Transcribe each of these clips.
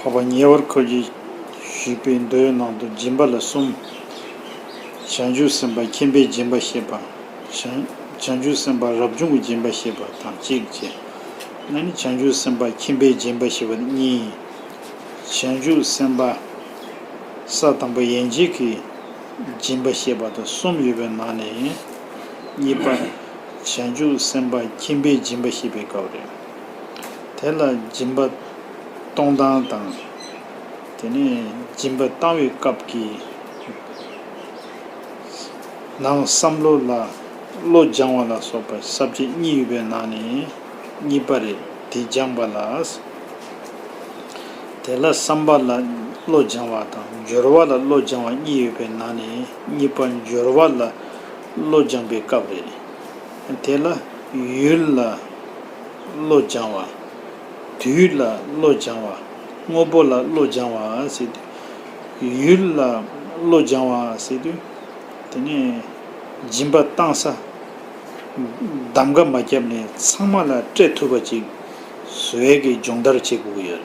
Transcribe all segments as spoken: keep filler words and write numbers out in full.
འཕགས་པ་ཉེ་བར་འཁོར་གྱིས་ཞུས་པའི་མདོའི་ནང་དུ་སྦྱིན་པ་ལ་གསུམ། བྱང་ཆུབ་སེམས་དཔའ་ཁྱིམ་པའི་སྦྱིན་པ་བཤད་པ། བྱང་བྱང་ཆུབ་སེམས་དཔའ་རབ་བྱུང་གི་སྦྱིན་པ་བཤད་པ་དང་གཅིག་བྱས། ཨ་ནི་བྱང་ཆུབ་སེམས་དཔའ་ཁྱིམ་པའི་སྦྱིན་པ་བཤད་པ་གཉིས། བྱང་ཆུབ་སེམས་དཔའ་ས་དང་པོ་ཡན་ཆད་ཀྱི་སྦྱིན་པ་བཤད་པ་དང་གསུམ་ཡོད་པའི་ནང་ནས། གཉིས་པ་བྱང་ཆུབ་སེམས་དཔའ་ཁྱིམ་པའི་སྦྱིན་པ་བཤད་པའི་སྐབས་རེད། དེ་ལ་སྦྱིན་པ་གཏོང་སྟངས་དང་། དེ་ནས་སྦྱིན་པ་བཏང་བའི་སྐབས་ཀྱི་ནང་བསམ་བློ་ལ་བློ་སྦྱང་བ་ལ་སོགས་པ་ས་བཅད་གཉིས་ཡོད་པའི་ནང་ནས་གཉིས་པ་རེད། དེ་སྦྱངས་པ་ལ། དེ་ལ་བསམ་པ་ལ་བློ་སྦྱང་བ་དང་སྦྱོར་བ་ལ་བློ་སྦྱང་བ་གཉིས་ཡོད་པའི་ནང་ནས་གཉིས་པ་སྦྱོར་བ་ལ་བློ་སྦྱང་པའི་སྐབས་རེད། དེ་ལ་ཡུལ་ལ་བློ་སྦྱང་བ། དུས་ལ་བློ་སྦྱང་བ། དངོས་པོ་ལ་བློ་སྦྱང་བ་ཟེར་དུས། ཡུལ་ལ་བློ་སྦྱང་བ་ཟེར་དུས། དེ་ནས་སྦྱིན་པ་བཏང་ས་གདམ་ག་མ་བརྒྱབ་ནས་ཚང་མ་ལ་སྤྲད་ཐུབ་པ་ཅིག་བཟོ་ཡས་ཀྱི་སྦྱོང་བརྡར་བྱེད་དགོས་ཀྱི་ཡོད་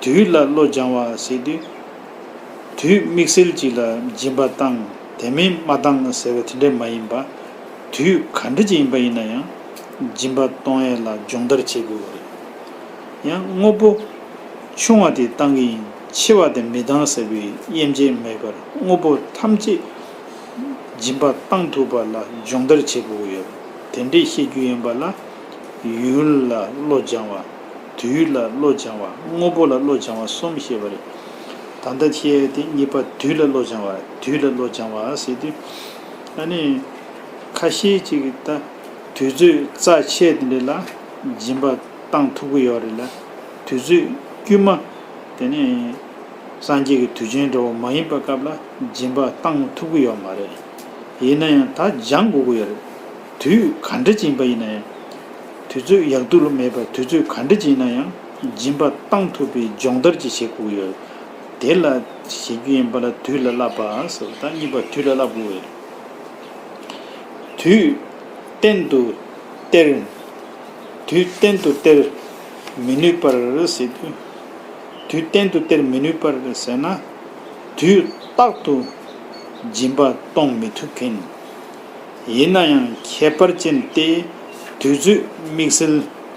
རེད། དུས་ལ་བློ་སྦྱང་བ་ཟེར་དུས། དུས་དམིགས་བསལ་ཅིག་ལ་སྦྱིན་པ་བཏང་། དེ་མིན་མ་བཏང་ཟེར་བ་དེ་འདྲ་མ་ཡིན་པ། དུས་ག་འདྲ་ཅིག་ཡིན་པ་ཡིན་ན་ཡང་སྦྱིན་པ་གཏོང་ཡས་ལ་སྦྱོང་བརྡར་བྱེད་དགོས་པ་རེད། ཡང་དངོས་པོ་ཆུང་བ་དེ་བཏང་གི་ཡིན། ཆེ་བ་དེ་མི་བཏང་ཟེར་བའི་དབྱེ་འབྱེད་མེད་པར་དངོས་པོ་ཐམས་ཅད་སྦྱིན་པ་བཏང་ཐུབ་པ་ལ་སྦྱོང་བརྡར་བྱེད་དགོས་ཀྱི་ཡོད། དེ་འདྲས་བཤད་རྒྱུ་ཡིན་པ་ལ། ཡུལ་ལ་བློ་སྦྱང་བ། དུས་ལ་བློ་སྦྱང་བ། དངོས་པོ་ལ་བློ་སྦྱང་བ་གསུམ་བཤད་པ་རེད། ད་ལྟ་བཤད་ཡས་དེ་གཉིས་པ་དུས་ལ་བློ་སྦྱང་བ། དུས་ལ་བློ་སྦྱང་བ་ཟེར་དུས། ཨ་ནི་ཁ་ཤས་ཅིག་ད་དུས་ཚོད་རྩ་ཆེ་དེ་འདྲ་ལ་སྦྱིན་པ་བཏང་ཐུབ་ཀྱི་ཡོད་རེད་ལ། དུས་ཚོད་དཀྱུས་མ་དེ་ནས་སངས་རྒྱས་ཀྱི་དུས་ཆེན་འདྲ་བོ་མ་ཡིན་པའི་སྐབས་ལ་སྦྱིན་པ་བཏང་ཐུབ་ཀྱི་ཡོད་མ་རེད། ཡིན་ན་ཡང་ད་སྦྱང་དགོས་ཀྱི་ཡོད་རེད། དུས་ག་འདྲ་ཅིག་ཡིན་པ་ཡིན་ན་ཡང་། དུས་ཚོད་ཡག་སྡུག་ལ་མེད་པར་དུས་ཚོད་ག་འདྲ་ཅིག་ཡིན་ན་ཡང་སྦྱིན་པ་བཏང་ཐུབ་པའི་སྦྱོང་བརྡར་ཅིག་བྱེད་དགོས་ཀྱི་ཡོད་རེད། དེ་ལ་བྱེད་རྒྱུ་ཡིན་པ་ལ་དུས་ལ་བསླབ་པ་ཟེར་བ་དང་གཉིས་པ་དུས་ལ་བསླབ་དགོས་ཀྱི་ཡོད་རེད། དུས་གཏན་དུ་སྟེར། དུས་གཏན་དུ་སྟེར་མི་ནུས་པར་ཟེར་དུས། དུས་གཏན་དུ་སྟེར་མི་ནུས་པར་ཟེར་ན། དུས་རྟག་ཏུ་སྦྱིན་པ་གཏོང་མི་ཐུབ་མཁན། ཡིན་ན་ཡང་ཁྱད་པར་ཅན་ཏེ། དུས་ཚོད་དམིགས་བསལ།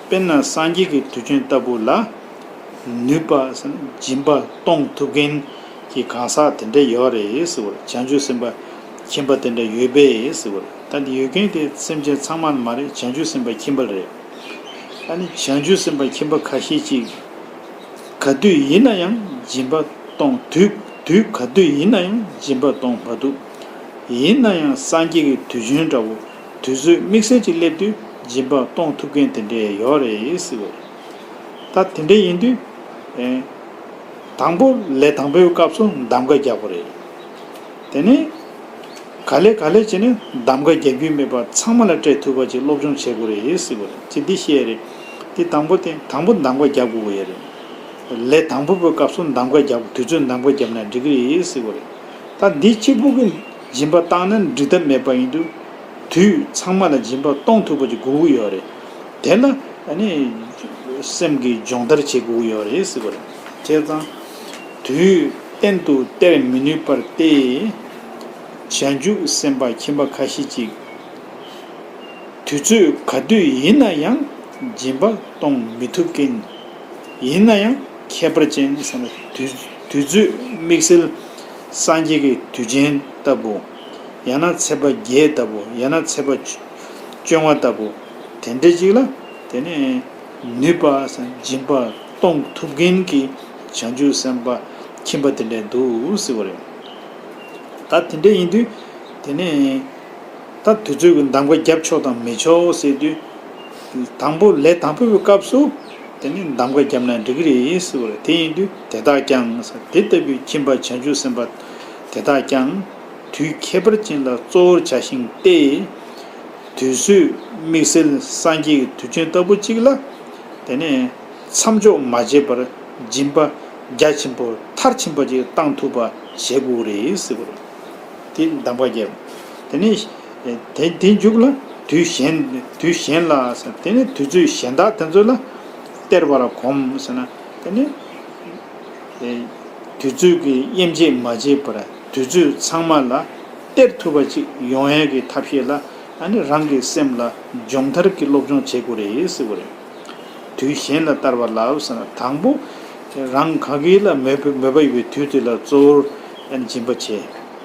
དཔེར་ན་སངས་རྒྱས་ཀྱི་དུས་ཆེན་ལྟ་བུ་ལ་ནུས་པ་ཟེར་ན་སྦྱིན་པ་གཏོང་ཐུབ་མཁན་གྱི་གང་ཟག་དེ་འདྲ་ཡོད་རེད་ཟེར་བ། བྱང་ཆུབ་སེམས་དཔའ་ཁྱིམ་པ་དེ་འདྲ་ཡོད་པས་ཟེར་བ། ད་འདི་ཡོད་མཁན་དེ་སེམས་ཅན་ཚང་མ་མ་རེད། བྱང་ཆུབ་སེམས་དཔའ་ཁྱིམ་པ་རེད། ཨ་ནི་བྱང་ཆུབ་སེམས་དཔའ་ཁྱིམ་པ་ཁ་ཤས་ཅིག་ག་དུས་ཡིན་ན་ཡང་སྦྱིན་པ་གཏོང་། དུས་དུས་ག་དུས་ཡིན་ན་ཡང་སྦྱིན་པ་གཏོང་མ་ཐུབ། ཡིན་ན་ཡང་སངས་རྒྱས་ཀྱི་དུས་ཆེན་འདྲ་བོ་དུས་ཚོད་དམིགས་བསལ་ཅིག་སླེབས་དུས་སྦྱིན་པ་གཏོང་ཐུབ་མཁན་དེ་འདྲས་ཡོད་རེད་ཟེར་བ་རེད། ད་དེ་འདྲས་ཡིན་དུས། ཨེ། དང་པོ་ལས་དང་པོའི་སྐབས་སུ་གདམ་ག་རྒྱག་དགོས་རེད། དེ་ནས་ག་ལེ་ག་ལེ་བྱས་ནས་གདམ་ག་རྒྱག་རྒྱུ་མེད་པར་ཚང་མ་ལ་སྤྲད་ཐུབ་པ་ཅིག་སློབ་སྦྱོང་བྱེད་དགོས་རེད་ཟེར་དགོས་རེད། ཅི་འདི་བཤད་རེད། དེ་དང་པོ་དེ་དང་པོ་གདམ་ག་རྒྱག་དགོས་ཀྱི་ཡོད་རེད། ལས་དང་པོ་པའི་སྐབས་སུ་གདམ་ག་རྒྱག་དུས་ཚོད་གདམ་ག་བརྒྱབ་ན་འགྲིག་གི་རེད་ཟེར་དགོས་རེད། ད་འདི་གཅིག་པུ་གི་སྦྱིན་པ་བཏང་ན་འགྲིག་ཐབས་མེད་པ་ཡིན་དུས། དུས་ཚང་མ་ལ་སྦྱིན་པ་གཏོང་ཐུབ་པ་ཅིག་དགོས་ཀྱི་ཡོད་རེད། དེ་ལ་ཨ་ནི་སེམས་ཀྱི་སྦྱོང་བརྡར་བྱེད་དགོས་ཀྱི་ཡོད་རེད་ཟེར་བ་རེད། བྱས་ཙང་དུས་གཏན་དུ་སྟེར་མི་ནུས་པར་ཏེ། བྱང་ཆུབ་སེམས་དཔའ་ཁྱིམ་པ་ཁ་ཤས་ཅིག་དུས་ཚོད་ག་དུས་ཡིན་ན་ཡང་སྦྱིན་པ་གཏོང་མི་ཐུབ་མཁན། ཡིན་ན་ཡང་ཁྱད་པར་ཅན་ཟེར་ན་དུས་དུས་ཚོད་དམིགས་བསལ་སངས་རྒྱས་ཀྱི་དུས་ཆེན་ལྟ་བུ། ཡང་ན་ཚེས་པ་བརྒྱད་ལྟ་བུ། ཡང་ན་ཚེས་པ་བཅོ་ལྔ་ལྟ་བུ། དེ་འདྲ་ཅིག་ལ་དེ་ནས་ནུས་པ་སྦྱིན་པ་གཏོང་ཐུབ་མཁན་གྱི་བྱང་ཆུབ་སེམས་དཔའ་ཁྱིམ་པ་དེ་འདྲ་འདུག་ཟེར་བ་རེད། ད་དེ་འདྲ་ཡིན་དུས་དེ་ནས་ད་དུས་ཚོད་ཀྱི་གདམ་ག་རྒྱབ་ཆོག་དང་མི་ཆོག་ཟེར་དུས། དང་པོ་ལས་དང་པོའི་སྐབས་སུ་དེ་ནས་གདམ་ག་བརྒྱབ་ན་འགྲིག་གི་རེད་ཟེར་བ་རེད། དེ་ཡིན་དུས་དེ་དག་ཀྱང་དེ་ལྟ་བུའི་ཁྱིམ་པ་བྱང་ཆུབ་སེམས་དཔའ་དེ་དག་ཀྱང་དུས་ཁྱད་པར་ཅན་ལ་གཙོ་བོར་བྱ་ཞིང་སྟེ། དུས་ཚོད་དམིགས་བསལ་སངས་རྒྱས་ཀྱི་དུས་ཆེན་ལྟ་བུ་གཅིག་ལ་དེ་ནས་མཚམས་འཇོག་མ་བྱས་པར་སྦྱིན་པ་རྒྱ་ཆེན་པོ་མཐར་ཕྱིན་པ་ཅིག་བཏང་ཐུབ་པ་བྱེད་དགོས་རེད་ཟེར་བ་རེད། དེ་གདམ་ག་བརྒྱབ། དེ་ནས་དེ་དེ་མཇུག་ལ་དུས་གཞན་དུས་གཞན་ལ་ཟེར། དེ་ནས་དུས་ཚོད་གཞན་དག་དེ་ཚོ་ལ་སྟེར་བར་གོམས་ཟེར་ན། དེ་ནས་ དུས་ཚོད་ཀྱི་དབྱེ་འབྱེད་མ་བྱས་པར་དུས་ཚོད་ཚང་མ་ལ་སྟེར་ཐུབ་པ་ཅིག་ཡོང་ཡས་ཀྱི་ཐབས་ཤེས་ལ་ཨ་ནི་རང་གི་སེམས་ལ་སྦྱོང་བརྡར་གྱི་སློབ་སྦྱོང་བྱེད་དགོས་རེད་ཟེར་བ་རེད། དུས་གཞན་ལ་བལྟ་བ་ལ་ཟེར་ན་དང་པོ་རང་ག་གེ་ལ་མོས་པ་མོས་པ་ཡོད་པའི་དུས་དེ་ལ་གཙོ་བོར་ཨ་ནི་སྦྱིན་པ་བྱས།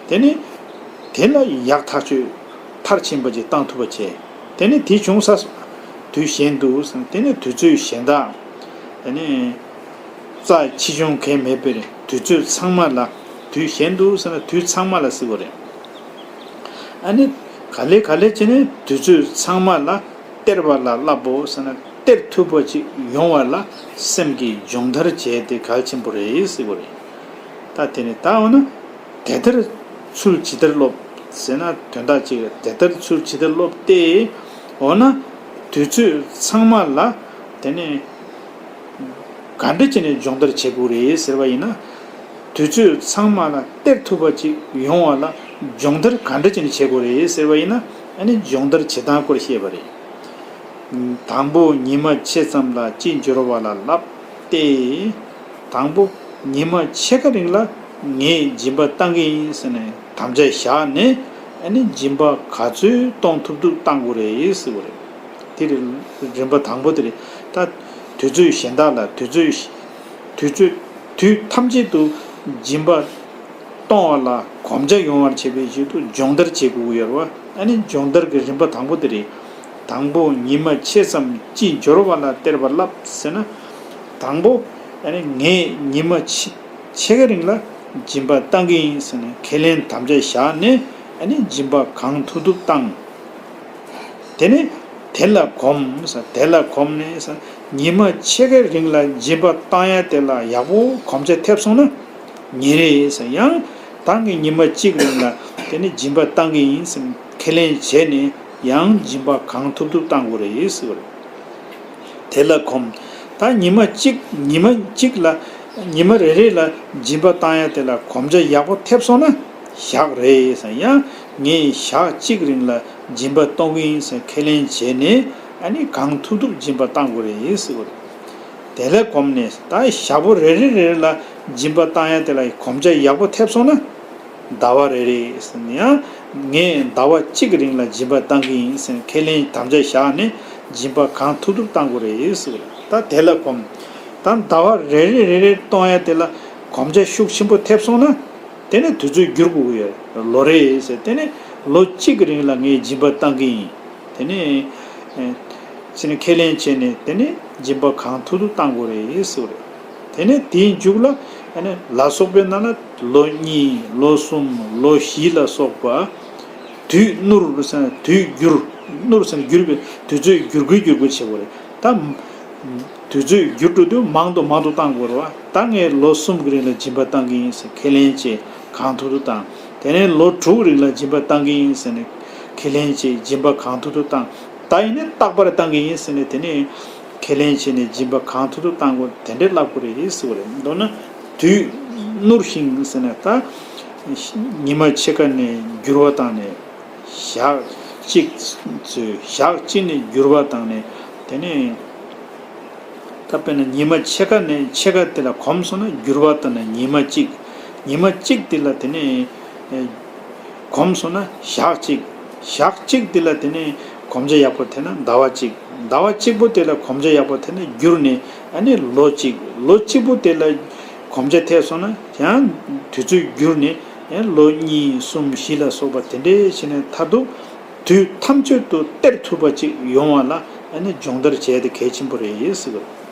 དེ་ནི་དེ་ལ་ཡག་ཐག་ཆོད་མཐར་ཕྱིན་པ་ཅིག་བཏང་ཐུབ་པ་བྱས། དེ་ནི་དེ་བྱུང་ས་དུས་གཞན་དུ་ཟེར་ན་དེ་ནི་དུས་ཚོད་གཞན་དག་དེ་ནི། རྩ་ཆེ་ཆུང་གང་མེད་པར་དུས་ཚོད་ཚང་མ་ལ། དུས་གཞན་དུ་ཟེར་ན་དུས་ཚང་མ་ལ་ཟེར་བ་རེད། ཨ་ནི་ག་ལེ་ག་ལེ་བྱས་ནས་དུས་ཚོད་ཚང་མ་ལ་སྟེར་བ་ལ་བསླབ་པོ་ཟེར་ན་སྟེར་ཐུབ་པ་ཅིག་ཡོང་བ་ལ་སེམས་ཀྱི་སྦྱོང་བརྡར་བྱས་ཏེ་གལ་ཆེན་པོ་རེད་ཟེར་བ་རེད། ད་དེ་ནི་ད་འོ་ན་དེ་ལྟར་ཚུལ་ཇི་ལྟར་སློབ་ཟེར་ན་དོན་དག་ཅིག་དེ་ལྟར་ཚུལ་ཇི་ལྟར་སློབ་སྟེ། འོ་ན་དུས་ཚོད་ཚང་མ་ལ་དེ་ནི། ག་འདྲ་བྱས་ནས་སྦྱོང་བརྡར་བྱེད་དགོས་རེད་ཟེར་བ་ཡིན་ན། དུས་ཚོད་ཚང་མ་ལ་སྟེར་ཐུབ་པ་ཅིག་ཡོང་བ་ལ་སྦྱོང་བརྡར་ག་འདྲ་བྱས་ནས་བྱེད་དགོས་རེད་ཟེར་བ་ཡིན་ན་ཨ་ནི་སྦྱོང་བརྡར་བྱེད་སྟངས་སྐོར་བཤད་པ་རེད། དང་པོ་ཉི་མ་ཕྱེད་ཙམ་ལ་ཅི་འབྱོར་བ་ལ་བསླབ་སྟེ། དང་པོ་ཉི་མ་ཕྱེད་ཀ་རིང་ལ་ངས་སྦྱིན་པ་བཏང་གི་ཡིན་ཟེར་ནས་དམ་བཅའ་བཞག་ནས་ཨ་ནི་སྦྱིན་པ་ག་ཚོད་གཏོང་ཐུབ་ཐུབ་བཏང་དགོས་རེད་ཟེར་བ་རེད། དེ་རེད། རིམ་པ་དང་པོ་དེ་རེད། ད་དུས་ཚོད་གཞན་དག་ལ་དུས་ཚོད་དུས་ཚོད་དུས་ཐམས་ཅད་དུ་སྦྱིན་པ་གཏོང་བ་ལ་གོམས་ཆ་ཡོང་བར་བྱེད་པའི་ཆེད་དུ་སྦྱོང་བརྡར་བྱེད་དགོས་ཀྱི་ཡོད་རེད་བ། ཨ་ནི་སྦྱོང་བརྡར་གྱི་རིམ་པ་དང་པོ་དེ་རེད། དང་པོ་ཉི་མ་ཕྱེད་ཙམ་ཅི་འབྱོར་བ་ལ་སྟེར་བ་བསླབ་ཟེར་ན། དང་པོ་ཨ་ནི་ངས་ཉི་མ་ཕྱེད་ཕྱེད་ཀ་རིང་ལ་སྦྱིན་པ་བཏང་གི་ཡིན་ཟེར་ནས་ཁས་ལེན་དམ་བཅའ་བཞག་ནས་ཨ་ནི་སྦྱིན་པ་གང་ཐུབ་ཐུབ་བཏང་། དེ་ནས་དེ་ལ་གོམས་ཟེར། དེ་ལ་གོམས་ནས་ཟེར། ཉི་མ་ཕྱེད་ཀའི་རིང་ལ་སྦྱིན་པ་བཏང་ཡ་དེ་ལ་ཡག་པོ་གོམས་ཆ་ཐེབས་སོང་ན་ཉིན་རེ་ཟེར། ཡང་ད་ངས་ཉི་མ་གཅིག་རིང་ལ་དེ་ནས་སྦྱིན་པ་བཏང་གི་ཡིན་ཟེར་ཁས་ལེན་བྱས་ནས་ཡང་སྦྱིན་པ་གང་ཐུབ་ཐུབ་བཏང་དགོས་རེད་ཟེར་བ་རེད། དེ་ལ་གོམས། ད་ཉི་མ་གཅིག་ཉི་མ་གཅིག་ལ་ཉི་མ་རེ་རེ་ལ་སྦྱིན་པ་བཏང་ཡ་དེ་ལ་གོམས་ཆ་ཡག་པོ་ཐེབས་སོང་ན་ཞག་རེ་ཟེར། ཡང་ངས་ཞག་གཅིག་རིང་ལ་སྦྱིན་པ་གཏོང་གི་ཡིན་ཟེར་ཁས་ལེན་བྱས་ནས་ཨ་ནི་གང་ཐུབ་ཐུབ་སྦྱིན་པ་བཏང་དགོས་རེད་ཟེར་བ་རེད། དེ་ལས་གོམས་ནས་ད་ཞག་པོ་རེ་རེ་རེ་རེ་ལ་སྦྱིན་པ་བཏང་ཡ་དེ་ལ་གོམས་ཆ་ཡག་པོ་ཐེབས་སོང་ན་ཟླ་བ་རེ་རེ་ཟེར་ནས་ཡང་ངས་ཟླ་བ་གཅིག་གི་རིང་ལ་སྦྱིན་པ་བཏང་གི་ཡིན་ཟེར་ཁས་ལེན་དམ་བཅའ་བཞག་ནས་སྦྱིན་པ་གང་ཐུབ་ཐུབ་བཏང་དགོས་རེད་ཟེར་བ་རེད། ད་དེ་ལ་གོམས། ད་ཟླ་བ་རེ་རེ་རེ་རེ་གཏོང་ཡ་དེ་ལ་གོམས་ཆ་ཤུགས་ཆེན་པོ་ཐེབས་སོང་ན། དེ་ནས་དུས་ཚོད་བསྒྱུར་དགོས་ཀྱི་ཡོད། ལོ་རེ་ཟེར་དེ་ནས་ལོ་གཅིག་གི་རིང་ལ་ངས་སྦྱིན་པ་བཏང་གི་ཡིན། དེ་ནས་ཨེ་ཚེ་ནས་ཁས་ལེན་བྱས་ནས་དེ་ནས་སྦྱིན་པ་གང་ཐུབ་ཐུབ་བཏང་དགོས་རེད་ཟེར་བ་རེད། དེ་ནས་དེའི་མཇུག་ལ་ཨ་ནི་ལ་སོགས་པའི་ནང་ལ་ལོ་གཉིས་ལོ་གསུམ་ལོ་བཞི་ལ་སོགས་པ་དུས་སྣུར་ཟེར་ན་དུས་བསྒྱུར་སྣུར་ཟེར་ན་བསྒྱུར་བའི་དུས་ཚོད་བསྒྱུར་དགོས་བསྒྱུར་དགོས་བྱེད་དགོས་རེད་ད། དུས་ཚོད་བསྒྱུར་འགྲོ་དུས་མང་དུ་མང་དུ་བཏང་དགོས་རེད་བ། ད་ངས་ལོ་གསུམ་གྱི་རིང་ལ་སྦྱིན་པ་བཏང་གི་ཡིན་ཟེར་ཁས་ལེན་བྱས་གང་ཐུབ་ཐུབ་བཏང་། དེ་ནས་ལོ་དྲུག་རིང་ལ་སྦྱིན་པ་བཏང་གི་ཡིན་ཟེར་ནས་ཁས་ལེན་བྱས་སྦྱིན་པ་གང་ཐུབ་ཐུབ་བཏང་། ད་ཡིན་ནས་རྟག་པར་བཏང་གི་ཡིན་ཟེར་ནས་དེ་ནས་ཁས་ལེན་བྱས་ནས་སྦྱིན་པ་གང་ཐུབ་ཐུབ་བཏང་དགོས་དེ་འདྲའི་བསླབ་དགོས་རེད་ཟེར་བ་རེད། མདོར་ན་དུས་སྣུར་ཞིང་ཟེར་ན་ད་ཉི་མ་ཕྱེད་ཀ་ནས་འགྱུར་བ་བཏང་ནས། ཞག་གཅིག་ཚོས་ཞག་གཅིག་ནས་འགྱུར་བ་བཏང་ནས་དེ་ནས་ད་དཔེར་ན་ཉི་མ་ཕྱེད་ཀ་ནས་ཕྱེད་ཀ་དེ་ལ་གོམས་སོང་ན་འགྱུར་བ་བཏང་ནས་ཉི་མ་གཅིག་ཉི་མ་གཅིག་དེ་ལ་དེ་ནས་ཨེ་གོམས་སོང་ན་ཞག་གཅིག་ཞག་གཅིག་དེ་ལ་དེ་ནས་གོམས་ཆ་ཡག་པོ་ཐེབས་ན་ཟླ་བ་གཅིག་ཟླ་བ་གཅིག་པོ་དེ་ལ་གོམས་ཆ་ཡག་པོ་ཐེབས་ན་འགྱུར་ནས་ཨ་ནི་ལོ་གཅིག་ལོ་གཅིག་པོ་དེ་ལ་གོམས་ཆ་ཐེབས་སོང་ན་ཡང་དུས་ཚོད་འགྱུར་ནས། ཡང་ལོ་གཉིས་གསུམ་བཞི་ལ་སོགས་པ་དེ་འདྲའི་བྱས་ནས་མཐར་ཐུག་དུས་ཐམས་ཅད་དུ་སྟེར་ཐུབ་པ་ཅིག་ཡོང་བ་ལ་ཨ་ནི་སྦྱོང་བརྡར་བྱས་ཏེ་གལ་ཆེན་པོ་རེད་ཟེར་བ་རེད།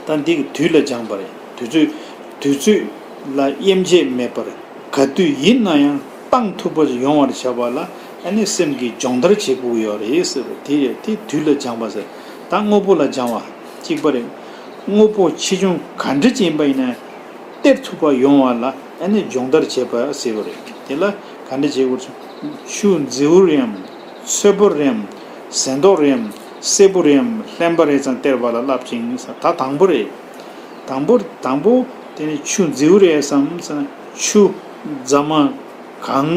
ད་འདི་གི་དུས་ལ་སྦྱངས་པ་རེད། དུས་ཚོད་དུས་ཚོད་ལ་དབྱེ་འབྱེད་མེད་པར་ག་དུས་ཡིན་ན་ཡང་བཏང་ཐུབ་པ་ཅིག་ཡོང་བར་བྱ་བ་ལ་ཨ་ནི་སེམས་ཀྱི་སྦྱོང་བརྡར་བྱེད་དགོས་ཡོད་རེད་ཟེར་བ་དེ་རེད། དེ་དུས་ལ་སྦྱངས་པ་ཟེར། ད་དངོས་པོ་ལ་སྦྱང་བ་གཅིག་པ་རེད། དངོས་པོ་ཆེ་ཆུང་ག་འདྲ་ཅིག་ཡིན་པ་ཡིན་ན། སྟེར་ཐུབ་པ་ཡོང་བ་ལ་ཨ་ནི་སྦྱོང་བརྡར་བྱེད་པ་ཟེར་བ་རེད། དེ་ལ་ག་འདྲ་བྱེད་དགོས་རེད། ཆུ་མཛེས་པོ་རེད་ཡམ། ཚོས་པོ་རེད་ཡམ། ཟེན་ཏོག་རེད་ཡམ། སེར་པོ་རེད་ཡམ། ལྷན་པ་རེད་ཙང་སྟེར་བ་ལ་བསླབ་ཅིང་ཟེར། ད་དང་པོ་རེད། དང་པོ་དང་པོ་དེ་ནི་ཆུ་མཛེས་པོ་རེད་བསམ་ཟེར་ན་ཆུ་རྫ་མ་གང་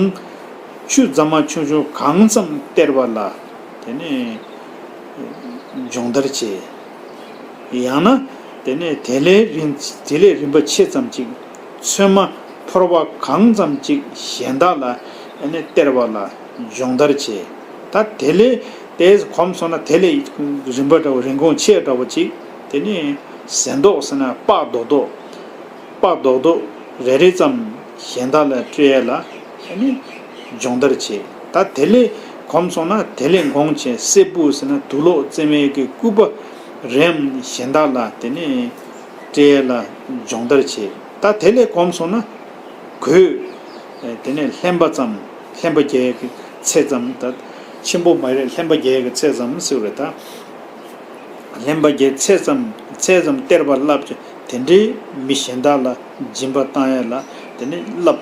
ཆུ་རྫ་མ་ཆུང་ཆུང་གང་ཙམ་སྟེར་བ་ལ་དེ་ནི་སྦྱོང་བརྡར་བྱེད། ཡང་ན། དེ་ནས་དེ་ལས་རིམ་དེ་ལས་རིམ་པ་ཆེ་ཙམ་ཅིག་ཚོད་མ་ཕོར་པ་གང་ཙམ་ཅིག་གཞན་དག་ལ་ཨ་ནི་སྟེར་བ་ལ་སྦྱོང་བརྡར་བྱེད། ད་དེ་ལས་དེ་གོམས་སོང་ན་དེ་ལས་རིམ་པ་འདྲ་བོ་རིན་གོང་ཆེ་འདྲ་བོ་ཅིག་དེ་ནས་ཟན་ཏོག་ཟེར་ན་པགས་རྡོག་རྡོག་པགས་རྡོག་རྡོག་རེ་རེ་ཙམ་གཞན་དག་ལ་སྤྲད་ཡས་ལ་ཨ་ནི་སྦྱོང་བརྡར་བྱེད། ད་དེ་ལས་གོམས་སོང་ན་དེ་ལས་གོང་ཆེ་སྲད་བུ་ཟེར་ན་དུག་ལོག་བཙེམ་ཡས་ཀྱི་སྐུད་པ་རེའམ་གཞན་དག་ལ་དེ་ནས་སྤྲད་ཡས་ལ་སྦྱོང་བརྡར་བྱེད། ད་དེ་ལས་གོམས་སོང་ན་གོས་དེ་ནས་ལྷན་པ་ཙམ་ལྷན་པ་རྒྱལ་གྱི་ཚད་ཙམ་ད་ཆེན་པོ་མ་རེད། ལྷན་པ་རྒྱལ་གྱི་ཚད་ཙམ་ཟེར་བ་རེད་ད། ལྷན་པ་རྒྱལ་ཚད་ཙམ་ཚད་ཙམ་སྟེར་བ་བསླབ་ཀྱི་དེ་འདྲའི་མི་གཞན་དག་ལ་སྦྱིན་པ་བཏང་ཡས་ལ་དེ་ནི་བསླབ་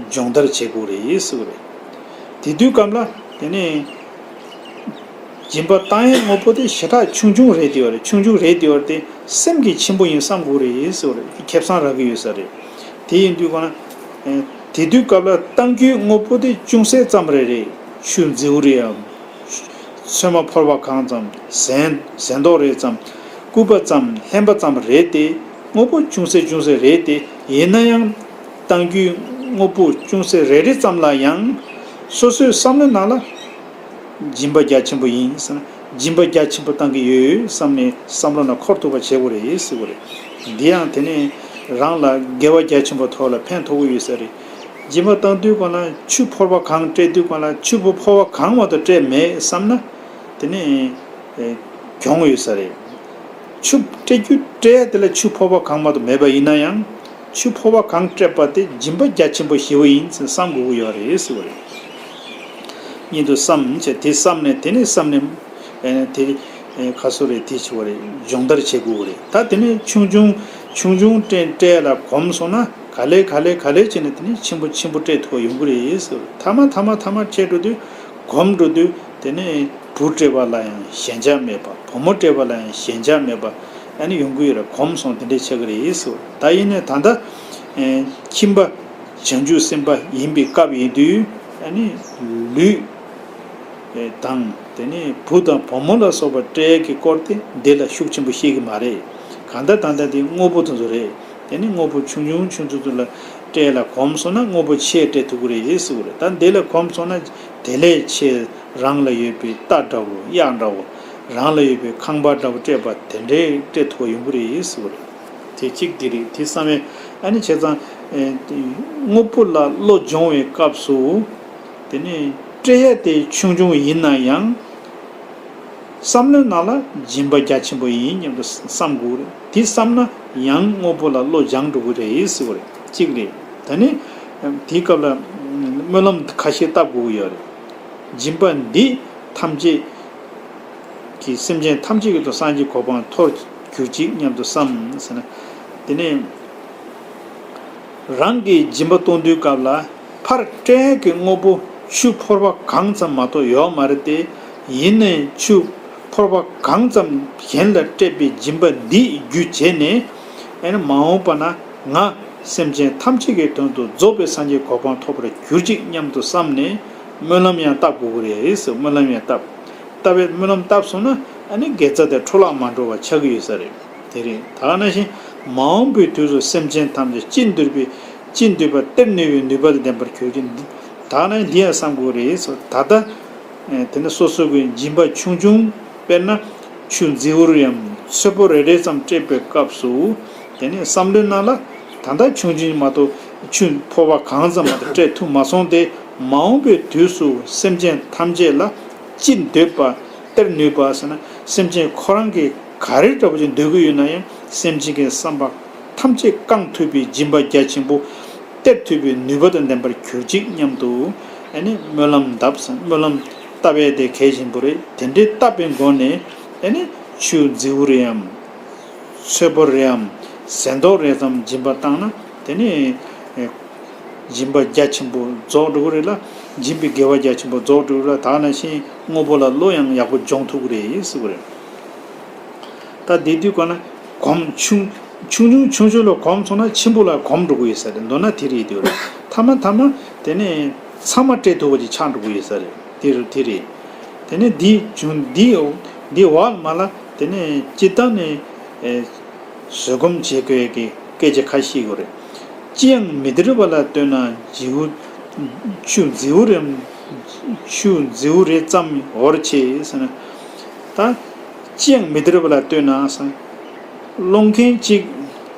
སྦྱོང་བརྡར་བྱེད་དགོས་རེད་ཟེར་བ་རེད། དེ་དུས་སྐབས་ལ་དེ་ནི་སྦྱིན་པ་བཏང་ཡས་དངོས་པོ་དེ་ཞེ་དྲག་ཆུང་ཆུང་རེད་དེ་བ་རེད། ཆུང་ཆུང་རེད་དེ་བ་དེ་སེམས་ཀྱི་ཆེན་པོ་ཡིན་བསམ་དགོས་རེད་ཟེར་བ་རེད། དེ་ཁེ་བཟང་རག་གི་ཡོད་ས་རེད། དེ་ཡིན་དུས་གང་ན་དེ་དུས་སྐབས་ལ་བཏང་རྒྱུའི་དངོས་པོ་དེ་ཅུང་ཟད་ཙམ་རེ་རེད། ཆུ་མཛེའུ་རེའམ། ཚོད་མ་ཕོར་པ་གང་ཙམ་ཟན་ཟན་ཏོག་རེ་ཙམ་སྐུད་པ་ཙམ་ལྷན་པ་ཙམ་རེད་དེ། དངོས་པོ་ཅུང་ཟད་ཅུང་ཟད་རེད་དེ། ཡིན་ན་ཡང་བཏང་རྒྱུའི་དངོས་པོ་ཅུང་ཟད་རེ་རེ་ཙམ་ལ་ཡང་སོ་སོའི་བསམ་བློའི་ནང་ལ་སྦྱིན་པ་རྒྱ་ཆེན་པོ་ཡིན་ཟེར་ན། སྦྱིན་པ་རྒྱ་ཆེན་པོ་བཏང་གི་ཡོད་བསམ་ནས་བསམ་བློ་ནང་འཁོར་ཐུབ་པ་བྱེད་དགོས་རེད་ཟེར་དགོས་རེད། འདི་ཡང་དེ་ནས་རང་ལ་དགེ་བ་རྒྱ་ཆེན་པོ་ཐོག་ལ་ཕན་ཐོགས་ཀྱི་ཡོད་ས་རེད། སྦྱིན་པ་བཏང་དུས་གང་ལ་ཆུ་ཕོར་པ་གང་སྤྲད་དུས་གང་ལ་ཆུ་བུ་ཕོར་པ་གང་མ་གཏོགས་སྤྲད་མེད་བསམ་ན་དེ་ནས་ཨེ་གྱོང་ཡོད་ས་རེད། ཆུ་སྤྲད་རྒྱུ་སྤྲད་དེ་ལ་ཆུ་ཕོར་པ་གང་མ་གཏོགས་མེད་པ་ཡིན་ན་ཡང་ཆུ་ཕོར་པ་གང་སྤྲད་པ་དེ་སྦྱིན་པ་རྒྱ་ཆེན་པོ་ཞེ་པོ་ཡིན་ཟེར་བསམ་དགོས་ཀྱི་ཡོད་རེད་ཟེར་བ་རེད། ཉིད་དུ་བསམ་བྱས་དེ་བསམ་ནས་དེ་ནས་བསམ་ནས་ཨེ་དེ་ཨེ་ཁ་སོ་རེད་དེ་ཆེ་བ་རེད། སྦྱོང་བརྡར་བྱེད་དགོས་རེད། ད་དེ་ནས་ཆུང་ཆུང་ཆུང་ཆུང་སྤྲད་སྤྲད་ལ་གོམས་སོང་ན་ག་ལེ་ག་ལེ་ག་ལེ་བྱས་ནས་དེ་ནས་ཆེན་པོ་ཆེན་པོ་སྤྲད་ཐུབ་པ་ཡོང་གི་རེད་ཟེར། མཐའ་མ་མཐའ་མ་མཐའ་མ་སྤྲད་འགྲོ་དུས་གོམས་འགྲོ་དུས་དེ་ནས་བུ་སྤྲད་པ་ལ་ཡང་ཞེན་ཆགས་མེད་པ། བུ་མོ་སྤྲད་པ་ལ་ཡང་ཞེན་ཆགས་མེད་པ་ཨ་ནི་ཡོང་གི་ཡོད་རེད། གོམས་སོང་དེ་འདྲས་ཆགས་ཀྱི་རེད་ཟེར། ད་ཡིན་ནའི་ད་ལྟ་ཨེ་ཁྱིམ་པ་བྱང་ཆུབ་སེམས་དཔའ་ཡིན་པའི་སྐབས་ཡིན་དུས་ཨ་ནི་ལུས་དང་དེ་ནས་བུ་དང་བུ་མོ་ལ་སོགས་པ་སྤྲད་ཀྱི་སྐོར་དེ་འདི་ལ་ཤུགས་ཆེན་པོ་བཤད་ཀྱི་མ་རེད། གང་ལྟར་ད་ལྟ་དེ་དངོས་པོ་དེ་ཚོ་རེད། དེ་ནི་དངོས་པོ་ཆུང་ཆུང་ཆུང་ཆུང་ཚོ་ལ་སྤྲད་ལ་གོམས་སོང་ན་དངོས་པོ་ཆེ་སྤྲད་ཐུབ་ཀྱི་རེད་ཟེར་གྱི་རེད། ད་འདི་ལ་གོམས་སོང་ན་དེ་ལས་ཆེ་རང་ལ་ཡོད་པའི་རྟ་འདྲ་བོ་གཡག་འདྲ་བོ་རང་ལ་ཡོད་པའི་ཁང་པ་འདྲ་བོ་སྤྲད་པ་དེ་འདྲས་སྤྲད་ཐུབ་པ་ཡོང་གི་རེད་ཟེར་གྱི་རེད། དེ་གཅིག་དེ་རེད། དེ་བསམ་ཡས་ཨ་ནི་བྱས་ཙང་ཨེ་དངོས་པོ་ལ་བློ་སྦྱོང་བའི་སྐབས་སུ་དེ་ནི་སྤྲད་ཡས་དེ་ཆུང་ཆུང་ཡིན་ན་ཡང་བསམ་བློའི་ནང་ལ་སྦྱིན་པ་རྒྱ་ཆེན་པོ་ཡིན་སྙམ་དུ་བསམ་དགོས་རེད། དེ་བསམ་ན་ཡང་དངོས་པོ་ལ་བློ་སྦྱང་འགྲོ་གི་རེད་ཟེར་བ་རེད། གཅིག་རེད། དེ་ནི་དེའི་སྐབས་ལ་སྨོན་ལམ་ཁ་ཤས་བཏབ་དགོས་ཀྱི་ཡོད་རེད། སྦྱིན་པ་འདི་ཐམས་ཅད་ཀྱིས་སེམས་ཅན་ཐམས་ཅད་ཀྱི་དོན་སངས་རྒྱས་གོ་འཕང་ཐོབ་གྱུར་ཅིག་སྙམ་དུ་བསམ་ཟེར་ན། དེ་ནས་རང་གིས་སྦྱིན་པ་གཏོང་དུས་སྐབས་ལ་ཕར་སྤྲད་ཀྱི་དངོས་པོ་ཆུ་ཕོར་པ་གང་ཙམ་མ་གཏོགས་ཡོད་མ་རེད་དེ། ཡིན་ནའི་ཆུ་ཕོར་པ་གང་ཙམ་གཞན་ལ་སྤྲད་པའི་སྦྱིན་པ་འདིས་རྒྱུ་བྱས་ནས་ཨེ་ནི་མ་འོངས་པ་ན་ང་སེམས་ཅན་ཐམས་ཅད་ཀྱི་དོན་དུ་རྫོགས་པའི་སངས་རྒྱས་གོ་འཕང་ཐོབ་པར་གྱུར་ཅིག་སྙམ་དུ་བསམ་ནས་སྨོན་ལམ་ཡང་བཏབ་དགོས་ཀྱི་རེད་ཟེར། སྨོན་ལམ་ཡང་བཏབ། བཏབ་པའི་སྨོན་ལམ་བཏབ་སོང་ན་ཨ་ནི་དགེ་རྩ་དེ་འཕྲོ་བརླག་མ་འགྲོ་བ་ཆགས་ཀྱི་ཡོད་ས་རེད། དེ་རེད། ད་ག་ནང་བཞིན་མ་འོངས་པའི་དུས་སུ་སེམས་ཅན་ཐམས་ཅད་ཅི་འདོད་པའི་ཅི་འདོད་པ་སྟེར་ནུས་པའི་ནུས་པ་དང་ལྡན་པར་གྱུར་ཅིག་ད་ག་ནང་བཞིན་འདི་ཡང་བསམ་དགོས་རེད་ཟེར། ད་ལྟ་ཨེ་དེ་ནི་སོ་སོ་གི་སྦྱིན་པ་ཆུང་ཆུང་དཔེར་ན་ཆུ་མཛེའུར་ཡང་ཚོད་པོ་རེ་རེ་ཙམ་སྤྲད་པའི་སྐབས་སུ་དེ་ནི་བསམ་བློའི་ནང་ལ་ད་ལྟ་ཆུང་ཆུང་མ་གཏོགས་ཆུ་ཕོར་པ་གང་ཙམ་མ་གཏོགས་སྤྲད་ཐུབ་མ་སོང་སྟེ། མ་འོངས་པའི་དུས་སུ་སེམས་ཅན་ཐམས་ཅད་ལ་ཅི་འདོད་པ་སྟེར་ནུས་པ་ཟེར་ན། སེམས་ཅན་ཁོ་རང་གིས་ག་རེ་འདྲ་པོ་ཅིག་འདོད་ཀྱི་ཡོད་ན་ཡང་སེམས་ཅན་གྱི་བསམ་པ་ཐམས་ཅད་བསྐང་ཐུབ་པའི་སྦྱིན་པ་རྒྱ་ཆེན་པོ་སྟེར་ཐུབ་པའི་ནུས་པ་དང་ལྡན་པར་གྱུར་ཅིག་སྙམ་དུ་ཨ་ནི་སྨོན་ལམ་བཏབ་ཟེར། སྨོན་ལམ་བཏབ་ཡས་དེ་གལ་ཆེན་པོ་རེད། དེ་འདྲའི་བཏབ་པའི་སྒོ་ནས་ཨ་ནི་ཆུ་མཛེའུ་རེའམ་ཚོད་པོ་རེའམ་ཟན་ཏོག་རེ་ཙམ་སྦྱིན་པ་བཏང་ན་དེ་ནི་ཨེ་སྦྱིན་པ་རྒྱ་ཆེན་པོ་རྫོགས་འགྲོ་གི་རེད་ལ། སྦྱིན་པའི་དགེ་བ་རྒྱ་ཆེན་པོ་རྫོགས་འགྲོ་གི་རེད་ལ། ད་ག་ནང་བཞིན་དངོས་པོ་ལ་བློ་ཡང་ཡག་པོ་སྦྱོང་ཐུབ་ཀྱི་རེད་ཟེར་གྱི་རེད། ད་དེ་དུས་ག་ན་གོམས་ཆུང་ཆུང་ཆུང་ཆུང་ཆུང་ལ་གོམས་སོང་ན་ཆེན་པོ་ལ་གོམས་འགྲོ་གི་ཡོད་ས་རེད། མདོར་ན་དེ་རེད་དེ་རེད། མཐའ་མ་མཐའ་མ་དེ་ནས་ཚང་མ་སྤྲད་ཐུབ་པ་ཅིག་ཆགས་འགྲོ་གི་ཡོད་ས་རེད། དེ་རེད་དེ་རེད། དེ་ནས་འདི་བྱུང་འདི་འདི་བར་མ་ལ་དེ་ནས་སྤྱིར་བཏང་ནས་ཨེ། བཟོད་སྒོམ་བྱེད་དགོས་ཀྱི་སྐད་ཆ་ཁ་ཤས་ཡོད་རེད། ཅི་ཡང་མི་སྟེར་བ་ལ་ལྟོས་ན་རྫིའུ། ཆུ་རྫིའུ་རེ། ཆུ་རྫིའུ་རེ་ཙམ་འོར་ཆེ་ཟེར་ན། ད་ཅི་ཡང་མི་སྟེར་བ་ལ་ལྟོས་ན་ཟེར། སློང་མཁན་གཅིག་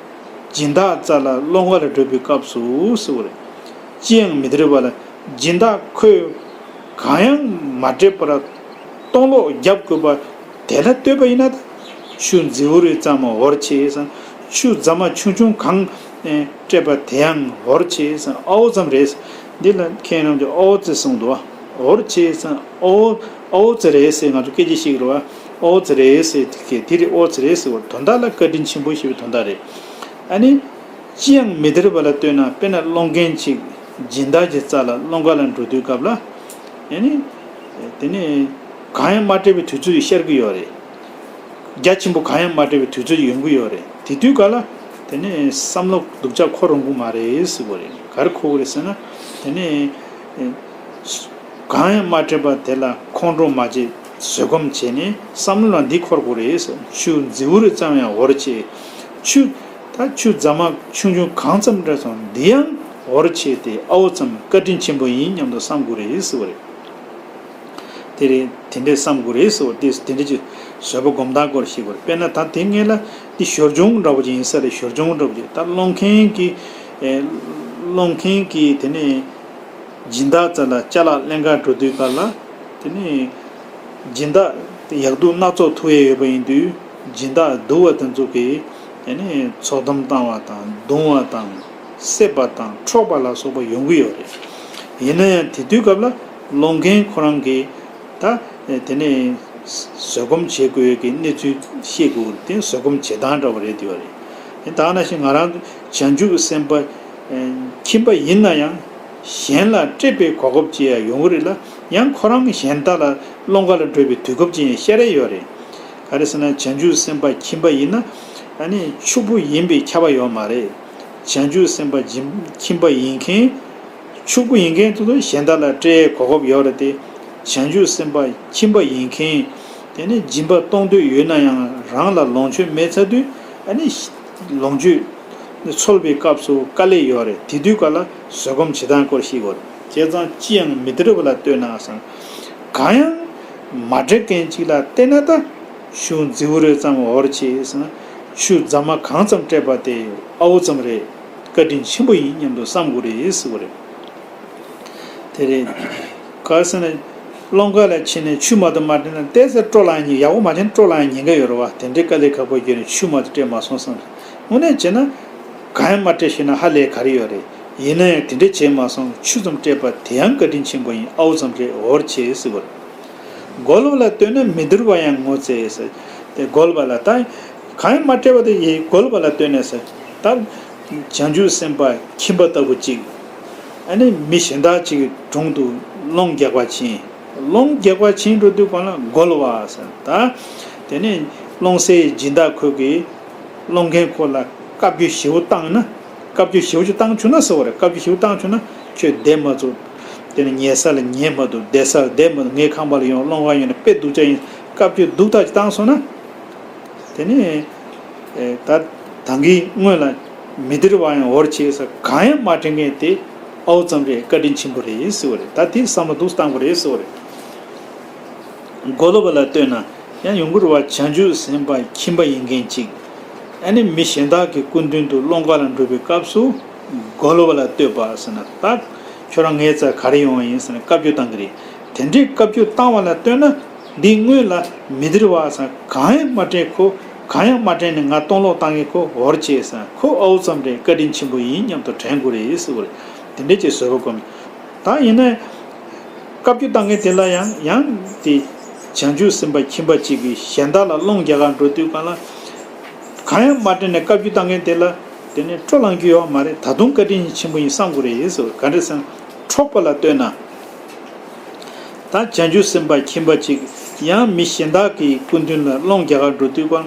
སྦྱིན་བདག་རྩ་ལ་སློང་ག་ལ་འགྲོ་བའི་སྐབས་སུ་ཟེར་བ་རེད། ཅི་ཡང་མི་སྟེར་བ་ལ་སྦྱིན་བདག་ཁོས་གང་ཡང་མ་སྤྲད་པར་སྟོང་ལོག་བརྒྱབ་དགོས་པ་དེ་ལ་ལྟོས་པ་ཡིན་ན། ད་ཆུ་རྫིའུ་རེ་ཙམ་འོར་ཆེ་ཟེར། ཆུ་རྫ་མ་ཆུང་ཆུང་གང་སྤྲད་པ་དེ་ཡང་འོར་ཆེ་ཟེར། ཨའོ་ཙམ་རེད། འདི་ལ་མཁན་རྣམས་ཀྱིས་ཨའོ་ཙི་གསུངས་འདུག་འོར་ཆེ་ཟེར། ཨའོ་ཨའོ་ཙི་རེད་ཟེར། ང་ཚོ་སྐད་ཆ་བཤད་ཀྱི་རེད་བ། ཨའོ་ཙི་རེད་ཟེར། དེ་དེ་རེད། ཨའོ་ཙི་རེད་ཟེར་བ་དོན་དག་ལ་བཀའ་དྲིན་ཆེན་པོ་ཞེས་པའི་དོན་དག་རེད། ཨ་ནི། ཅི་ཡང་མི་སྟེར་བ་ལ་ལྟོས་ན། དཔེར་ན་སློང་མཁན་ཅིག་སྦྱིན་བདག་གི་རྩ་ལ་སློང་ག་ལ་འགྲོ་དུས་སྐབས་ལ། ཨ་ནི། དེ་ནས་གང་ཡང་མ་སྤྲད་པའི་དུས་ཚོད་ཤར་གྱི་ཡོད་རེད། རྒྱ་ཆེན་པོ་གང་ཡང་མ་སྤྲད་པའི་དུས་ཚོད་ཡོང་གི་ཡོད་རེད། དེ་དུས་ག་ལ་དེ་ནས་བསམ་བློ་སྡུག་ཅག་འཁོར་འོང་གི་མ་རེད་ཟེར་བ་རེད། ག་རེ་འཁོར་གི་རེད་ཟེར་ན། དེ་ནས་གང་ཡང་མ་སྤྲད་པ་དེ་ལ་ཁོང་ཁྲོ་མ་བྱེད། བཟོད་སྒོམ་བྱས་ནས་བསམ་བློ་ལ་འདི་འཁོར་དགོས་རེད་ཟེར། ཆུ་རྫིའུ་རེ་ཙམ་ཡང་འོར་ཆེ། ཆུ། ད་ཆུ་རྫ་མ་ཆུང་ཆུང་གང་ཙམ་རེ་སོང་འདི་ཡང་འོར་ཆེ་སྟེ་ཨའོ་ཙམ་བཀའ་དྲིན་ཆེན་པོ་ཡིན་སྙམ་དུ་བསམ་དགོས་རེད་ཟེར་བ་རེད། དེ་རེད། དེ་འདྲས་བསམ་དགོས་རེད་ཟེར་བ་དེ་དེ་འདྲས་ཀྱི་བཟོད་པ་སྒོམ་སྟངས་སྐོར་ཤེས་དགོས་རེད། དཔེར་ན་ད་དེ་སྔོན་ལ་འདི་ཞོར་བྱུང་འདྲ་བོ་ཅིག་ཡིན་ས་རེད། ཞོར་བྱུང་འདྲ་བོ་ཅིག་ད་སློང་མཁན་གྱི། ཨེ། སློང་མཁན་གྱི་དེ་ནས་སྦྱིན་བདག་རྩ་ལ་ཅ་ལག་ལེན་ག་འགྲོ་དུས་སྐབས་ལ། དེ་ནས་སྦྱིན་བདག་ཡག་སྡུག་སྣ་ཚོགས་ཐུག་ཡས་ཡོད་པ་ཡིན་དུས། སྦྱིན་བདག་སྡུག་པ་དེ་ཚོ་གིས་དེ་ནས་ཚོགས་གཏམ་བཏང་བ་དང་། རྡུང་བ་དང་། བསད་པ་དང་འཕྲོག་པ་ལ་སོགས་པ་ཡོང་གི་ཡོད་རེད། ཡིན་ན་ཡང་དེ་དུས་སྐབས་ལ་སློང་མཁན་ཁོ་རང་གིས་ད་དེ་ནས་བཟོད་སྒོམ་བྱེད་དགོས་ཀྱི་གནས་ཚུལ་ཤེས་དགོས་རེད། དེ་བཟོད་སྒོམ་བྱེད་སྟངས་འདྲ་བ་རེད་དེ་བ་རེད། དེ་ད་ནང་བཞིན་ང་རང་བྱང་ཆུབ་སེམས་དཔའ་ཁྱིམ་པ་ཡིན་ན་ཡང་། གཞན་ལ་སྤྲད་པའི་གོ་སྐབས་ཅིག་ཡང་ཡོང་གི་རེད་ལ། ཡང་ཁོ་རང་གཞན་དག་ལ་སློང་ག་ལ་འགྲོ་བའི་དུས་སྐབས་ཅིག་ཡང་ཤར་ཡས་ཡོད་རེད། ག་རེ་ཟེར་ན། བྱང་ཆུབ་སེམས་དཔའ་ཁྱིམ་པ་ཡིན་ན། ཨ་ནི་ཕྱུག་པོ་ཡིན་པའི་ཁྱབ་པ་ཡོད་མ་རེད། བྱང་ཆུབ་སེམས་དཔའ་སྦྱིན་ཁྱིམ་པ་ཡིན་མཁན། ཕྱུག་པོ་ཡིན་མཁན་དེ་ཚོ་གཞན་དག་ལ་སྤྲད་གོ་སྐབས་ཡོད་རེད་དེ། བྱང་ཆུབ་སེམས་དཔའ་ཁྱིམ་པ་ཡིན་མཁན། དེ་ནི་སྦྱིན་པ་གཏོང་འདོད་ཡོད་ན་ཡང་རང་ལ་ལོངས་སྤྱོད་མེད་ཚར་དུས། ཨ་ནི་ལོངས་སྤྱོད་འཚོལ་བའི་སྐབས་སུ་དཀའ་ལས་ཡོད་རེད། དེ་དུས་ག་ལ་བཟོད་སྒོམ་བྱེད་སྟངས་སྐོར་ཤེས་དགོས་རེད། བྱས་ཙང་ཅི་ཡང་མི་སྟེར་བ་ལ་ལྟོས་ན་ཟེར། གང་ཡང་མ་སྤྲད་མཁན་ཅིག་ལ་བལྟས་ན། ད་ཆུ་རྫིའུ་རེ་ཙམ་འོར་ཆེ་ཟེར་ན། ཆུ་རྫ་མ་གང་ཙམ་སྤྲད་པ་དེ་ཨའུ་ཙམ་རེད། བཀའ་དྲིན་ཆེན་པོ་ཡིན་སྙམ་དུ་བསམ་དགོས་རེད་ཟེར་བ་རེད། དེ་རེད། ག་རེ་ཟེར་ན། སློང་ག་ལ་ཕྱིན་ནས་ཆུ་མ་གཏོགས་མ་སྤྲད་ན། ཏོག་ཙམ་སྤྲོ་ལངས་ཉེན། ཡག་པོ་མ་བྱས་ན་སྤྲོ་ལངས་ཉེན་ཁ་ཡོད་རེད་བ། དེ་འདྲའི་དཀའ་ལས་ཁག་པོ་བརྒྱབ་ནས་ཆུ་མ་གཏོགས་སྤྲད་མ་སོང་བསམ་རེད། དངོས་གནས་བྱས་ན། གང་ཡང་མ་སྤྲད་ཤེས་ན་ཧ་ལས་ག་རེ་ཡོད་རེད། ཡིན་ན་ཡང་དེ་འདྲ་བྱས་མ་སོང་། ཆུ་ཙམ་སྤྲད་པ་དེ་ཡང་བཀའ་དྲིན་ཆེན་པོ་ཡིན། ཨའུ་ཙམ་རེད། འོར་ཆེ་ཟེར་བ་རེད། རྒོལ་བ་ལ་ལྟོས་ན་མི་འདོར་བ་ཡང་ངོ་ཚ་ཟེར། དེ་རྒོལ་བ་ལ་ད་གང་ཡང་མ་སྤྲད་པ་དེ་ཡི་རྒོལ་བ་ལ་ལྟོས་ནས་ཟེར། ད་བྱང་ཆུབ་སེམས་དཔའ་ཁྱིམ་པ་ལྟ་བུ་ཅིག་ཨ་ནི་མི་གཞན་དག་ཅིག་གི་དྲུང་དུ་སློང་རྒྱག་པ་ཕྱིན། སློང་རྒྱག་པ་ཕྱིན་འགྲོ་དུས་གང་ལ་རྒོལ་བ་ཟེར། ད་དེ་ནས་སློང་སའི་སྦྱིན་བདག་ཁོ་གིས་སློང་མཁན་ཁོ་ལ་བཀའ་བཀྱོན་ཞེ་པོ་བཏང་ན། བཀའ་བཀྱོན་ཞེ་པོ་ཅིག་བཏང་བྱུང་ན་ཟེར་བ་རེད། བཀའ་བཀྱོན་ཞེ་པོ་བཏང་བྱུང་ན། ཁྱོད་བསྡད་མ་ཚུགས། དེ་ནས་ཉལ་ས་ལ་ཉལ་མ་ཐུབ། བསྡད་ས་ལ་བསྡད་མ་ཐུབ། ངའི་ཁང་པ་ལ་ཡོང་། སློང་ག་ཡོང་ན་དཔེ་སྡུག་ཅག་ཡིན། བཀའ་བཀྱོན་སྡུག་ཐག་ཅིག་བཏང་སོང་ན། དེ་ནས་ཨེ་ད་ད་གིན་སྔོན་ལ་མི་འདོར་བ་ཡང་འོར་ཆེ་ཟེར། གང་ཡང་མ་སྤྲད་མཁན་དེ་ཨའུ་ཙམ་རེད། བཀའ་དྲིན་ཆེན་པོ་རེད་ཟེར་བ་རེད། ད་དེ་བསམ་བློ་སྡུག་བཏང་དགོས་རེད་ཟེར་བ་རེད། རྒོལ་བ་ལ་ལྟོས་ན་ཡང་ཡོང་གི་རེད་བ། བྱང་ཆུབ་སེམས་དཔའ་ཁྱིམ་པ་ཡིན་མཁན་ཅིག་ཨ་ནི་མི་གཞན་དག་གི་སྐུ་མདུན་དུ་སློང་ག་ལ་འགྲོ་བའི་སྐབས་སུ། རྒོལ་བ་ལ་ལྟོས་པ་ཟེར་ན། ད་ཁྱོད་རང་ངའི་རྩར་ག་རེ་ཡོང་བ་ཡིན་ཟེར་ནས་བཀའ་བཀྱོན་བཏང་གི་རེད། དེ་འདྲའི་བཀའ་བཀྱོན་བཏང་བ་ལ་ལྟོས་ན། འདི་སྔོན་ལ་མི་འདོར་བ་ཟེར། གང་ཡང་མ་སྤྲད་ཁོ། གང་ཡང་མ་སྤྲད་ནས་ང་སྟོང་ལོག་བཏང་མཁན་ཁོ་འོར་ཆེ་ཟེར། ཁོ་ཨའུ་ཙམ་རེད། བཀའ་དྲིན་ཆེན་པོ་ཡིན་སྙམ་དུ་དྲན་དགོས་རེད་ཟེར་བ་རེད། དེ་འདྲའི་ཅིག་བཟོད་པ་སྒོམ། ད་ཡིན་ན། བཀའ་བཀྱོན་བཏང་མཁན་དེ་ལ་ཡང་ཡང་དེ། བྱང་ཆུབ་སེམས་དཔའ་ཁྱིམ་པ་གཅིག་གིས་གཞན་དག་ལ་སློང་རྒྱག་གར་འགྲོ་དུས་གང་ལ། གང་ཡང་མ་སྤྲད་ནས་བཀའ་བཀྱོན་བཏང་མཁན་དེ་ལ། དེ་ནས་སྤྲོ་ལངས་རྒྱུ་ཡོད་མ་རེད། ད་དུང་བཀའ་དྲིན་ཆེན་པོ་ཡིན་བསམ་དགོས་རེད་ཟེར། ག་འདྲ་ཟེར་ན། འཕྲོག་པ་ལ་ལྟོས་ན། ད་བྱང་ཆུབ་སེམས་དཔའ་ཁྱིམ་པ་གཅིག་ཡང་མི་གཞན་དག་གི་སྐུ་མདུན་ལ་སློང་རྒྱག་གར་འགྲོ་དུས་གང་།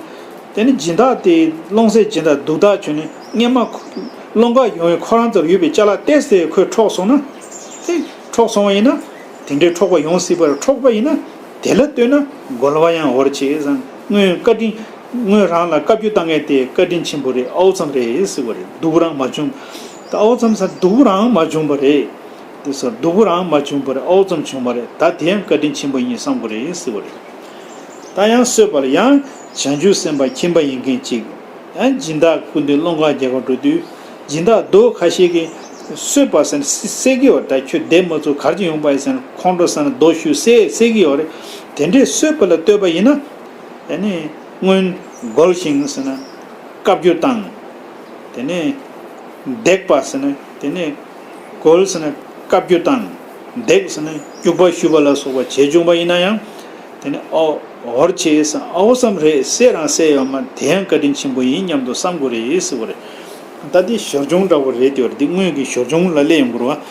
དེ་ནས་སྦྱིན་བདག་དེ་སློང་སའི་སྦྱིན་བདག་སྡུག་ཐག་ཆོད་ནས་སྔོན་མ་སློང་ག་ཡོང་བའི་ཁོ་རང་ཚོར་ཡོད་པའི་ཅ་ལག་ཏོག་ཙམ་ཁོས་འཕྲོག་སོང་ན། དེ་འཕྲོག་སོང་བ་ཡིན་ན། དེ་འདྲའི་འཕྲོག་པ་ཡོང་སྲིད་པར། འཕྲོག་པ་ཡིན་ན། དེ་ལ་ལྟོས་ན་རྒོལ་བ་ཡང་འོར་ཆེ་ཟེར། སྔོན་བཀའ་དྲིན། ངོས་རང་ལ་བཀའ་བཀྱོན་བཏང་མཁན་དེ་བཀའ་དྲིན་ཆེན་པོ་རེད། ཨའུ་ཙམ་རེད་ཟེར་བ་རེད། སྡུག་རང་མ་བྱུང་། ད་ཨའུ་ཙམ་ཟེར་སྡུག་རང་མ་བྱུང་བ་རེད། དེ་ཚོ་སྡུག་རང་མ་བྱུང་བ་རེད། ཨའུ་ཙམ་བྱུང་བ་རེད། ད་དེ་ཡང་བཀའ་དྲིན་ཆེན་པོ་ཡིན་བསམ་དགོས་རེད་ཟེར་བ་རེད། ད་ཡང་གསོད་པ་ལ་ཡང་བྱང་ཆུབ་སེམས་དཔའ་ཁྱིམ་པ་ཡིན་མཁན་གཅིག་ཡང་སྦྱིན་བདག་སྐུ་མདུན་སློང་གར་རྒྱག་གར་འགྲོ་དུས་སྦྱིན་བདག་རྡོ་ཁ་ཤས་ཀྱིས་གསོད་པ་ཟེར་ནས་བསད་ཀྱི་ཡོད་རེད། ད་ཁྱོད་བསྡད་མ་ཚུགས་གར་གྱི་ཡོང་པ་ཡིན་ཟེར་ནས་ཁོང་ཁྲོ་ཟ་ནས་རྡོ་གཞུས་བསད་བསད་ཀྱི་ཡོད་རེད། དེ་འདྲས་གསོད་པ་ལ་ལྟོས་པ་ཡིན་ན་ཨ་ནི་སྔོན་རྒོལ་ཞིང་ཟེར་ན་བཀའ་བཀྱོན་བཏང་། དེ་ནས་བརྡེག་པ་ཟེར་ན་དེ་ནས་རྒོལ་ཟེར་ན་བཀའ་བཀྱོན་བཏང་། བརྡེག་ཟེར་ན་སྐྱུག་པ་གཞུ་བ་ལ་སོགས་པ་བྱས་བྱུང་བ་ཡིན་ན་ཡང་། དེ་ནས་ཨོ་ཧོར་ཆེ་ས་ཨོ་བསམ་རེད། བསད་རང་བསད་ཡོད་མ་དེ་ཡང་བཀའ་དྲིན་ཆེན་པོ་ཡིན་སྙམ་དུ་བསམ་དགོས་རེད་ཟེར་བ་རེད། ད་འདི་ཞར་བྱུང་འདྲ་བོ་རེད། དེ་བར་འདི་སྔོན་གྱི་ཞར་བྱུང་ལ་སླེབས་ཡོང་དགོས་རེད་བ།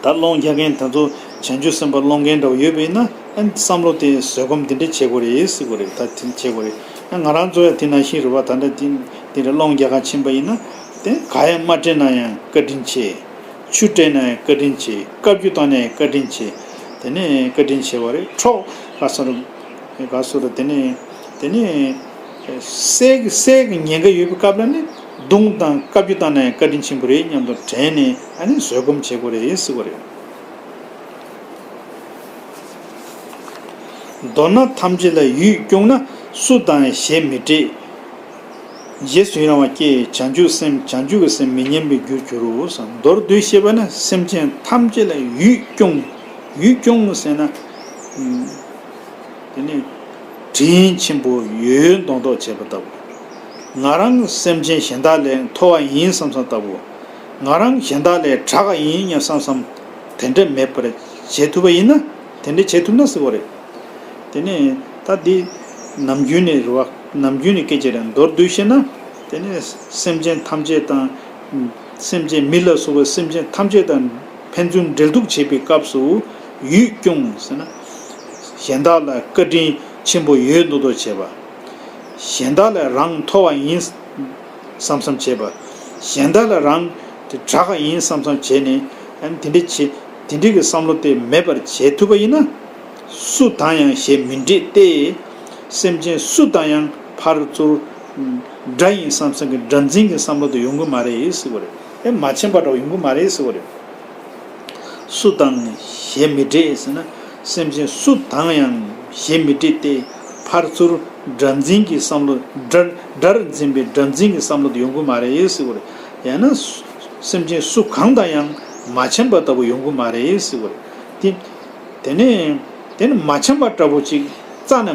ད་སློང་རྒྱག་མཁན་དེ་ཚོ་བྱང་ཆུབ་སེམས་དཔའ་སློང་མཁན་འདྲ་བོ་ཡོད་པ་ཡིན་ན་ཨ་བསམ་བློ་དེ་བཟོད་སྒོམ་འདི་འདྲ་བྱེད་དགོས་རེད་ཟེར་དགོས་རེད། ད་དེ་བྱེད་དགོས་རེད། ཨ་ང་རང་ཚོ་ཡང་དེ་ནང་བཞིན་རེད་བ། ད་ལྟ་འདི་འདི་འདྲ་སློང་རྒྱག་ག་ཕྱིན་པ་ཡིན་ན་དེ་ག་ཡང་མ་སྤྲད་ན་ཡང་བཀའ་དྲིན་ཆེ། ཆུ་སྤྲད་ན་ཡང་བཀའ་དྲིན་ཆེ། བཀའ་བཀྱོན་བཏང་ན་ཡང་བཀའ་དྲིན་ཆེ། དེ་ནས་བཀའ་དྲིན་ཆེ་བ་རེད། འཕྲོག་ག་སོ་རུ་ག་སོ་རུ་དེ་ནས་དེ་ནས་བསད་བསད་ཀྱི་ཉེན་ཁ་ཡོད་པའི་སྐབས་ལ་ནི་རྡུང་དང་བཀའ་བཀྱོན་བཏང་ན་ཡང་བཀའ་དྲིན་ཆེན་པོ་རེད་སྙམ་དུ་དྲན་ནས་ཨ་ནི་བཟོད་སྒོམ་བྱེད་དགོས་རེད་ཟེར་བ་རེད། མདོར་ན་ཐམས་ཅད་ལ་ཡུས་བསྐྱུངས་ན་སུ་དང་ཞེ་མི་འགྲིག་རྗེས་སུ་ཡི་རང་བ་སྐྱེས། བྱང་ཆུབ་སེམས་བྱང་ཆུབ་ཀྱི་སེམས་མི་ཉམས་པའི་རྒྱུར་འགྱུར་རོ། མདོར་བསྡུས་བཤད་པ་ན་སེམས་ཅན་ཐམས་ཅད་ལ་ཡུས་བསྐྱུངས། ཡུས་བསྐྱུངས་ཟེར་ན། དེ་ནི་དྲིན་ཆེན་པོ་ཡོད་མདོག་མདོག་བྱེད་པ་ལྟ་བུ། ང་རང་སེམས་ཅན་གཞན་དག་ལས་མཐོ་བ་ཡིན་བསམ་བསམ་ལྟ་བུ། ང་རང་གཞན་དག་ལས་དྲག་ག་ཡིན་སྙམ་བསམ་བསམ་དེ་འདྲ་མེད་པར་བྱེད་ཐུབ་པ་ཡིན་ན། དེ་འདྲ་བྱེད་ཐུབ་ན་ཟེར་བ་རེད། དེ་ནས་ད་འདི་ནམ་རྒྱུན་ནས་རེད་བ། ནམ་རྒྱུན་ནས་སྐད་ཆ་རེད། མདོར་བསྡུས་བཤད་ན་དེ་ནས་སེམས་ཅན་ཐམས་ཅད་དང་། སེམས་ཅན་མི་ལ་སོགས་པའི་སེམས་ཅན་ཐམས་ཅད་དང་ཕན་ཚུན་འབྲེལ་གཏུག་བྱེད་པའི་སྐབས་སུ་ཡུས་བསྐྱུངས་ཟེར་ན། གཞན་དག་ལ་བཀའ་དྲིན་ཆེན་པོ་ཡོད་མདོག་མདོག་བྱེད་པ། གཞན་དག་ལས་རང་མཐོ་བ་ཡིན་བསམ་བསམ་བྱེད་པ། གཞན་དག་ལས་རང་དེ་དྲག་ག་ཡིན་བསམ་བསམ་བྱས་ནས་ཨ་ནི་དེ་འདྲ་བྱེད་དེ་འདྲ་གི་བསམ་བློ་དེ་མེད་པར་བྱེད་ཐུབ་པ་ཡིན་ན། སུ་དང་ཡང་ཞེ་མི་འགྲིག་སྟེ། སེམས་ཅན་སུ་དང་ཡང་ཕར་ཚུར་འདྲ་ཡིན་བསམ་བསམ་གྱི་འདྲ་འཛིན་གྱི་བསམ་བློ་དེ་ཡོང་གི་མ་རེད་ཟེར་བ་རེད། ཨེ་མ་ཕྱིན་པ་འདྲ་བོ་ཡོང་གི་མ་རེད་ཟེར་བ་རེད། སུ་དང་ཞེ་མི་འགྲིག་ཟེར་ན། སེམས་ཅན་སུ་དང་ཡང་ཞེ་མི་འགྲིག་སྟེ། ཕར་ཚུར་འདྲ་འཛིན་གྱི་བསམ་བློ་འདྲ་འདྲར་འཛིན་པའི་འདྲ་འཛིན་གྱི་བསམ་བློ་དེ་ཡོང་གི་མ་རེད་ཟེར་བ་རེད། ཡང་ན་སེམས་ཅན་སུ་གང་དང་ཡང་མ་འཆམ་པ་ལྟ་བུ་ཡོང་གི་མ་རེད་ཟེར་བ་རེད། དེ་དེ་ནས་དེ་ནི་མ་འཆམ་པ་འདྲ་པོ་ཅིག་རྩ་ནས་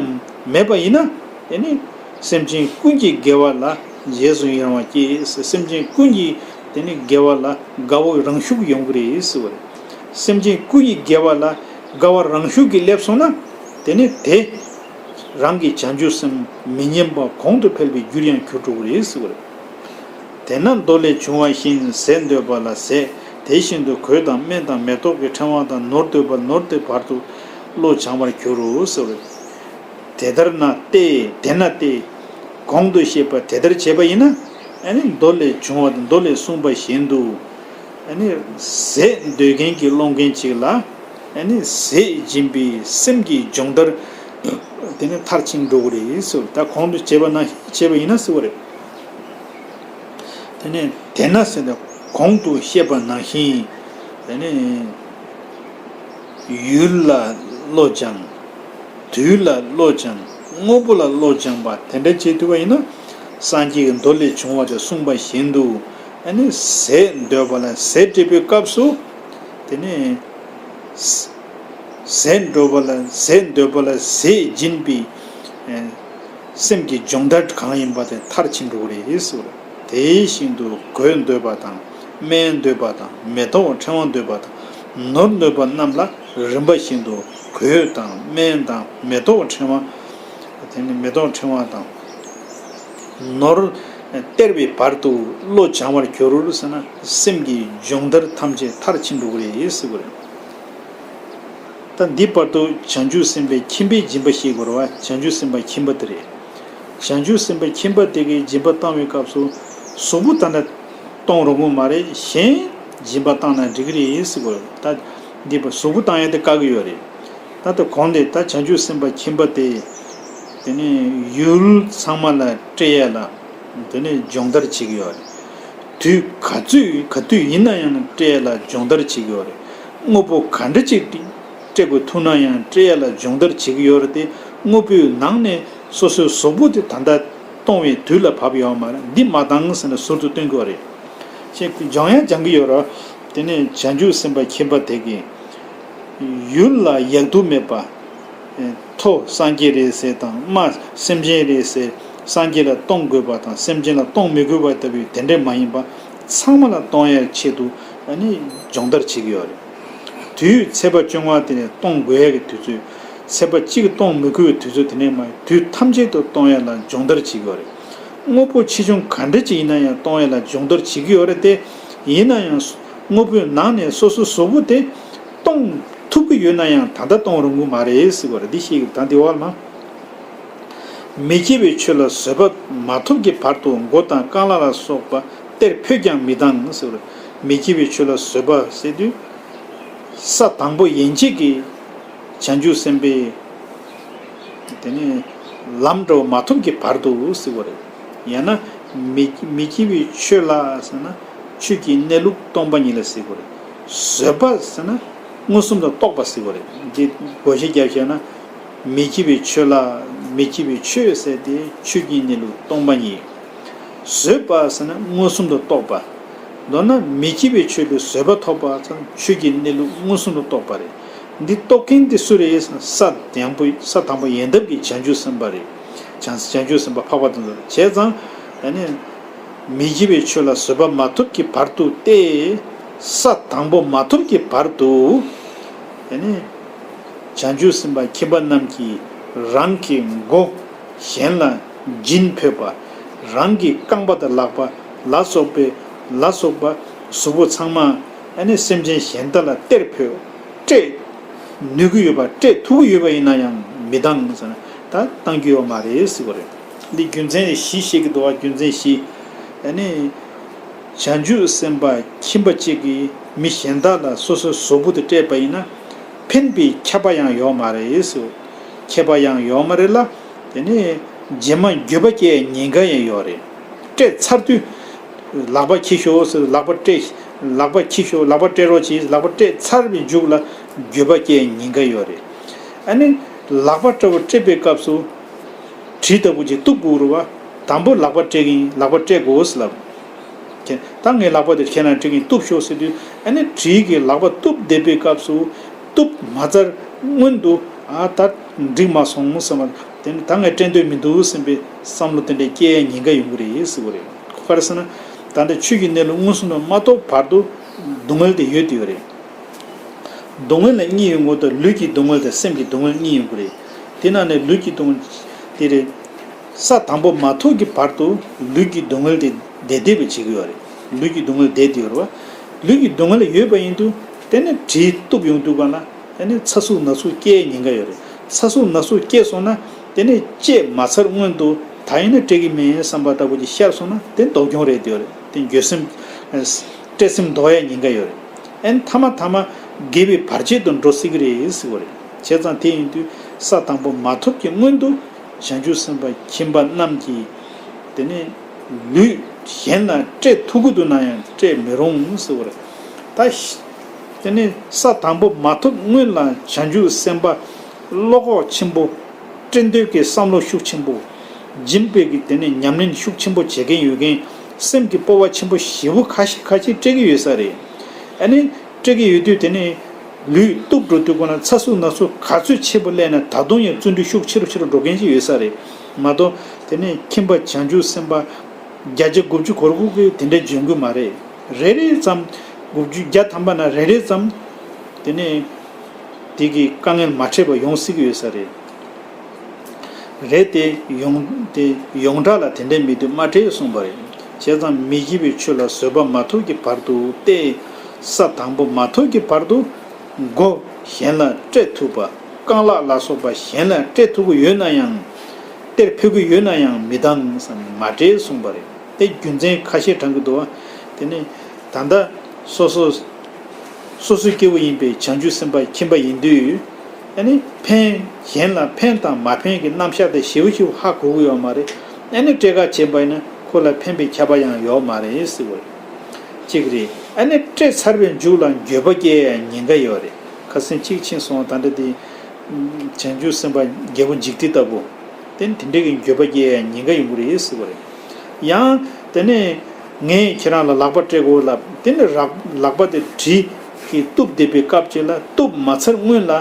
མེད་པ་ཡིན་ན། དེ་ནི་སེམས་ཅན་ཀུན་གྱི་དགེ་བ་ལ་རྗེས་སུ་ཡི་རང་བ་སྐྱེས། སེམས་ཅན་ཀུན་གྱི་དེ་ནི་དགེ་བ་ལ་དགའ་བོ་རང་ཤུགས་ཡོང་གི་རེད་ཟེར་བ་རེད། སེམས་ཅན་ཀུན་གྱི་དགེ་བ་ལ་དགའ་བ་རང་ཤུགས་ཀྱིས་སླེབས་སོང་ན། དེ་ནི་དེ་རང་གི་བྱང་ཆུབ་སེམས་མི་ཉམས་པ་གོང་དུ་འཕེལ་བའི་རྒྱུར་ཡང་གྱུར་འགྲོ་གི་རེད་ཟེར་བ་རེད། དེས་ན་མདོ་ལས་བྱུང་བ་བཞིན་ཟས་འདོད་པ་ལ་ཟས། དེ་བཞིན་དུ་གོས་དང་སྨན་དང་མེ་ཏོག་གི་ཕྲེང་བ་དང་ནོར་འདོད་པ་ནོར་དེ་བར་དུ་བློ་སྦྱང་བར་འགྱུར་རོ་ཟེར། དེ་ལྟར་ན་སྟེ། དེས་ན་སྟེ། གོང་དུ་བཤད་པ་དེ་ལྟར་བྱས་པ་ཡིན་ན། ཨ་ནི་མདོ་ལས་བྱུང་བ་དང་མདོ་ལས་གསུངས་པ་བཞིན་དུ། ཨ་ནི་ཟས་འདོད་མཁན་གྱི་སློང་མཁན་ཅིག་ལ། ཨ་ནི་ཟས་སྦྱིན་པའི་སེམས་ཀྱི་སྦྱོང་བརྡར་དེ་ནི་མཐར་ཕྱིན་འགྲོ་གི་རེད་ཟེར། ད་གོང་དུ་བྱས་པ་ན་བྱས་པ་ཡིན་ན་ཟེར་བ་རེད། དེ་ནས་དེས་ན་ཟེར་ནས་གོང་དུ་བཤད་པ་ནང་བཞིན། དེ་ནས་ཡུལ་ལ་བློ་སྦྱང་། དུས་ལ་བློ་སྦྱང་། དངོས་པོ་ལ་བློ་སྦྱང་བ་དེ་འདྲ་བྱེད་ཐུབ་པ་ཡིན་ན། སངས་རྒྱས་ཀྱི་མདོ་ལས་བྱུང་བ་དེ་གསུངས་པ་བཞིན་དུ། ཨ་ནི་ཟས་འདོད་པ་ལ་ཟས་སྤྲད་པའི་སྐབས་སུ། དེ་ནས་ཟས་འདོད་པ་ལ་ཟས་འདོད་པ་ལ་ཟས་སྦྱིན་པའི་སེམས་ཀྱི་སྦྱོང་བརྡར་གང་ཡིན་པ་དེ་མཐར་ཕྱིན་འགྲོ་གི་རེད་ཟེར། དེ་བཞིན་དུ་གོས་འདོད་པ་དང་སྨན་འདོད་པ་དང་མེ་ཏོག་ཕྲེང་བ་འདོད་པ་དང་ནོར་འདོད་པ་རྣམས་ལ་རིམ་པ་བཞིན་དུ་གོས་དང་སྨན་དང་མེ་ཏོག་ཕྲེང་བ། དེ་ནི་མེ་ཏོག་ཕྲེང་བ་དང་ནོར་སྟེར་བའི་བར་དུ་བློ་སྦྱང་བར་འགྱུར་ཟེར་ན་སེམས་ཀྱི་སྦྱོང་བརྡར་ཐམས་ཅད་མཐར་ཕྱིན་འགྲོ་གི་རེད་ཟེར་བ་རེད། ད་འདི་བར་དུ་བྱང་ཆུབ་སེམས་དཔའི་ཁྱིམ་པའི་སྦྱིན་པ་ཤེས་དགོས་རེད་བ། བྱང་ཆུབ་སེམས་དཔའ་ཁྱིམ་པ་དེ་རེད། བྱང་ཆུབ་སེམས་དཔའ་ཁྱིམ་པ་དེ་གའི་སྦྱིན་པ་བཏང་བའི་སྐབས་སུ་གཟུགས་པོ་ད་ལྟ་གཏོང་རུང་གི་མ་རེད། གཞན་སྦྱིན་པ་བཏང་ན་འགྲིག་གི་རེད་ཟེར་དགོས་རེད། ད་འདི་བར་གཟུགས་པོ་བཏང་ཡ་དེ་བཀག་གི་ཡོད་རེད། ད་ལྟ་གོང་དེ་ད་བྱང་ཆུབ་སེམས་དཔའ་ཁྱིམ་པ་དེ་ དེ་ནས་ཡུལ་ཚང་མ་ལ་སྤྲད་ཡ་ལ་དེ་ནས་སྦྱོང་བརྡར་བྱེད་ཀྱི་ཡོད་རེད། དུས་ག་ཚོད་ག་དུས་ཡིན་ན་ཡང་སྤྲད་ཡ་ལ་སྦྱོང་བརྡར་བྱེད་ཀྱི་ཡོད་རེད། དངོས་པོ་ག་འདྲ་ཅིག་སྤྲད་དགོས་ཐུག་ན་ཡང་སྤྲད་ཡ་ལ་སྦྱོང་བརྡར་བྱེད་ཀྱི་ཡོད་རེད་དེ། དངོས་པོའི་ནང་ནས་སོ་སོའི་གཟུགས་པོ་དེ་ད་ལྟ་གཏོང་བའི་དུས་ལ་བབ་ཡོད་མ་རེད། འདི་མ་བཏང་ཟེར་ནས་ཟུར་དུ་སྟོན་གྱི་ཡོད་རེད། ཅེས་སྦྱང་ཡ་སྦྱང་གི་ཡོད་རེད། དེ་ནས་བྱང་ཆུབ་སེམས་དཔའ་ཁྱིམ་པ་དེ་གིས་ཡུལ་ལ་ཡག་སྡུག་མེད་པ། མཐོ་སངས་རྒྱས་རེད་ཟེར་དང་། དམའ་སེམས་ཅན་རེད་ཟེར། སངས་རྒྱས་ལ་གཏོང་དགོས་པ་དང་སེམས་ཅན་ལ་གཏོང་མི་དགོས་པ་ལྟ་བུའི་དེ་འདྲས་མ་ཡིན་པ། ཚང་མ་ལ་གཏོང་ཡའི་ཆེད་དུ་ཨ་ནི་སྦྱོང་བརྡར་བྱེད་ཀྱི་ཡོད་རེད། དུས་ཚེས་པ་བཅོ་ལྔ་དེ་ནས་གཏོང་དགོས་ཡ་གི་དུས་ཚོད། ཚེས་པ་གཅིག་གཏོང་མི་དགོས་པའི་དུས་ཚོད་དེ་འདྲས་མ་ཡིན། དུས་ཐམས་ཅད་དུ་གཏོང་ཡ་ལ་སྦྱོང་བརྡར་བྱེད་ཀྱི་ཡོད་རེད། དངོས་པོ་ཆེ་ཆུང་ག་འདྲ་ཅིག་ཡིན་ན་ཡང་གཏོང་ཡ་ལ་སྦྱོང་བརྡར་བྱེད་ཀྱི་ཡོད་རེད་དེ། ཡིན་ན་ཡང་དངོས་པོའི་ནང་ནས་སོ་སོའི་གཟུགས་པོ་དེ་གཏོང་ཐུབ་ཀྱི་ཡོད་ན་ཡང་ད་ལྟ་གཏོང་རུང་གི་མ་རེད་ཟེར་བ་རེད། འདི་ཤེས་ཀྱི་ད་འདི་བར་མ། མི་སྐྱེ་བའི་ཆོས་ལ་བཟོད་པ་མ་ཐོབ་ཀྱི་བར་དུ་མགོ་དང་རྐང་ལག་ལ་སོགས་པ་གཏེར་ཕུད་ཀྱང་མི་གཏང་ཟེར་བ་རེད། མི་སྐྱེ་བའི་ཆོས་ལ་བཟོད་པ་ཟེར་དུས། ས་དང་པོ་ཡན་ཆད་ཀྱི་བྱང་ཆུབ་སེམས་དཔའི་དེ་ནི་ལམ་འགྲོ་མ་ཐོབ་ཀྱི་བར་དུ་ཟེར་བ་རེད། ཡང་ན་མི་མི་སྐྱེ་བའི་ཆོས་ལ་ཟེར་ན་ཆོས་ཀྱི་གནས་ལུགས་སྟོང་པ་ཉིད་ལ་ཟེར་བ་རེད། བཟོད་པ་ཟེར་ན་མངོན་སུམ་དུ་རྟོགས་པ་ཟེར་བ་རེད། འདི་བགོ་བཤའ་རྒྱབ་བྱས་ན་མི་སྐྱེ་བའི་ཆོས་ལ་མི་སྐྱེ་བའི་ཆོས་ཟེར་ཏེ་ཆོས་ཀྱི་གནས་ལུགས་སྟོང་པ་ཉིད། བཟོད་པ་ཟེར་ན་མངོན་སུམ་དུ་རྟོགས་པ། མདོར་ན་མི་སྐྱེ་བའི་ཆོས་ལ་བཟོད་པ་ཐོབ་པ་ཙམ་ཆོས་ཀྱི་གནས་ལུགས་མངོན་སུམ་དུ་རྟོགས་པ་རེད། འདི་རྟོགས་མཁན་དེ་སུ་རེད་ཟེར་ན་ས་དང་པོ་ས་དང་པོ་ཡན་འདབ་ཀྱི་བྱང་ཆུབ་སེམས་དཔའ་རེད། བྱང་བྱང་ཆུབ་སེམས་དཔའ་འཕགས་པ་དེ་ཚོ་རེད། བྱས་ཙང་ཨ་ནི་མི་སྐྱེ་བའི་ཆོས་ལ་བཟོད་པ་མ་ཐོབ་ཀྱི་བར་དུ་སྟེ། ས་དང་པོ་མ་ཐོབ་ཀྱི་བར་དུ་ཨ་ནི་བྱང་ཆུབ་སེམས་དཔའ་ཁྱིམ་པ་རྣམས་ཀྱིས་རང་གི་མགོ་གཞན་ལ་སྦྱིན་ཕོད་པ། རང་གི་རྐང་པ་དང་ལག་པ་ལ་སོགས་པའི་ལ་སོགས་པ་གཟུགས་པོ་ཚང་མ་ཨ་ནི་སེམས་ཅན་གཞན་དག་ལ་སྟེར་ཕོད། སྤྲད་ནུས་ཀྱི་ཡོད་པ་སྤྲད་ཐུབ་ཀྱི་ཡོད་པ་ཡིན་ན་ཡང་མི་གཏང་ཟེར་ན་ད་གཏང་རྒྱུ་ཡོད་མ་རེད་ཟེར་བ་རེད། འདི་རྒྱུ་མཚན་བཞི་བཤད་ཀྱི་འདུག་བ། རྒྱུ་མཚན་བཞི། ཨ་ནི། བྱང་ཆུབ་སེམས་དཔའ་ཁྱིམ་པ་གཅིག་གིས་མི་གཞན་དག་ལ་སོ་སོའི་གཟུགས་པོ་དེ་སྤྲད་པ་ཡིན་ན་ཕན་པའི་ཁྱབ་པ་ཡང་ཡོད་མ་རེད་ཟེར། ཁྱབ་པ་ཡང་ཡོད་མ་རེད་ལ། དེ་ནས་རྗེས་མ་འགྱོད་པ་སྐྱེ་ཉེན་ཁ་ཡང་ཡོད་རེད། སྤྲད་ཚར་དུས་ལག་པ་འཁྱེར་ཤོག་ཟེར། ལག་པ་སྤྲད། ལག་པ་འཁྱེར་ཤོག་ལག་པ་སྤྲད་རོགས་གྱིས། ལག་པ་སྤྲད་ཚར་བའི་མཇུག་ལ་འགྱོད་པ་སྐྱེ་ཉེན་ཁ་ཡོད་རེད། ཨ་ནི་ལག་པ་འདྲ་བོ་སྤྲད་པའི་སྐབས་སུ། གྲི་ལྟ་བུ་ཅིག་གཏུབ་དགོས་རེད་བ། དང་པོ་ལག་པ་སྤྲད་ཀྱིན་ལག་པ་སྤྲད་དགོས་ལབ། ཁྱེད་ད་ངའི་ལག་པ་དེ་ཁྱེད་རང་སྤྲད་ཀྱིན་གཏུབ་ཤོག་ཟེར་དུས་ཨ་ནི་གྲི་གིས་ལག་པ་གཏུབ་བསྡད་པའི་སྐབས་སུ་གཏུབ་མ་ཚར་སྔོན་དུ་ཨ་ད་འགྲིག་མ་སོང་བསམ་པ་དེ་ནི་ད་ངས་སྤྲད་འདོད་མི་འདུག་བསམ་པའི་བསམ་བློ་དེ་འདྲ་སྐྱེ་ཡའི་ཉེན་ཁ་ཡོང་གི་རེད་ཟེར་བ་རེད། ཁོ་ག་རེ་ཟེར་ན་ད་ལྟ་ཆོས་ཀྱི་གནས་ལུགས་མངོན་སུམ་དུ་མ་རྟོགས་བར་དུ་སྡུག་བསྔལ་དེ་ཡོད་དེ་ཡོད་རེད། སྡུག་བསྔལ་ལ་གཉིས་ཡོང་གི་འདུག་ལུས་ཀྱི་སྡུག་བསྔལ་དང་སེམས་ཀྱི་སྡུག་བསྔལ་གཉིས་ཡོང་གི་རེད། དེ་ནང་ནས་ལུས་ཀྱི་སྡུག་བསྔལ་དེ་རེད། ས་དང་པོ་མ་ཐོབ་ཀྱི་བར་དུ་ལུས་ཀྱི་སྡུག་བསྔལ་དེ་བདེ་བདེ་བས་བྱེད་ཀྱི་ཡོད་རེད། ལུས་ཀྱི་སྡུག་བསྔལ་བདེ་བདེ་ཡོད་རེད་བ། ལུས་ཀྱི་སྡུག་བསྔལ་ཡོད་པ་ཡིན་དུས་དེ་ནས་གྲི་གཏུབ་ཡོང་དུས་ག་ལ་དེ་ནས་ཚ་ཟུག་ན་ཟུག་སྐྱེ་ཉེན་ཁ་ཡོད་རེད། ཚ་ཟུག་ན་ཟུག་སྐྱེ་སོང་ན་དེ་ནས་སྤྲད་མ་ཚར་སྔོན་དུ་ད་ཡིན་ན་སྤྲད་ཀྱི་མིན་བསམ་པ་ལྟ་བུ་ཅིག་ཤར་སོང་ན་དེ་སྡུག་གྱོང་རེད་དེ་ཡོད་རེད། དེ་འགྱོད་སེམས་སྤྲད་སེམས་ལྡོག་ཡ་ཉེན་ཁ་ཡོད་རེད། ཨན་ཐ་མ་ཐ་མ་དགེ་བའི་བར་ཆད་དུ་འགྲོ་སྲིད་ཀྱི་རེད་ཟེར་བ་རེད། བྱས་ཙང་དེ་ཡིན་དུས་ས་དང་པོ་མ་ཐོབ་ཀྱི་སྔོན་དུ་བྱང་ཆུབ་སེམས་དཔའ་ཁྱིམ་པ་རྣམས་ཀྱིས་དེ་ནས་ལུས་གཞན་ལ་སྤྲད་ཐུབ་ཀྱི་འདུག་ན་ཡང་སྤྲད་མི་རུང་ཟེར་བ་རེད། ད་དེ་ནས་ས་དང་པོ་མ་ཐོབ་སྔོན་ལ་བྱང་ཆུབ་སེམས་དཔའ་བློ་ཁོག་ཆེན་པོ། སྤྲད་འདོད་ཀྱི་བསམ་བློ་ཤུགས་ཆེན་པོ། སྦྱིན་པའི་གི་དེ་ནས་ཉམས་ལེན་ཤུགས་ཆེན་པོ་བྱེད་མཁན་ཡོད་མཁན་སེམས་ཀྱི་སྤོབས་པ་ཆེན་པོ་ཞེ་པོ་ཁ་ཤས་ཁ་ཤས་སྤྲད་ཀྱི་ཡོད་ས་རེད། ཨ་ནི་སྤྲད་ཀྱི་ཡོད་དུས་དེ་ནས་ལུས་གཏུབ་འགྲོ་དུས་ཁོ་ན་ཚ་ཟུག་ན་ཟུག་ག་ཚོད་ཆེ་པོ་སླེབས་ན་ད་དུང་ཡང་བརྩོན་འགྲུས་ཤུགས་ཆེ་རུ་ཆེ་རུ་འགྲོ་མཁན་ཅིག་ཡོད་ས་རེད་མ་གཏོགས་དེ་ནས་ཁྱིམ་པ་བྱང་ཆུབ་སེམས་དཔའ་བརྒྱ་ཆ་དགུ་བཅུ་གོ་དགུ་གིས་དེ་འདྲ་འཇོན་གི་མ་རེད། རེ་རེ་ཙམ་དགུ་བཅུ་བརྒྱ་ཐམ་པ་ན་རེ་རེ་ཙམ་དེ་ནས་དེ་གི་དཀའ་ངལ་མ་འཕྲད་པ་ཡོང་སྲིད་ཀྱི་ཡོད་ས་རེད། རེད་དེ་ཡོངས་དེ་ཡོངས་གྲགས་ལ་དེ་འདྲའི་མི་འདུག་མ་སྤྲད་གསུངས་པ་རེད། བྱས་ཙང་མི་སྐྱེ་བའི་ཆོས་ལ་བཟོད་པ་མ་ཐོབ་ཀྱི་བར་དུ་སྟེ། ས་དང་པོ་མ་ཐོབ་ཀྱི་བར་དུ་མགོ་གཞན་ལ་སྤྲད་ཐུབ་པ། རྐང་ལག་ལ་སོགས་པ་གཞན་ལ་སྤྲད་ཐུབ་ཀྱི་ཡོད་ན་ཡང་། སྟེར་ཕོད་ཀྱི་ཡོད་ན་ཡང་མི་གཏང་བསམ་མ་སྤྲད་གསུངས་པ་རེད། དེ་རྒྱུ་མཚན་ཁ་ཤས་དྲངས་ཀྱི་འདུག་བ། དེ་ནི་ད་ལྟ་སོ་སོ་སོ་སོའི་སྐྱེ་བོ་ཡིན་པའི་བྱང་ཆུབ་སེམས་དཔའ་ཁྱིམ་པ་ཡིན་དུས། ཨ་ནི་ཕན། གཞན་ལ་ཕན་དང་མ་ཕན་གྱི་རྣམ་གཞག་དེ་ཞིབ་ཞིབ་ཧ་གོ་གི་ཡོད་མ་རེད། ཨ་ནི་སྤྲད་ཁ་བྱས་པ་ཡིན་ན་ཁོ་ལ་ཕན་པའི་ཁྱབ་པ་ཡང་ཡོད་མ་རེད་ཟེར་བ་རེད། གཅིག་རེད། ཨ་ནི་སྤྲད་ཚར་བའི་མཇུག་ལ་འགྱོད་པ་སྐྱེ་ཡ་ཉེན་ཁ་ཡོད་རེད། ཁ་སང་གཅིག་ཕྱིན་སོང་། ད་འདྲ་དེ་བྱང་ཆུབ་སེམས་དཔའ་རྒྱལ་པོ་འཇིགས་བྲལ་ལྟ་བུ། དེ་དེ་འདྲའི་གི་འགྱོད་པ་སྐྱེ་ཡ་ཉེན་ཁ་ཡོང་གི་རེད་ཟེར་བ་རེད། ཡང་དེ་ནས་ངས་ཁྱེད་རང་ལ་ལག་པ་སྤྲད་དགོས་ལབ། དེ་ནས་རག་ལག་པ་དེ་གྲི་གིས་གཏུབ་བསྡད་པའི་སྐབས་ཅིག་ལ། གཏུབ་མ་ཚར་སྔོན་ལ་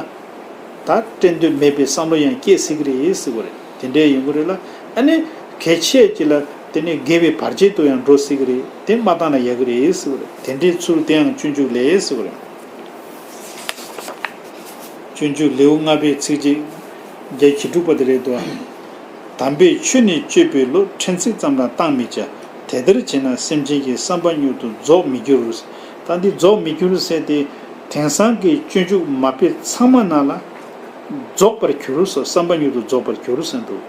ད་སྤྲད་འདོད་མེད་པའི་བསམ་བློ་ཡང་སྐྱེ་སྲིད་ཀྱི་རེད་ཟེར་བ་རེད། དེ་འདྲའི་ཡོང་གི་རེད་ལ། ཨ་ནི་གལ་ཆེ་ཅིག་ལ་དེ་ནས་དགེ་བའི་བར་ཆད་དུ་ཡང་འགྲོ་སྲིད་ཀྱི་རེད། དེ་མ་བཏང་ན་ཡག་གི་རེད་ཟེར་བ་རེད། དེ་འདྲའི་ཚུལ་དེའང་སྤྱོད་འཇུག་ལས་ཟེར་བ་རེད། སྤྱོད་འཇུག་ལེའུ་ལྔ་པའི་ཚིགས་བཅད་བརྒྱད་ཅུ་དྲུག་པ་དེ་རེད་དོ། དམ་པའི་ཆོས་ནི་སྤྱོད་པའི་ལུས། ཕྲན་ཚེགས་ཙམ་ལ་བཏང་མི་བྱ། དེ་ལྟར་བྱས་ན་སེམས་ཅན་གྱི་བསམ་པ་མྱུར་དུ་རྫོགས་མི་འགྱུར། ད་འདི་རྫོགས་མི་འགྱུར་ཟེར་དེ། དེང་སང་གི་སྤྱོད་འཇུག་མ་དཔེ་ཚང་མ་ནང་ལ་རྫོགས་པར་འགྱུར་སོ། བསམ་པ་མྱུར་དུ་རྫོགས་པར་འགྱུར་ཟེར་འདུག།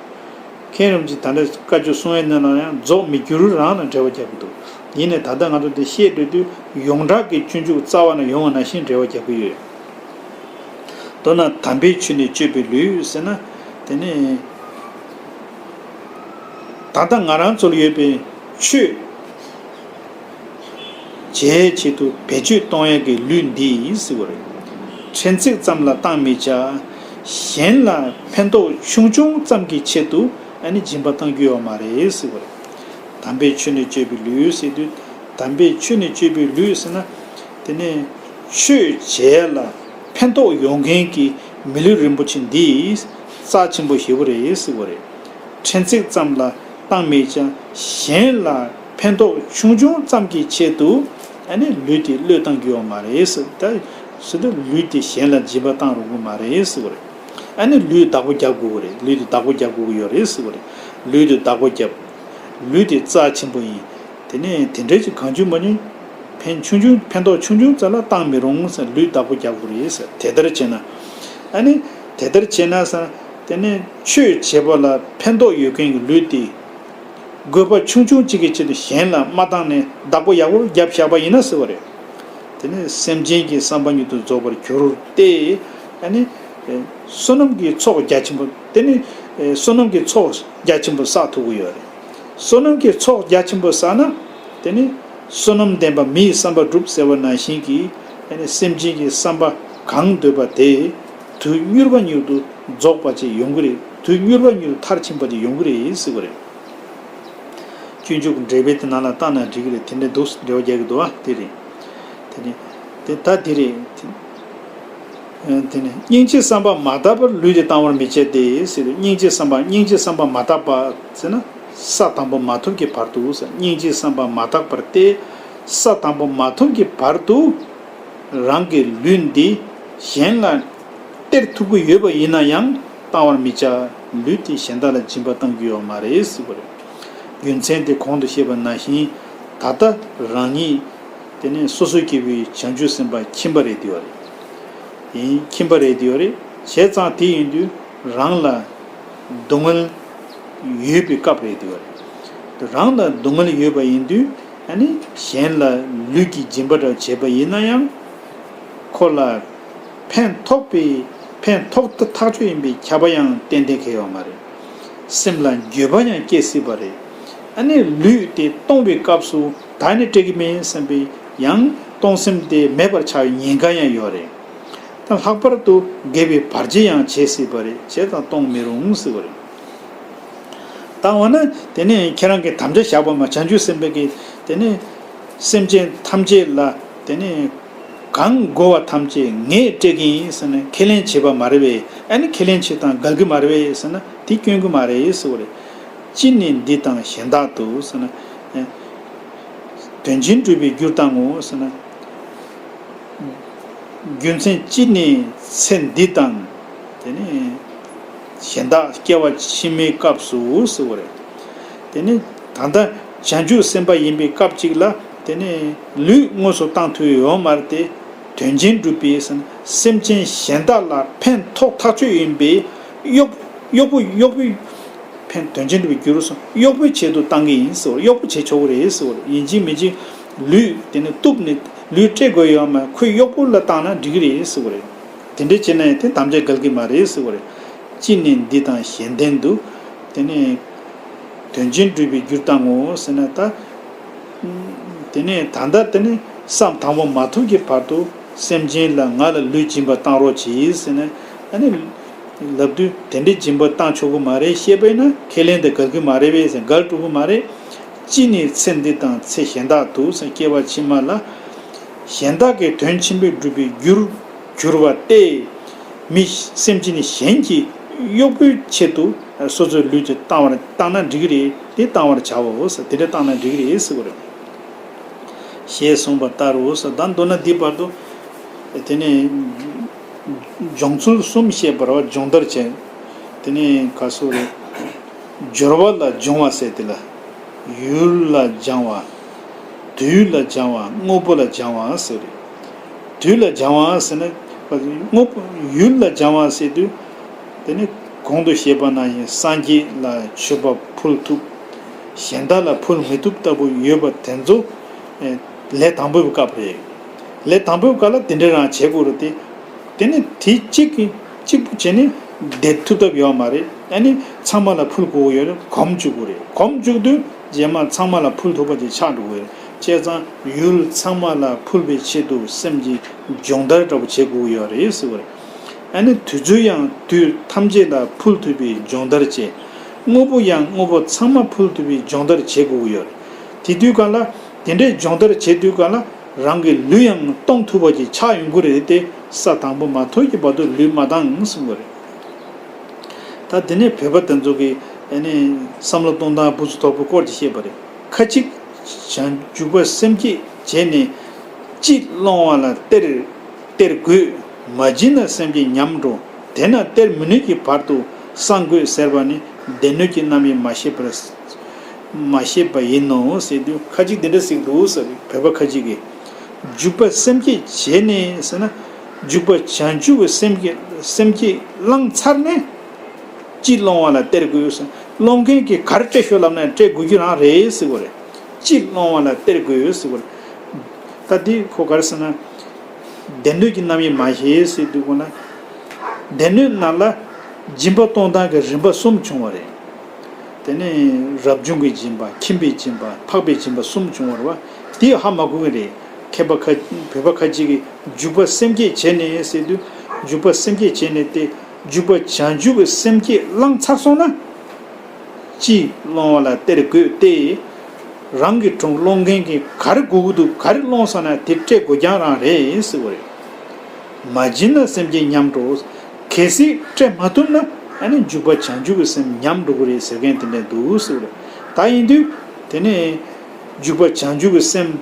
མཁན་རིན་པོ་ཆེས་ད་ལྟ་བཀའ་ཆོས་གསུང་བའི་ནང་ལ་ཡང་རྫོགས་མི་འགྱུར་རང་ལ་འགྲེལ་བ་རྒྱག་གི་འདུག། ཡིན་ནའི་ད་ལྟ་ང་ཚོ་འདི་བཤད་འགྲོ་དུས་ཡོངས་གྲགས་ཀྱི་སྤྱོད་འཇུག་རྩ་བ་ནས་ཡོང་བ་ནང་བཞིན་འགྲེལ་བ་རྒྱག་གི་ཡོད། མདོར་ན་དམ་པའི་ཆོས་ནི་སྤྱོད་པའི་ལུས་ཟེར་ན། དེ་ནི་ད་ལྟ་ང་རང་ཚོར་ཡོད་པའི་ཆོས་བྱེད་ཆེད་དུ་བེད་སྤྱོད་གཏོང་ཡས་ཀྱི་ལུས་འདི་ཡིན་ཟེར་བ་རེད། ཕྲན་ཚེགས་ཙམ་ལ་བཏང་མི་བྱ། གཞན་ལ་ཕན་ཐོགས་ཆུང་ཆུང་ཙམ་གྱི་ཆེད་དུ་ཨ་ནི་སྦྱིན་པ་གཏང་རྒྱུ་ཡོད་མ་རེད་ཟེར་བ་རེད། དམ་པའི་ཆོས་ནི་སྤྱོད་པའི་ལུས་ཟེར་དུས། དམ་པའི་ཆོས་ནི་སྤྱོད་པའི་ལུས་ཟེར་ན། དེ་ནས་ཆོས་བྱེད་ལ་ཕན་ཐོགས་ཡོང་མཁན་གྱི་མི་ལུས་རིན་པོ་ཆེ་འདི་རྩ་ཆེན་པོ་ཞེ་པོ་རེད་ཟེར་བ་རེད། ཕྲན་ཚེགས་ཙམ་ལ་བཏང་མི་བྱ། གཞན་ལ་ཕན་ཐོགས་ཆུང་ཆུང་ཙམ་གྱི་ཆེད་དུ་ཨ་ནི་ལུས་དེ་བློས་བཏང་རྒྱུ་ཡོད་མ་རེད་ཟེར། ད་ཟེར་དུས་ལུས་དེ་གཞན་ལ་སྦྱིན་པ་བཏང་རུང་གི་མ་རེད་ཟེར་བ་རེད། ཨ་ནི་ལུས་བདག་པོ་རྒྱབ་དགོས་ཀྱི་རེད། ལུས་དེ་བདག་པོ་རྒྱབ་དགོས་ཀྱི་ཡོད་རེད་ཟེར་བ་རེད། ལུས་དེ་བདག་པོ་རྒྱབ། ལུས་དེ་རྩ་ཆེན་པོ་ཡིན། དེ་ནས་དེ་འདྲའི་ཅིག་གང་བྱུང་མ་བྱུང་ཕན་ཆུང་ཆུང་ཕན་ཐོགས་ཆུང་ཆུང་ཙམ་ལ་བཏང་མི་རུང་ཟེར། ལུས་བདག་པོ་རྒྱག་དགོས་རེད་ཟེར། དེ་ལྟར་བྱས་ན། ཨ་ནི་དེ་ལྟར་བྱས་ན་ཟེར། དེ་ནས་ཆོས་བྱེད་པ་ལ་ཕན་ཐོགས་ཡོད་མཁན་གྱི་ལུས་དེ་དགོས་པ་ཆུང་ཆུང་གཅིག་གི་ཆེད་དུ་གཞན་ལ་མ་བཏང་ནས་བདག་པོ་ཡག་པོ་བརྒྱབ་བཞག་པ་ཡིན་ན་ཟེར་བ་རེད། དེ་ནས་སེམས་ཅན་གྱི་བསམ་པ་མྱུར་དུ་རྫོགས་པར་འགྱུར་ཏེ། ཨ་ནི་བསོད་ནམས་ཀྱི་ཚོགས་རྒྱ་ཆེན་པོ། དེ་ནི་བསོད་ནམས་ཀྱི་ཚོགས་རྒྱ་ཆེན་པོ་བསགས་ཐུབ་ཀྱི་ཡོད་རེད། བསོད་ནམས་ཀྱི་ཚོགས་རྒྱ་ཆེན་པོ་བསགས་ན། དེ་ནི་བསོད་ནམས་ལྡན་པ་མིའི་བསམ་པ་འགྲུབ་ཟེར་བ་ནང་བཞིན་གྱི། ཨ་ནི་སེམས་ཅན་གྱི་བསམ་པ་གང་འདོད་པ་དེ་དུས་མྱུར་བ་མྱུར་དུ་རྫོགས་པ་ཅིག་ཡོང་གི་རེད། དུས་མྱུར་བ་མྱུར་དུ་མཐར་ཕྱིན་པ་ཅིག་ཡོང་གི་རེད་ཟེར་བ་རེད། སྤྱོད་འཇུག་འགྲེལ་པའི་དེ་ནང་ལ་བལྟས་ན་འགྲིག་གི་རེད། དེ་འདྲ་འདུག། འགྲེལ་བ་རྒྱག་གི་འདུག་ཨ། དེ་རེད། དེ་ནི་དེ་ད་དེ་རེད། དེ་ནི་སྙིང་རྗེའི་བསམ་པ་མ་དག་པར་ལུས་དེ་བཏང་བར་མི་བྱ་སྟེ་ཟེར། སྙིང་རྗེའི་བསམ་པ། སྙིང་རྗེའི་བསམ་པ་མ་དག་པ་ཟེར་ན། ས་དང་པོ་མ་ཐོབ་ཀྱི་བར་དུ་ཟེར། སྙིང་རྗེའི་བསམ་པ་མ་དག་པར་ཏེ། ས་དང་པོ་མ་ཐོབ་ཀྱི་བར་དུ་རང་གི་ལུས་འདི་གཞན་ལ་སྟེར་ཐུབ་ཀྱི་ཡོད་པ་ཡིན་ན་ཡང་བཏང་བར་མི་བྱ། ལུས་དེ་གཞན་དག་ལ་སྦྱིན་པ་གཏང་རྒྱུ་ཡོད་མ་རེད་ཟེར་བ་རེད། རྒྱུ་མཚན་དེ་གོང་དུ་བཤད་པ་ནང་བཞིན། ད་ལྟ་རང་ཉིད་དེ་ནས་སོ་སོ་སྐྱེ་བོའི་བྱང་ཆུབ་སེམས་དཔའ་ཁྱིམ་པ་རེད་བསྡད་ཡོད་རེད། ཡིན། ཁྱིམ་པ་རེད་བསྡད་ཡོད་རེད། བྱས་ཙང་དེ་ཡིན་དུས་རང་ལ་སྡུག་བསྔལ་ཡོད་པའི་སྐབས་རེད་བསྡད་ཡོད་རེད། རང་ལ་སྡུག་བསྔལ་ཡོད་པ་ཡིན་དུས། ཨ་ནི་གཞན་ལ་ལུས་ཀྱི་སྦྱིན་པ་འདྲ་བྱས་པ་ཡིན་ན་ཡང་། ཁོ་ལ་ཕན་ཐོགས་པའི། ཕན་ཐོགས་ཐག་ཆོད་ཡིན་པའི་ཁྱབ་པ་ཡང་ཏན་ཏན་ཁེལ་ཡོད་མ་རེད། སེམས་ལ་འགྱོད་པ་ཡང་སྐྱེ་སྲིད་པ་རེད། ཨ་ནི་ལུས་དེ་གཏོང་བའི་སྐབས་སུ་ད་ནི་སྤྲད་ཀྱི་མིན་བསམ་པའི་ཡང་གཏོང་སེམས་དེ་མེད་པར་ཆགས་པའི་ཉེན་ཁ་ཡང་ཡོད་རེད། ད་ལྷག་པར་དུ་དགེ་བའི་བར་ཆད་ཡང་བྱེད་སྲིད་པ་རེད། བྱས་ཙང་གཏོང་མི་རུང་ཟེར་བ་རེད། ད་འོ་ན་དེ་ནས་ཁྱེད་རང་གིས་དམ་བཅའ་བཞག་པ་མ། བྱང་ཆུབ་སེམས་དཔའ་གིས་དེ་ནས་སེམས་ཅན་ཐམས་ཅད་ལ་དེ་ནས་གང་དགོས་པ་ཐམས་ཅད་ངས་སྤྲད་ཀྱི་ཡིན་ཟེར་ནས་ཁས་ལེན་བྱས་པ་མ་རེད་པས། ཨ་ནི་ཁས་ལེན་བྱས་དང་འགལ་གྱི་མ་རེད་པས་ཟེར་ན། དེ་སྐྱོན་གྱི་མ་རེད་ཟེར་བ་རེད། ཅི་ནས་འདི་དང་གཞན་དག་ཏུ་ཟེར་ན། དོན་ཆེན་སྒྲུབ་པའི་རྒྱུར་བཏང་ངོ་ཟེར་ན། རྒྱུ་མཚན་ཅི་ནས་ཚེ་འདི་དང་དེ་ནས་གཞན་དག་སྐྱེ་བ་ཕྱི་མའི་སྐབས་སུ་ཟེར་བ་རེད། དེ་ནས་ད་ལྟ་བྱང་ཆུབ་སེམས་དཔའ་ཡིན་པའི་སྐབས་གཅིག་ལ་དེ་ནས་ལུས་དངོས་སུ་བཏང་ཐུབ་ཡོད་མ་རེད་དེ། དོན་ཆེན་སྒྲུབ་པའི་སེམས། སེམས་ཅན་གཞན་དག་ལ་ཕན་ཐོགས་ཐག་ཆོད་ཡིན་པའི་གཡོག་གཡོག་པོ། གཡོག་པོའི་ཕན། དོན་ཆེན་སྒྲུབ་པའི་རྒྱུ་རུ་སོང་། གཡོག་པོའི་ཆེད་དུ་བཏང་གི་ཡིན་ཟེར་བ། གཡོག་པོ་བྱེད་ཆོག་གི་རེད་ཟེར་བ། ཡིན་གཅིག་མིན་གཅིག་ལུས་དེ་ནི་གཏུབ་ནས་ལུས་སྤྲད་དགོས་ཡོད་མ། ཁོའི་གཡོག་པོ་ལ་བཏང་ན་འགྲིག་གི་རེད་ཟེར་བ་རེད། དེ་འདྲ་བྱས་ན་ཡང་དེ་དམ་བཅའ་འགལ་གྱི་མ་རེད་ཟེར་བ་རེད། ཅི་ནས་འདི་དང་གཞན་ལྡན་དུ། དེ་ནས་དོན་ཆེན་སྒྲུབ་པའི་རྒྱུར་བཏང་ངོ་ཟེར་ན་ད། དེ་ནས་ད་ལྟ་དེ་ནས་བསམ་དང་པོ་མ་ཐོབ་ཀྱི་བར་དུ་སེམས་ཅན་ལ་ང་ལ་ལུས་སྦྱིན་པ་བཏང་རོགས་གྱིས་ཟེར་ན། ཨ་ནི་ལབ་དུས་དེ་འདྲའི་སྦྱིན་པ་བཏང་ཆོག་གི་མ་རེད་ཞེས་པ་ཡིན་ན་ཁས་ལེན་དེ་འགལ་གྱི་མ་རེད་པས་ཟེར། འགལ་འགྲོ་གི་མ་རེད། ཅི་ནས་ཚེ་འདི་དང་ཚེ་གཞན་དག་ཏུ་ཟེར། སྐྱེ་བ་ཕྱི་མ་ལ་གཞན་དག་གི་དོན་ཆེན་པོས་སྒྲུབ་པའི་རྒྱུར་གྱུར་པ་སྟེ། མི་སེམས་ཅན་གཞན་གྱི་གཡོག་པོའི་ཆེད་དུ་སོ་སོའི་ལུས་དེ་བཏང་བར་བཏང་ན་འགྲིག་གི་རེད། དེ་བཏང་བར་བྱའོ་ཟེར། དེ་འདྲ་བཏང་ན་འགྲིག་གི་རེད་ཟེར་བ་རེད། ཞེས་གསུངས་པ་ལྟར་རོ་ཟེར། ད་མདོར་ན་འདི་བར་དུ་དེ་ནས་སྦྱོང་ཚུལ་གསུམ་བཤད་པ་རེད་བ། སྦྱོང་བརྡར་བྱས། དེ་ནས་ག་སོ་རེད། སྦྱོར་བ་ལ་སྦྱོང་བ་ཟེར་དེ་ལ། ཡུལ་ལ་སྦྱང་བ། དུས་ལ་སྦྱང་བ། དངོས་པོ་ལ་སྦྱང་བ་ཟེར་རེད། དུས་ལ་སྦྱང་བ་ཟེར་ན། དངོས་པོ་ཡུལ་ལ་སྦྱང་བ་ཟེར་དུས། དེ་ནི་གོང་དུ་བཤད་པ་ནང་བཞིན་སངས་རྒྱས་ལ་མཆོད་པ་ཕུལ་ཐུབ། གཞན་དག་ལ་ཕུལ་མི་ཐུབ་ལྟ་བུ་ཡོད་པ་དེ་ཚོ། ལས་དང་པོའི་སྐབས་རེད། ལས་དང་པོའི་སྐབས་ལ་དེ་འདྲ་རང་བྱེད་དགོས་རེད་དེ། དེ་ནི་དེ་གཅིག་གིས་གཅིག་པུ་བྱས་ནས་བསྡད་ཐུབ་ཐབས་ཡོད་མ་རེད། ཨ་ནི་ཚང་མ་ལ་ཕུལ་དགོས་ཡོད་རེད། གོམས་བཅུག་དགོས་རེད། གོམས་བཅུག་དུས་རྗེས་མ་ཚང་མ་ལ་ཕུལ་ཐུབ་པ་ཅིག་ཆགས་འགྲོ་གི་ཡོད་རེད། བྱས་ཙང་ཡུལ་ཚང་མ་ལ་ཕུལ་བའི་ཆེད་དུ་སེམས་ཀྱི་སྦྱོང་བརྡར་འདྲ་པོ་བྱེད་དགོས་ཀྱི་ཡོད་རེད་ཟེར་བ་རེད། ཨ་ནི་དུས་ཚོད་ཡང་དུས་ཐམས་ཅད་ལ་ཕུལ་ཐུབ་པའི་སྦྱོང་བརྡར་བྱེད། དངོས་པོ་ཡང་དངོས་པོ་ཚང་མ་ཕུལ་ཐུབ་པའི་སྦྱོང་བརྡར་བྱེད་དགོས་ཀྱི་ཡོད་རེད། དེ་དུས་གང་ལ་དེ་འདྲའི་སྦྱོང་བརྡར་བྱེད་དུས་གང་ལ་རང་གི་ལུས་ཡང་གཏོང་ཐུབ་པ་ཅིག་ཆགས་ཡོང་གི་རེད་དེ། ས་དང་པོ་མ་ཐོབ་ཀྱི་བར་དུ་ལུས་མ་བཏང་གསུང་གི་རེད། ད་དེ་ནས་བོད་པ་དེ་ཚོ་གིས་ཨ་ནི་བསམ་བློ་གཏོང་སྟངས་བུ་ཚོ་དོག་པོའི་སྐོར་གྱི་བཤད་པ་རེད། ཁ་ཅིག་བྱང་འཇུག་པ་སེམས་བསྐྱེད་བྱས་ནས་ཅི་སློང་བ་ལ་གཏེར་གཏེར་དགོས། མ་བྱིན་ན་སེམས་བསྐྱེད་ཉམས་འགྲོ། དེས་ན་གཏེར་མི་ནུས་ཀྱི་བར་དུ་བསང་དགོས་ཟེར་བ་ནི་སྡེ་སྣོད་ཀྱི་རྣམ་དབྱེ་མ་ཤེས་པར་མ་ཤེས་པ་ཡིན་ནོ་ཟེར་དུས། ཁ་ཅིག་འདི་འདྲ་ཟེར་གྱི་འདུག་ཟེར། བོད་པ་ཁ་ཅིག་གིས། འཇུག་པ་སེམས་བསྐྱེད་བྱས་ནས་ཟེར་ན། འཇུག་པ་བྱང་ཆུབ་ཀྱི་སེམས་བསྐྱེད་སེམས་བསྐྱེད་བླངས་ཚར་ནས། ཅི་སློང་བ་ལ་གཏེར་དགོས་ཟེར། སློང་མཁན་གྱིས་ག་རེ་སྤྲད་ཤོག་ལབ་ན་སྤྲད་དགོས་རྒྱུ་རང་རེད་ཟེར་བ་རེད། ཅི་སློང་བ་ལ་གཏེར་དགོས་ཟེར་བ་རེད། ད་འདི་ཁོ་ག་རེ་ཟེར་ན། སྡེ་སྣོད་ཀྱི་རྣམ་དབྱེ་མ་ཤེས་ཟེར་དུས་གོ་ན། སྡེ་སྣོད་ནང་ལ་སྦྱིན་པ་གཏོང་སྟངས་ཀྱི་རིམ་པ་གསུམ་བྱུང་བ་རེད། དེ་ནས་རབ་བྱུང་གི་སྦྱིན་པ། ཁྱིམ་པའི་སྦྱིན་པ། འཕགས་པའི་སྦྱིན་པ་གསུམ་བྱུང་བ་རེད་བ། དེ་ཧ་མ་གོ་གི་རེད། མཁས་པ་ཁ་བོད་པ་ཁ་ཅིག་གིས་འཇུག་པ་སེམས་བསྐྱེད་བྱས་ནས་ཟེར་དུས། འཇུག་པ་སེམས་བསྐྱེད་བྱས་ནས་ཏེ། འཇུག་པ་བྱང་ཆུབ་ཀྱི་སེམས་བསྐྱེད་བླངས་ཚར་སོང་ན། ཅི་སློང་བ་ལ་གཏེར་དགོས་ཏེ། རང་གི་དྲུང་སློང་མཁན་གྱིས་ག་རེ་དགོས་ཀྱི་འདུག་ག་རེ་སློང་སོང་ན་དེ་སྤྲད་དགོས་རྐྱང་རང་རེད་ཟེར་བ་རེད། མ་བྱིན་ན་སེམས་བསྐྱེད་ཉམས་འགྲོ། གལ་སྲིད་སྤྲད་མ་ཐུབ་ན་ཨ་ནི་འཇུག་པ་བྱང་ཆུབ་ཀྱི་སེམས་ཉམས་འགྲོ་གི་རེད་ཟེར་མཁན་དེ་འདྲ་འདུག་ཟེར་བ་རེད། ད་ཡིན་དུས་དེ་ནས་འཇུག་པ་བྱང་ཆུབ་ཀྱི་སེམས་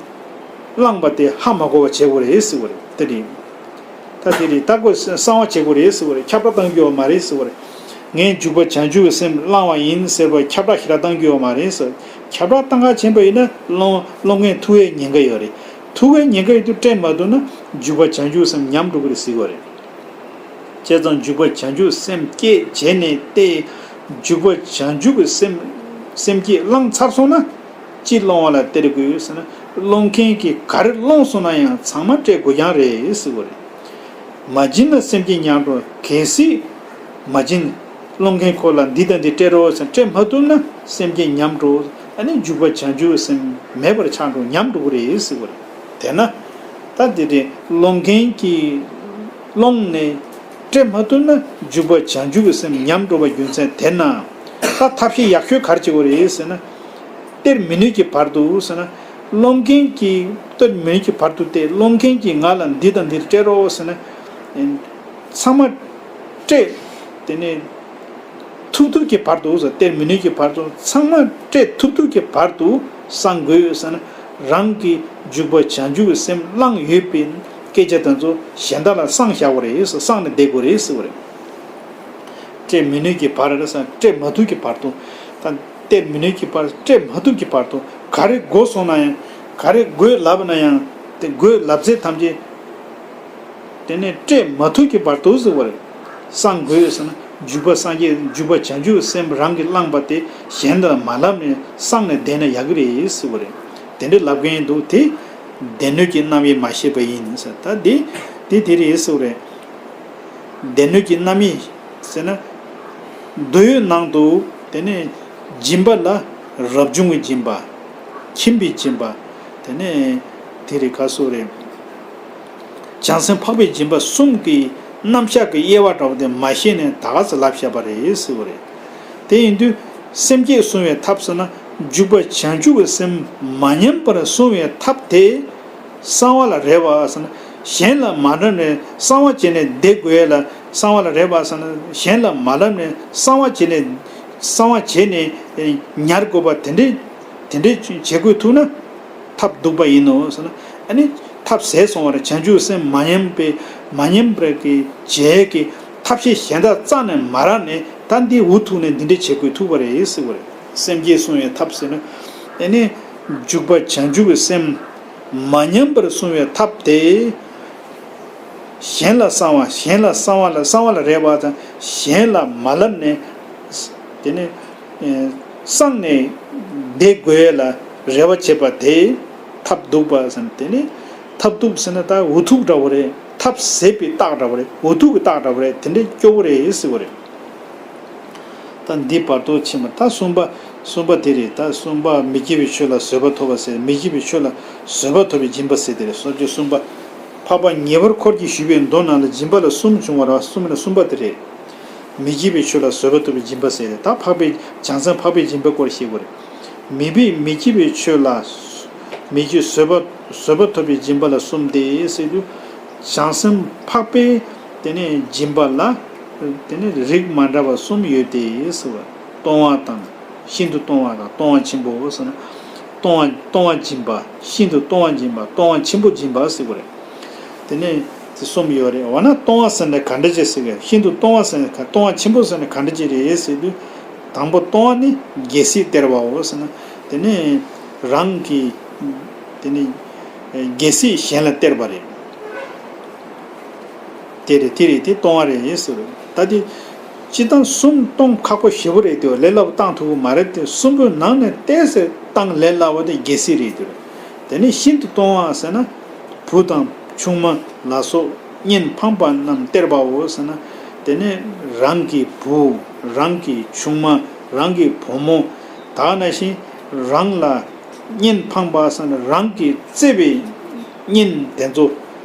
བླངས་པ་དེ་ཧ་མ་གོ་བ་བྱེད་དགོས་རེད་ཟེར་བ་རེད། དེ་རེད། ད་དེ་རེད། ད་ཁོས་གསང་བ་བྱེད་དགོས་རེད་ཟེར་བ་རེད། ཁྱབ་བསྒྲགས་གཏང་རྒྱུ་ཡོད་མ་རེད་ཟེར་བ་རེད། ངས་འཇུག་པ་བྱང་ཆུབ་ཀྱི་སེམས་བླངས་པ་ཡིན་ཟེར་བ་ཁྱབ་བསྒྲགས་ཞེ་དྲག་གཏང་རྒྱུ་ཡོད་མ་རེད་ཟེར། ཁྱབ་བསྒྲགས་གཏང་ག་ཕྱིན་པ་ཡིན་ན་སློང་སློང་མཁན་ཐུག་པའི་ཉེན་ཁ་ཡོད་རེད། ཐུག་པའི་ཉེན་ཁ་ཡོད་དུས་སྤྲད་མ་ཐུབ་ན་འཇུག་པ་བྱང་ཆུབ་སེམས་ཉམས་འགྲོ་གི་རེད་ཟེར་བ་རེད། བྱས་ཙང་འཇུག་པ་བྱང་ཆུབ་སེམས་བསྐྱེད་བྱས་ནས་ཏེ། འཇུག་པ་བྱང་ཆུབ་ཀྱི་སེམས་སེམས་བསྐྱེད་བླངས་ཚར་སོང་ན། ཅི་སློང་བ་ལ་གཏེར་དགོས་ཟེར་ན། སློང་མཁན་གྱིས་ག་རེ་སློང་སོང་ན་ཡང་ཚང་མ་སྤྲད་དགོས་རྐྱང་རེད་ཟེར་བ་རེད། མ་བྱིན་ན་སེམས་བསྐྱེད་ཉམས་འགྲོ། གལ་སྲིད་མ་བྱིན། སློང་མཁན་ཁོ་ལ་འདི་དང་འདི་སྤྲད་རོགས་ཟེར་སྤྲད་མ་ཐུབ་ན་སེམས་བསྐྱེད་ཉམས་འགྲོ། ཨ་ནི་འཇུག་པ་བྱང་ཆུབ་སེམས་མེད་པར་ཆགས་འགྲོ། ཉམས་འགྲོ་གི་རེད་ཟེར་བ་རེད། དེས་ན། ད་འདི་རེད། སློང་མཁན་གྱིས་སློང་ནས་སྤྲད་མ་ཐུབ་ན་འཇུག་པ་བྱང་ཆུབ་ཀྱི་སེམས་ཉམས་འགྲོ་བའི་རྒྱུ་མཚན་དེ་ན། ད་ཐབས་ཤེས་ཡག་ཤོས་ག་རེ་བྱེད་དགོས་རེད་ཟེར་ན། གཏེར་མི་ནུས་ཀྱི་བར་དུ་ཟེར་ན། སློང་མཁན་གྱིས་གཏེར་མི་ནུས་ཀྱི་བར་དུ་སྟེ། སློང་མཁན་གྱིས་ང་ལ་འདི་དང་འདི་སྤྲད་རོགས་ཟེར་ན། ཚང་མ་སྤྲད། དེ་ནས་ཐུབ་ཐུབ་ཀྱི་བར་དུ་ཟེར། གཏེར་མི་ནུས་ཀྱི་བར་དུ་ཚང་མ་སྤྲད་ཐུབ་ཐུབ་ཀྱི་བར་དུ་བསང་དགོས་ཟེར་ན། རང་གི་འཇུག་པ་བྱང་ཆུབ་ཀྱི་སེམས་བླངས་ཡོད་པའི་སྐད་ཆ་དེ་ཚོ་གཞན་དག་ལ་བསང་བཞག་པ་རེད་ཟེར། བསང་ནས་བསྡད་དགོས་རེད་ཟེར་བ་རེད། སྤྲད་མི་ནུས་ཀྱི་བར་རེད་ཟེར། སྤྲད་མ་ཐུབ་ཀྱི་བར་དུ། ད་གཏེར་མི་ནུས་ཀྱི་བར། སྤྲད་མ་ཐུབ་ཀྱི་བར་དུ། ག་རེ་དགོས་སོང་ན་ཡང་། ག་རེ་དགོས་ལབ་ན་ཡང་། དེ་དགོས་ལབ་ཚད་ཐམས་ཅད། དེ་ནས་སྤྲད་མ་ཐུབ་ཀྱི་བར་དུ་ཟེར་བ་རེད། བསང་དགོས་ཟེར་ན། འཇུག་པ་སངས་རྒྱས། འཇུག་པ་བྱང་ཆུབ་སེམས་རང་གིས་བླངས་པ་དེ་གཞན་དུ་མ་ལབ་ནས་བསང་ནས་བསྡད་ན་ཡག་གི་རེད་ཟེར་བ་རེད། དེ་འདྲ་ལབ་མཁན་འདུག་དེ་སྡེ་སྣོད་ཀྱི་རྣམ་དབྱེ་མ་ཤེས་པ་ཡིན་ཟེར། ད་དེ་དེ་དེ་རེད་ཟེར་བ་རེད། སྡེ་སྣོད་ཀྱི་རྣམ་དབྱེ་ཟེར་ན། འདོད་ཡོན་ནང་དུ་དེ་ནས་སྦྱིན་པ་ལ་རབ་བྱུང་གི་སྦྱིན་པ། ཁྱིམ་པའི་སྦྱིན་པ། དེ་ནས་དེ་རེད་ག་སོགས་རེད། བྱང་སེམས་འཕགས་པའི་སྦྱིན་པ་གསུམ་གྱི་རྣམ་གཞག་གི་དབྱེ་བ་འདྲ་བོ་དེ་མ་ཤེས་ནས་ད་ག་ཚོད་ལབ་བཞག་པ་རེད་ཟེར་བ་རེད། དེ་ཡིན་དུས་སེམས་བསྐྱེད་བསྲུང་བའི་ཐབས་ཟེར་ན། འཇུག་པ་བྱང་ཆུབ་ཀྱི་སེམས་མ་ཉམས་པར་བསྲུང་བའི་ཐབས་དེ། གསང་བ་ལ་རེ་བ་ཟེར་ན། གཞན་ལ་མ་རབ་ནས་གསང་བ་བྱས་ནས་བསྡད་དགོས་ཡ་ལ་གསང་བ་ལ་རེ་བ་ཟེར་ན། གཞན་ལ་མ་རབ་ནས་གསང་བ་བྱས་ནས་གསང་བ་བྱས་ནས་ཉར་དགོས་པ་དེ་འདྲའི་དེ་འདྲའི་བྱེད་དགོས་ཐུག་ན། ཐབས་རྡུགས་པ་ཡིན་ནོ་ཟེར་ན། ཨ་ནི་ཐབས་ཟད་སོང་བ་རེད། བྱང་ཆུབ་སེམས་མ་ཉམས་པའི་མ་ཉམས་པའི་གི་བྱེད་ཀྱི་ཐབས་ཤེས་གཞན་དག་རྩ་ནས་མ་རག་ནས་ད་འདི་འུ་ཐུག་ནས་འདི་འདྲའི་བྱེད་དགོས་ཐུག་པ་རེད་ཟེར་བ་རེད། སེམས་བསྐྱེད་བསྲུང་བའི་ཐབས་ཟེར་ན། ཨ་ནི་འཇུག་པ་བྱང་ཆུབ་ཀྱི་སེམས་མ་ཉམས་པར་བསྲུང་བའི་ཐབས་དེ། གཞན་ལ་གསང་བ། གཞན་ལ་གསང་བ་ལ་གསང་བ་ལ་རེ་བ་དང་། གཞན་ལ་མ་ལབ་ནས་དེ་ནས་གསང་ནས་བསྡད་དགོས་ལ་རེ་བ་བྱེད་པ་དེ་ཐབས་རྡུགས་པ་ཟེར་ན། དེ་ནི་ཐབས་རྡུགས་ཟེར་ན་ད་འུ་ཐུག་འདྲ་བོ་རེད། ཐབས་ཟད་པའི་རྟགས་འདྲ་བོ་རེད། འུ་ཐུག་གི་རྟགས་འདྲ་བོ་རེད། དེ་འདྲའི་སྐྱོ་བོ་རེད་ཟེར་བ་རེད། ད་འདི་བར་དོ་ཕྱིན་པ་ད་གསུམ་པ། གསུམ་པ་དེ་རེད། ད་གསུམ་པ་མི་སྐྱེ་བའི་ཆོས་ལ་བཟོད་པ་ཐོབ་པ་ཟེར། མི་སྐྱེ་བའི་ཆོས་ལ་བཟོད་པ་ཐོབ་པའི་སྦྱིན་པ་ཟེར་དེ་རེད། སོ་བཅུ་གསུམ་པ། འཕགས་པ་ངེས་པར་འཁོར་གྱིས་ཞུས་པའི་མདོ་རྣམས་ལ་སྦྱིན་པ་ལ་གསུམ་བྱུང་བ་རེད། གསུམ་ལ་གསུམ་པ་དེ་རེད། མི་སྐྱེ་བའི་ཆོས་ལ་བཟོད་པ་ཐོབ་པའི་སྦྱིན་པ་ཟེར་རེད། ད་འཕགས་པའི་བྱང་སེམས་འཕགས་པའི་སྦྱིན་པའི་སྐོར་བཤད་དགོས་རེད། མི་སྐྱེ་མི་སྐྱེ་བའི་ཆོས་ལ་མི་སྐྱེ་བཟོད་པ་བཟོད་པ་ཐོབ་པའི་སྦྱིན་པ་ལ་གསུམ་སྟེ་ཟེར་དུས། བྱང་སེམས་འཕགས་པའི་དེ་ནས་སྦྱིན་པ་ལ་དེ་ནས་རིགས་མ་འདྲ་བ་གསུམ་ཡོད་དེ་ཟེར་བ། གཏོང་བ་དང་། ཤིན་ཏུ་གཏོང་བ་དང་། གཏོང་བ་ཆེན་པོ་ཟེར་ན། གཏོང་བ་གཏོང་བ་སྦྱིན་པ། ཤིན་ཏུ་གཏོང་བ་སྦྱིན་པ། གཏོང་བ་ཆེན་པོ་སྦྱིན་པ་ཟེར་བ་རེད། དེ་ནས་དེ་གསུམ་ཡོད་རེད། འོ་ན་གཏོང་བ་ཟེར་ན་ག་འདྲ་ཅིག་ཟེར་གི། ཤིན་ཏུ་གཏོང་བ་ཟེར་ན་ག་གཏོང་བ་ཆེན་པོ་ཟེར་ན་ག་འདྲ་ཅིག་རེད་ཟེར་དུས། དང་པོ་གཏོང་བ་ནི་རྒྱལ་སྲིད་སྟེར་བའོ་ཟེར་ན། དེ་ནས་རང་གི་དེ་ནས་རྒྱལ་སྲིད་གཞན་ལ་སྟེར་བ་རེད། དེ་རེད། དེ་རེད། དེ་གཏོང་བ་རེད་ཟེར། ད་དེ་སྤྱིར་བཏང་གསུམ་གཏོང་ཁག་པོ་ཞེ་པོ་རེད་དེ། ལས་སླ་པོ་བཏང་ཐུབ་ཀྱི་མ་རེད་དེ། གསུམ་པོའི་ནང་ནས་ཏོག་ཙམ་བཏང་ལས་སླ་བ་དེ་རྒྱལ་སྲིད་རེད་དེ། དེ་ནས་ཤིན་ཏུ་གཏོང་བ་ཟེར་ན། བུ་དང་ཆུང་མ་ལ་སོགས་གཉེན་ཕངས་པ་རྣམས་སྟེར་བའོ་ཟེར་ན། དེ་ནས་རང་གི་བུ། རང་གི་ཆུང་མ། རང་གི་བུ་མོ། ད་ག་ནང་བཞིན་རང་ལ་གཉེན་ཕངས་པ་ཟེར་ན་རང་གིས་བརྩེ་བའི་གཉེན་དེ་ཚོ།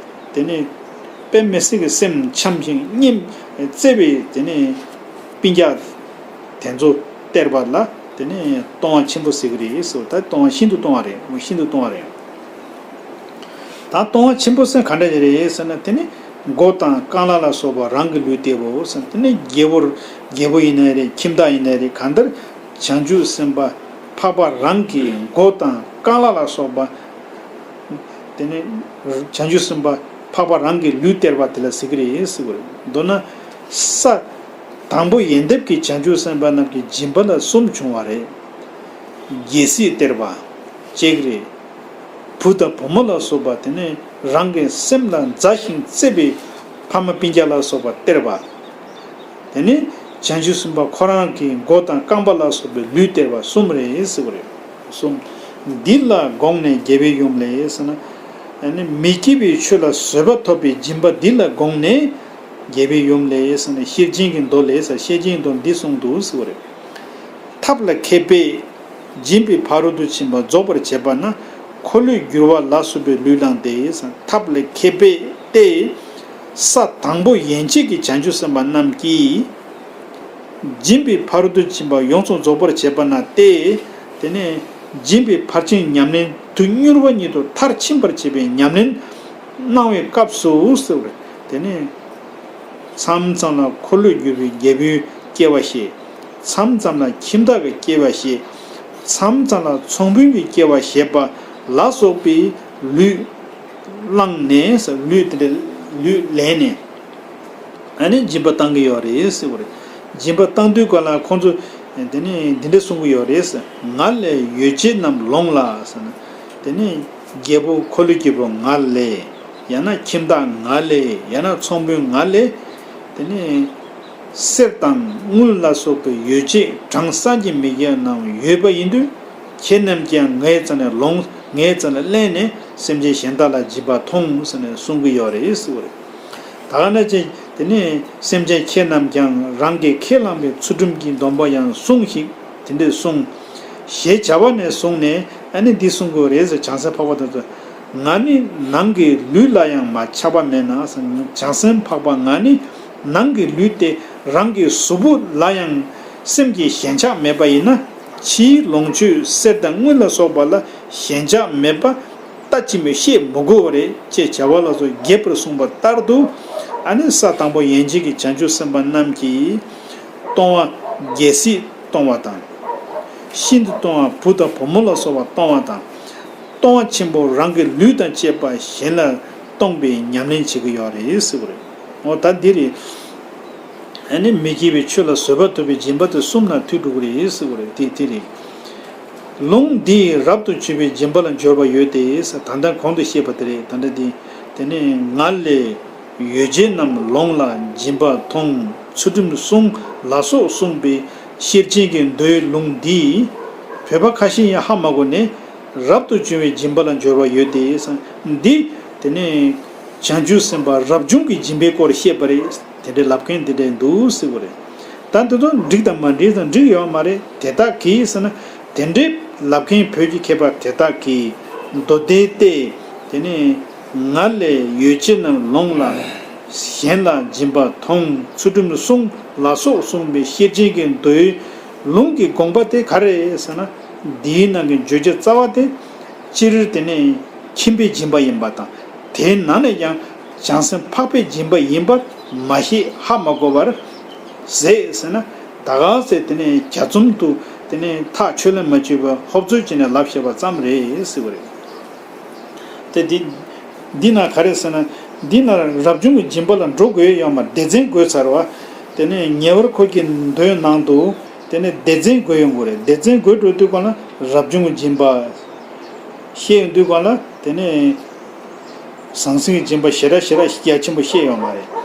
དེ་ནས་དཔེ་མི་སྲིད་ཀྱི་སེམས་འཆམ་ཞིང་གཉེན་བརྩེ་བའི་དེ་ནས་སྤུན་ཀྱག་དེ་ཚོ་སྟེར་བ་ལ་དེ་ནས་གཏོང་བ་ཆེན་པོ་ཟེར་གི་རེད་ཟེར་བ། ད་གཏོང་བ་ཤིན་ཏུ་གཏོང་བ་རེད། ཤིན་ཏུ་གཏོང་བ་རེད། ད་གཏོང་བ་ཆེན་པོ་ཟེར་ག་འདྲ་ཞིག་རེད་ཟེར་ན། དེ་ནི་མགོ་དང་རྐང་ལག་ལ་སོགས་པ་རང་གི་ལུས་སྟེར་བའོ་ཟེར། དེ་ནི་རྒྱལ་པོ་རྒྱལ་པོ་ཡིན་ནའི་རེད། ཁྱིམ་བདག་ཡིན་ནའི་རེད། གང་ལྟར་བྱང་ཆུབ་སེམས་དཔའ་འཕགས་པ་རང་གི་མགོ་དང་རྐང་ལག་ལ་སོགས་པ། དེ་ནི་བྱང་ཆུབ་སེམས་དཔའ་འཕགས་པ་རང་གི་ལུས་སྟེར་བ་དེ་ལ་ཟེར་གི་རེད་ཟེར་བ་རེད། མདོར་ན་ས་དང་པོ་ཡོན་ཏན་གྱི་བྱང་ཆུབ་སེམས་དཔའ་རྣམས་ཀྱི་སྦྱིན་པ་ལ་གསུམ་བྱུང་བ་རེད། རྒྱལ་སྲིད་སྟེར་བ་གཅིག་རེད། བུ་དང་བུ་མོ་ལ་སོགས་པ་དེ་ནི་རང་གི་སེམས་ལ་མཛའ་ཞིང་བརྩེ་བའི་ཕ་མ་སྤུན་ཀྱག་ལ་སོགས་པ་སྟེར་བ། དེ་ནས་བྱང་ཆུབ་སེམས་དཔའ་ཁོ་རང་གི་མགོ་དང་རྐང་པ་ལ་སོགས་པའི་ལུས་སྟེར་བ་གསུམ་རེད་ཟེར་བ་རེད། གསུམ། འདི་ལ་དགོངས་ནས་རྒྱལ་པོའི་ཡུམ་ལས་ཟེར་ན། ཨ་ནི་མི་སྐྱེ་བའི་ཆོས་ལ་བཟོད་པ་ཐོབ་པའི་སྦྱིན་པ་འདི་ལ་དགོངས་ནས་རྒྱལ་པོའི་ཡུམ་ལས་ཟེར་ན། ཤེར་ཕྱིན་གྱི་མདོ་ལས་ཟེར། ཤེར་ཕྱིན་གྱི་མདོ་འདི་གསུངས་འདུག་ཟེར་བ་རེད། ཐབས་ལ་མཁས་པས་སྦྱིན་པའི་ཕ་རོལ་ཏུ་ཕྱིན་པ་རྫོགས་པར་བྱེད་པ་ན། འཁོར་ལོས་སྒྱུར་བ་ལ་སོགས་པའི་ལུས་བླངས་ཏེ། ཐབས་ལ་མཁས་པས་ཏེ། ས་དང་པོ་ཡན་ཆད་ཀྱི་བྱང་ཆུབ་སེམས་དཔའ་རྣམས་ཀྱིས། སྦྱིན་པའི་ཕ་རོལ་ཏུ་ཕྱིན་པ་ཡོངས་སུ་རྫོགས་པར་བྱེད་པ་ན་སྟེ། དེ་ནས་སྦྱིན་པའི་ཕར་ཕྱིན་ཉམས་ལེན་དུས་མྱུར་བ་ཉིད་དུ་མཐར་ཕྱིན་པར་བྱེད་པའི་ཉམས་ལེན་གནང་བའི་སྐབས་སུ་ཟེར་བ་རེད། དེ་ནས་མཚམས་མཚམས་ལ་འཁོར་ལོས་སྒྱུར་བའི་རྒྱལ་པོའི་སྐྱེ་བ་བཞེས། མཚམས་མཚམས་ལ་ཁྱིམ་བདག་གི་སྐྱེ་བ་བཞེས། མཚམས་མཚམས་ལ་ཚོང་དཔོན་གྱི་སྐྱེ་བ་བཞེས་པ་ལ་སོགས་པའི་ལུས་བླངས་ནས་ལུས་དེ་འདྲ་ལུས་ལེན་ནས། ཨ་ནི་སྦྱིན་པ་བཏང་གི་ཡོད་རེད་ཟེར་བ་རེད། སྦྱིན་པ་བཏང་དུས་ག་ལ་ཁོང་ཚོ་དེ་ནས་འདི་འདྲ་གསུང་གི་ཡོད་རེད་ཟེར། ང་ལས་ཡོ་བྱད་རྣམས་ལོངས་ལ་ཟེར་ན། དེ་ནས་རྒྱལ་པོ་འཁོར་ལོས་སྒྱུར་བ་ང་ལས། ཡང་ན་ཁྱིམ་བདག་ང་ལས། ཡང་ན་ཚོང་དཔོན་ང་ལས། དེ་ནས་གསེར་དང་དངུལ་ལ་སོགས་པའི་ཡོ་བྱད་གྲངས་བསམ་གྱིས་མི་ཁྱབ་རྣམས་ཡོད་པ་ཡིན་དུས། ཁྱེད་རྣམས་ཀྱིས་ཡང་ངའི་རྩ་ནས་ལོངས། ངའི་རྩ་ནས་ལེན་ནས་སེམས་ཅན་གཞན་དག་ལ་སྦྱིན་པ་ཐོངས་ཟེར་ནས་གསུང་གི་ཡོད་རེད་ཟེར་བ་རེད། ད་ག་ནང་བཞིན་ དེ་ནས་སེམས་ཅན་ཁྱེད་རྣམས་ཀྱང་རང་གིས་ཁས་བླངས་པའི་ཚུལ་ཁྲིམས་ཀྱི་སྡོམ་པ་ཡང་སྲུངས་ཤིག། དེ་འདྲས་སྲུངས། ཞེས་བྱ་བ་ནས་བཟུང་ནས་ཨ་ནི་འདི་གསུང་དགོས་རེད་ཟེར། བྱང་སེམས་འཕགས་པ་དེ་ཚོ། ང་ནི་ནང་གི་ལུས་ལ་ཡང་མ་ཆགས་པ་མེད་ན་ཟེར། བྱང་སེམས་འཕགས་པ་ང་ནི་ནང་གི་ལུས་ཏེ་རང་གི་གཟུགས་པོ་ལ་ཡང་སེམས་ཀྱི་ཞེན་ཆགས་མེད་པ་ཡིན་ན། ཕྱིའི་ལོངས་སྤྱོད་གསེར་དང་དངུལ་ལ་སོགས་པ་ལ་ཞེན་ཆགས་མེད་པ་ལྟ་ཅི་སྨོས། ཤེས་མི་དགོས་པ་རེད་ཅེས་བྱ་བ་ལ་སོགས་རྒྱས་པར་གསུངས་པ་ལྟར་དུ། ཨ་ནི་ས་དང་པོ་ཡན་ཆད་ཀྱི་བྱང་ཆུབ་སེམས་དཔའ་རྣམས་ཀྱིས་གཏོང་བ་རྒྱལ་སྲིད་གཏོང་བ་དང་། ཤིན་ཏུ་གཏོང་བ་བུ་དང་བུ་མོ་ལ་སོགས་པ་གཏོང་བ་དང་། གཏོང་བ་ཆེན་པོ་རང་གི་ལུས་དང་བཅས་པ་གཞན་ལ་གཏོང་བའི་ཉམས་ལེན་བྱེད་ཀྱི་ཡོད་རེད་ཟེར་བ་རེད། འོ་ད་འདི་རེད། ཨ་ནི་མི་སྐྱེ་བའི་ཆོས་ལ་བཟོད་པ་ཐོབ་པའི་སྦྱིན་པ་དེ་གསུམ་ལ་མཐུད་འགྲོ་གི་རེད་ཟེར་བ་རེད། དེ་དེ་རེད། ལུང་འདིས་རབ་ཏུ་བྱུང་བའི་སྦྱིན་པ་ལ་སྦྱོར་བ་ཡོད་དེ། ད་ལྟ་གོང་དུ་བཤད་པ་དེ་རེད། ད་ལྟ་འདི། དེ་ནས་ང་ལས་ཡོ་བྱད་རྣམས་ལོངས་ལ་སྦྱིན་པ་མཐོང་ཚུལ་ཁྲིམས་བསྲུང་ལ་སོགས་གསུངས་པའི་ཤེར་ཕྱིན་གྱི་མདོའི་ལུང་འདིས་བོད་པ་ཁ་ཤས་ཡང་ཧ་མ་གོ་ནས། རབ་ཏུ་བྱུང་བའི་སྦྱིན་པ་ལ་སྦྱོར་བ་ཡོད་དེ། འདི་དེ་ནས་བྱང་ཆུབ་སེམས་དཔའ་རབ་བྱུང་གི་སྦྱིན་པའི་སྐོར་བཤད་པ་རེད། དེ་འདྲའི་ལབ་མཁན་དེ་འདྲས་འདུག་ཟེར་བ་རེད། ད་འདི་ཚོ་འགྲིག་དང་མ་འགྲིག་དང་འགྲིག་ཡོད་མ་རེད། དེ་དག་གིས་ཟེར་ན། དེ་འདྲའི་ལབ་མཁན་བོད་ཀྱི་མཁས་པ་དེ་དག་གིས་མདོ་སྡེ་སྟེ། དེ་ནས་ང་ལས་ཡོ་བྱད་རྣམས་ལོངས་ལ་གཞན་ལ་སྦྱིན་པ་མཐོང་ཚུལ་ཁྲིམས་བསྲུང་ལ་སོགས་གསུངས་པའི་ཤེར་ཕྱིན་གྱི་མདོའི་ལུང་གི་དགོངས་པ་དེ་ག་རེ་རེད་ཟེར་ན། འདིའི་ནང་གི་བརྗོད་བྱ་རྩ་བ་དེ། སྤྱིར་དེ་ནས་ཁྱིམ་པའི་སྦྱིན་པ་ཡིན་པ་དང་། དེའི་ནང་ནས་ཀྱང་བྱང་སེམས་འཕགས་པའི་སྦྱིན་པ་ཡིན་པ་མ་ཤེས་ཧ་མ་གོ་བར་ཟེར་ཟེར་ན། ད་ག་ཟེ་དེ་ནས་གྱ་ཚོམ་དུ་དེ་ནས་ཐག་ཆོད་ལ་མ་ཆོད་པ་ཧོབ་ཚོད་ཀྱི་ནས་ལབ་བཤད་པ་ཙམ་རེད་ཟེར་བ་རེད། དེ་འདི་འདི་ན་ག་རེ་ཟེར་ན། འདི་ན་རབ་བྱུང་གི་སྦྱིན་པ་ལ་འགྲོ་དགོས་ཡོད་མ་རེད། སྡེ་ཚན་བགོས་ཚར་བ། དེ་ནས་ཉེ་བར་འཁོར་གྱི་མདོའི་ནང་དུ་དེ་ནས་སྡེ་ཚན་བགོས་ཡོང་དགོས་རེད། སྡེ་ཚན་བགོས་འགྲོ་དུས་གང་ལ་རབ་བྱུང་གི་སྦྱིན་པ་བཤད་ཡོང་དུས་གང་ལ་དེ་ནས་ཟང་ཟིང་གི་སྦྱིན་པ་ཞེ་དྲག་ཞེ་དྲག་རྒྱ་ཆེན་པོ་བཤད་ཡོད་མ་རེད།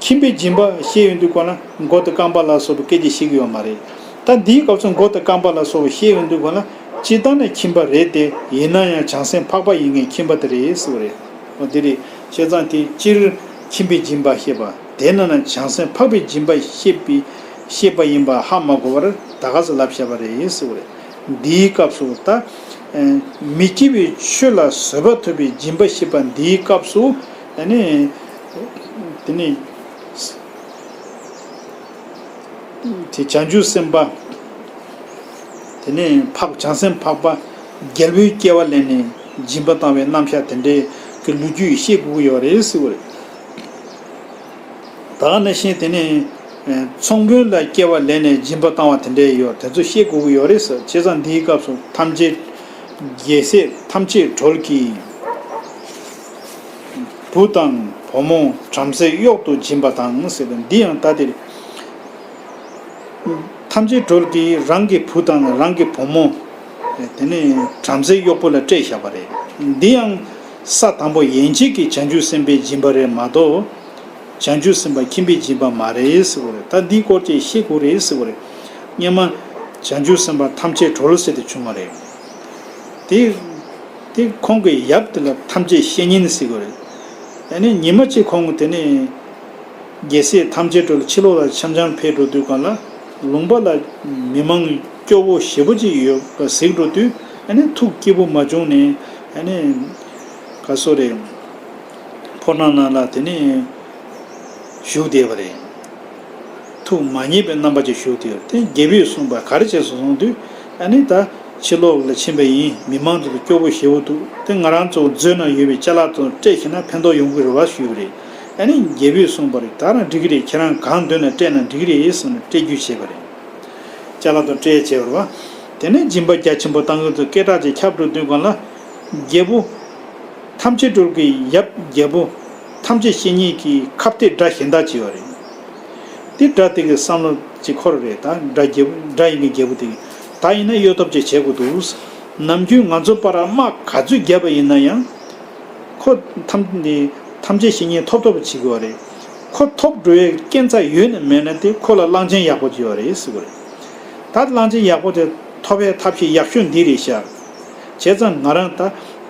ཁྱིམ་པའི་སྦྱིན་པ་བཤད་ཡོང་དུས་གང་ལ་མགོ་དང་རྐང་པ་ལ་སོགས་པའི་སྐད་ཆ་བཤད་ཀྱི་ཡོད་མ་རེད། ད་འདིའི་སྐབས་སུ་མགོ་དང་རྐང་པ་ལ་སོགས་པ་བཤད་ཡོང་དུས་གང་ལ། སྤྱིར་བཏང་ནས་ཁྱིམ་པ་རེད་དེ། ཡིན་ན་ཡང་བྱང་སེམས་འཕགས་པ་ཡིན་མཁན་ཁྱིམ་པ་དེ་རེད་ཟེར་བ་རེད། འོ་དེ་རེད། བྱས་ཙང་དེ་སྤྱིར་ཁྱིམ་པའི་སྦྱིན་པ་བཤད་པ། དེ་ན་ན་བྱང་སེམས་འཕགས་པའི་སྦྱིན་པ་བཤད་པའི་བཤད་པ་ཡིན་པ་ཧ་མ་གོ་བར་ད་ག་ཟེ་ལབ་བཤད་པ་རེད་ཟེར་བ་རེད། འདིའི་སྐབས་སུ་ད་མི་སྐྱེ་བའི་ཆོས་ལ་བཟོད་པ་ཐོབ་པའི་སྦྱིན་པ་བཤད་པ་འདིའི་སྐབས་སུ། ཨ་ནི་དེ་ནི། དེ་བྱང་ཆུབ་སེམས་དཔའ། དེ་ནས་འཕགས་བྱང་སེམས་འཕགས་པ་རྒྱལ་པོའི་སྐྱེ་བ་ལེན་ནས་སྦྱིན་པ་བཏང་བའི་རྣམ་གཞག་དེ་འདྲའི་གི་ལོ་རྒྱུས་བཤད་དགོས་ཀྱི་ཡོད་རེད་ཟེར་བ་རེད། ད་ག་ནང་བཞིན་དེ་ནས་ཚོང་དཔོན་ལ་སྐྱེ་བ་ལེན་ནས་སྦྱིན་པ་བཏང་བ་དེ་འདྲའི་ཡོད། དེ་ཚོ་བཤད་དགོས་ཀྱི་ཡོད་རེད་ཟེར། བྱས་ཙང་འདིའི་སྐབས་སུ་ཐམས་ཅད་རྒྱལ་སྲས་ཐམས་ཅད་གྲོལ་གྱིས། བུ་དང་བུ་མོ་བྲམ་ཟེ་གཡོག་ཏུ་སྦྱིན་པ་དང་ཟེར་བ་འདི་ཡང་ད་དེ་རེད། ཐམས་ཅད་གྲོལ་གྱིས་རང་གི་བུ་དང་རང་གི་བུ་མོ། དེ་ནས་བྲམ་ཟེ་གཡོག་པོ་ལ་སྤྲད་བཞག་པ་རེད། འདི་ཡང་ས་དང་པོ་ཡན་ཆད་ཀྱི་བྱང་ཆུབ་སེམས་དཔའི་སྦྱིན་པ་རེད་མ་གཏོགས། བྱང་ཆུབ་སེམས་དཔའ་ཁྱིམ་པའི་སྦྱིན་པ་མ་རེད་ཟེར་བ་རེད། ད་འདིའི་སྐོར་ཅིག་ཤེས་དགོས་རེད་ཟེར་བ་རེད། སྔོན་མ་བྱང་ཆུབ་སེམས་དཔའ་ཐམས་ཅད་གྲོལ་ཟེར་དེ་བྱུང་བ་རེད། དེ། དེ་ཁོང་གི་ཡབ་དེ་ལ་ཐམས་ཅད་བཤེས་གཉེན་ཟེར་གྱི་རེད། ཨ་ནི་ཉི་མ་གཅིག་ཁོང་གིས་དེ་ནས་རྒྱལ་སྲས་ཐམས་ཅད་གྲོལ་ཕྱི་ལོགས་ལ་འཆམ་འཆམ་ཕེབས་འགྲོ་དུས་གང་ལ་ལུང་པ་ལ་མི་མང་སྐྱོ་བོ་ཞེ་པོ་ཅིག་ཡོད་པ་གཟིགས་འགྲོ་དུས། ཨ་ནི་ཐུགས་སྐྱིད་པོ་མ་བྱུང་ནས། ཨ་ནི་ག་སོ་རེད། ཕོ་བྲང་ནང་ལ་དེ་ནས་བཞུགས་བསྡད་པ་རེད། ཐུགས་མ་མཉེས་པའི་རྣམ་པ་ཅིག་ཞུགས་ཏེ། དེ་རྒྱལ་པོས་གསུངས་པ་ག་རེ་བྱས་སོང་གསུངས་དུས། ཨ་ནི་ད་ཕྱི་ལོགས་ལ་ཕྱིན་པ་ཡིན། མི་མང་ཚོ་ལ་སྐྱོ་པོ་ཞེ་པོ་འདུག་དེ་ང་རང་ཚོ་མཛོད་ནང་ཡོད་པའི་ཅ་ལག་ཚོ་སྤྲད་ཤེས་ན་ཕན་ཐོགས་ཡོང་གི་རེད་བ་ཞུས་པ་རེད། ཨ་ནི་རྒྱལ་པོས་གསུངས་པ་རེད། ད་རང་འགྲིག་གི་རེད། ཁྱེད་རང་གང་འདོད་ན་སྤྲད་ན་འགྲིག་གི་རེད་གསུངས་ནས་སྤྲད་རྒྱུ་བྱས་པ་རེད། ཅ་ལག་ཚོ་སྤྲད་བྱས་པ་རེད་བ། དེ་ནས་སྦྱིན་པ་རྒྱ་ཆེན་པོ་བཏང་གི་ཚོ་སྐད་གྲགས་ཅིག་ཁྱབ་འགྲོ་དུས་གང་ལ། རྒྱལ་པོ། ཐམས་ཅད་གྲོལ་གྱི་ཡབ་རྒྱལ་པོ་ཐམས་ཅད་བཤེས་གཉེན་གྱི་ཁ་གཏད་སྒྲ་གཞན་དག་བྱས་པ་རེད། དེ་སྒྲ་དེ་གི་བསམ་བློ་ཅིག་འཁོར་རེད། ད་སྒྲ་རྒྱལ་པོ་སྒྲ་ཡིན་གྱི་རྒྱལ་པོ་དེ་གི་ད་ཡིན་ན་གཡོ་ཐབས་ཅིག་བྱེད་དགོས་འདུག་ནམ་རྒྱུན་ང་ཚོ་པར་དམག་ག་ཚོད་བརྒྱབ་པ་ཡིན་ན་ཡང་། ཁོ་ཐམས་ནི་ཐམས་ཅད་བཤེས་གཉེན་ཐོབ་ཐོབ་བྱེད་དགོས་པ་རེད། ཁོ་ཐོབ་འགྲོ་བའི་སྐྱེ་འཚར་ཡོད་ན་མེད་ན་དེ་ཁོ་ལ་གླང་ཆེན་ཡག་པོ་ཅིག་ཡོད་རེད་ཟེར་གྱི་རེད། ད་གླང་ཆེན་ཡག་པོ་དེ་ཐོབ་པའི་ཐབས་ཤེས་ཡག་ཤོས་འདི་རེད་ཤག་བྱས་ཙང་ང་རང་ད་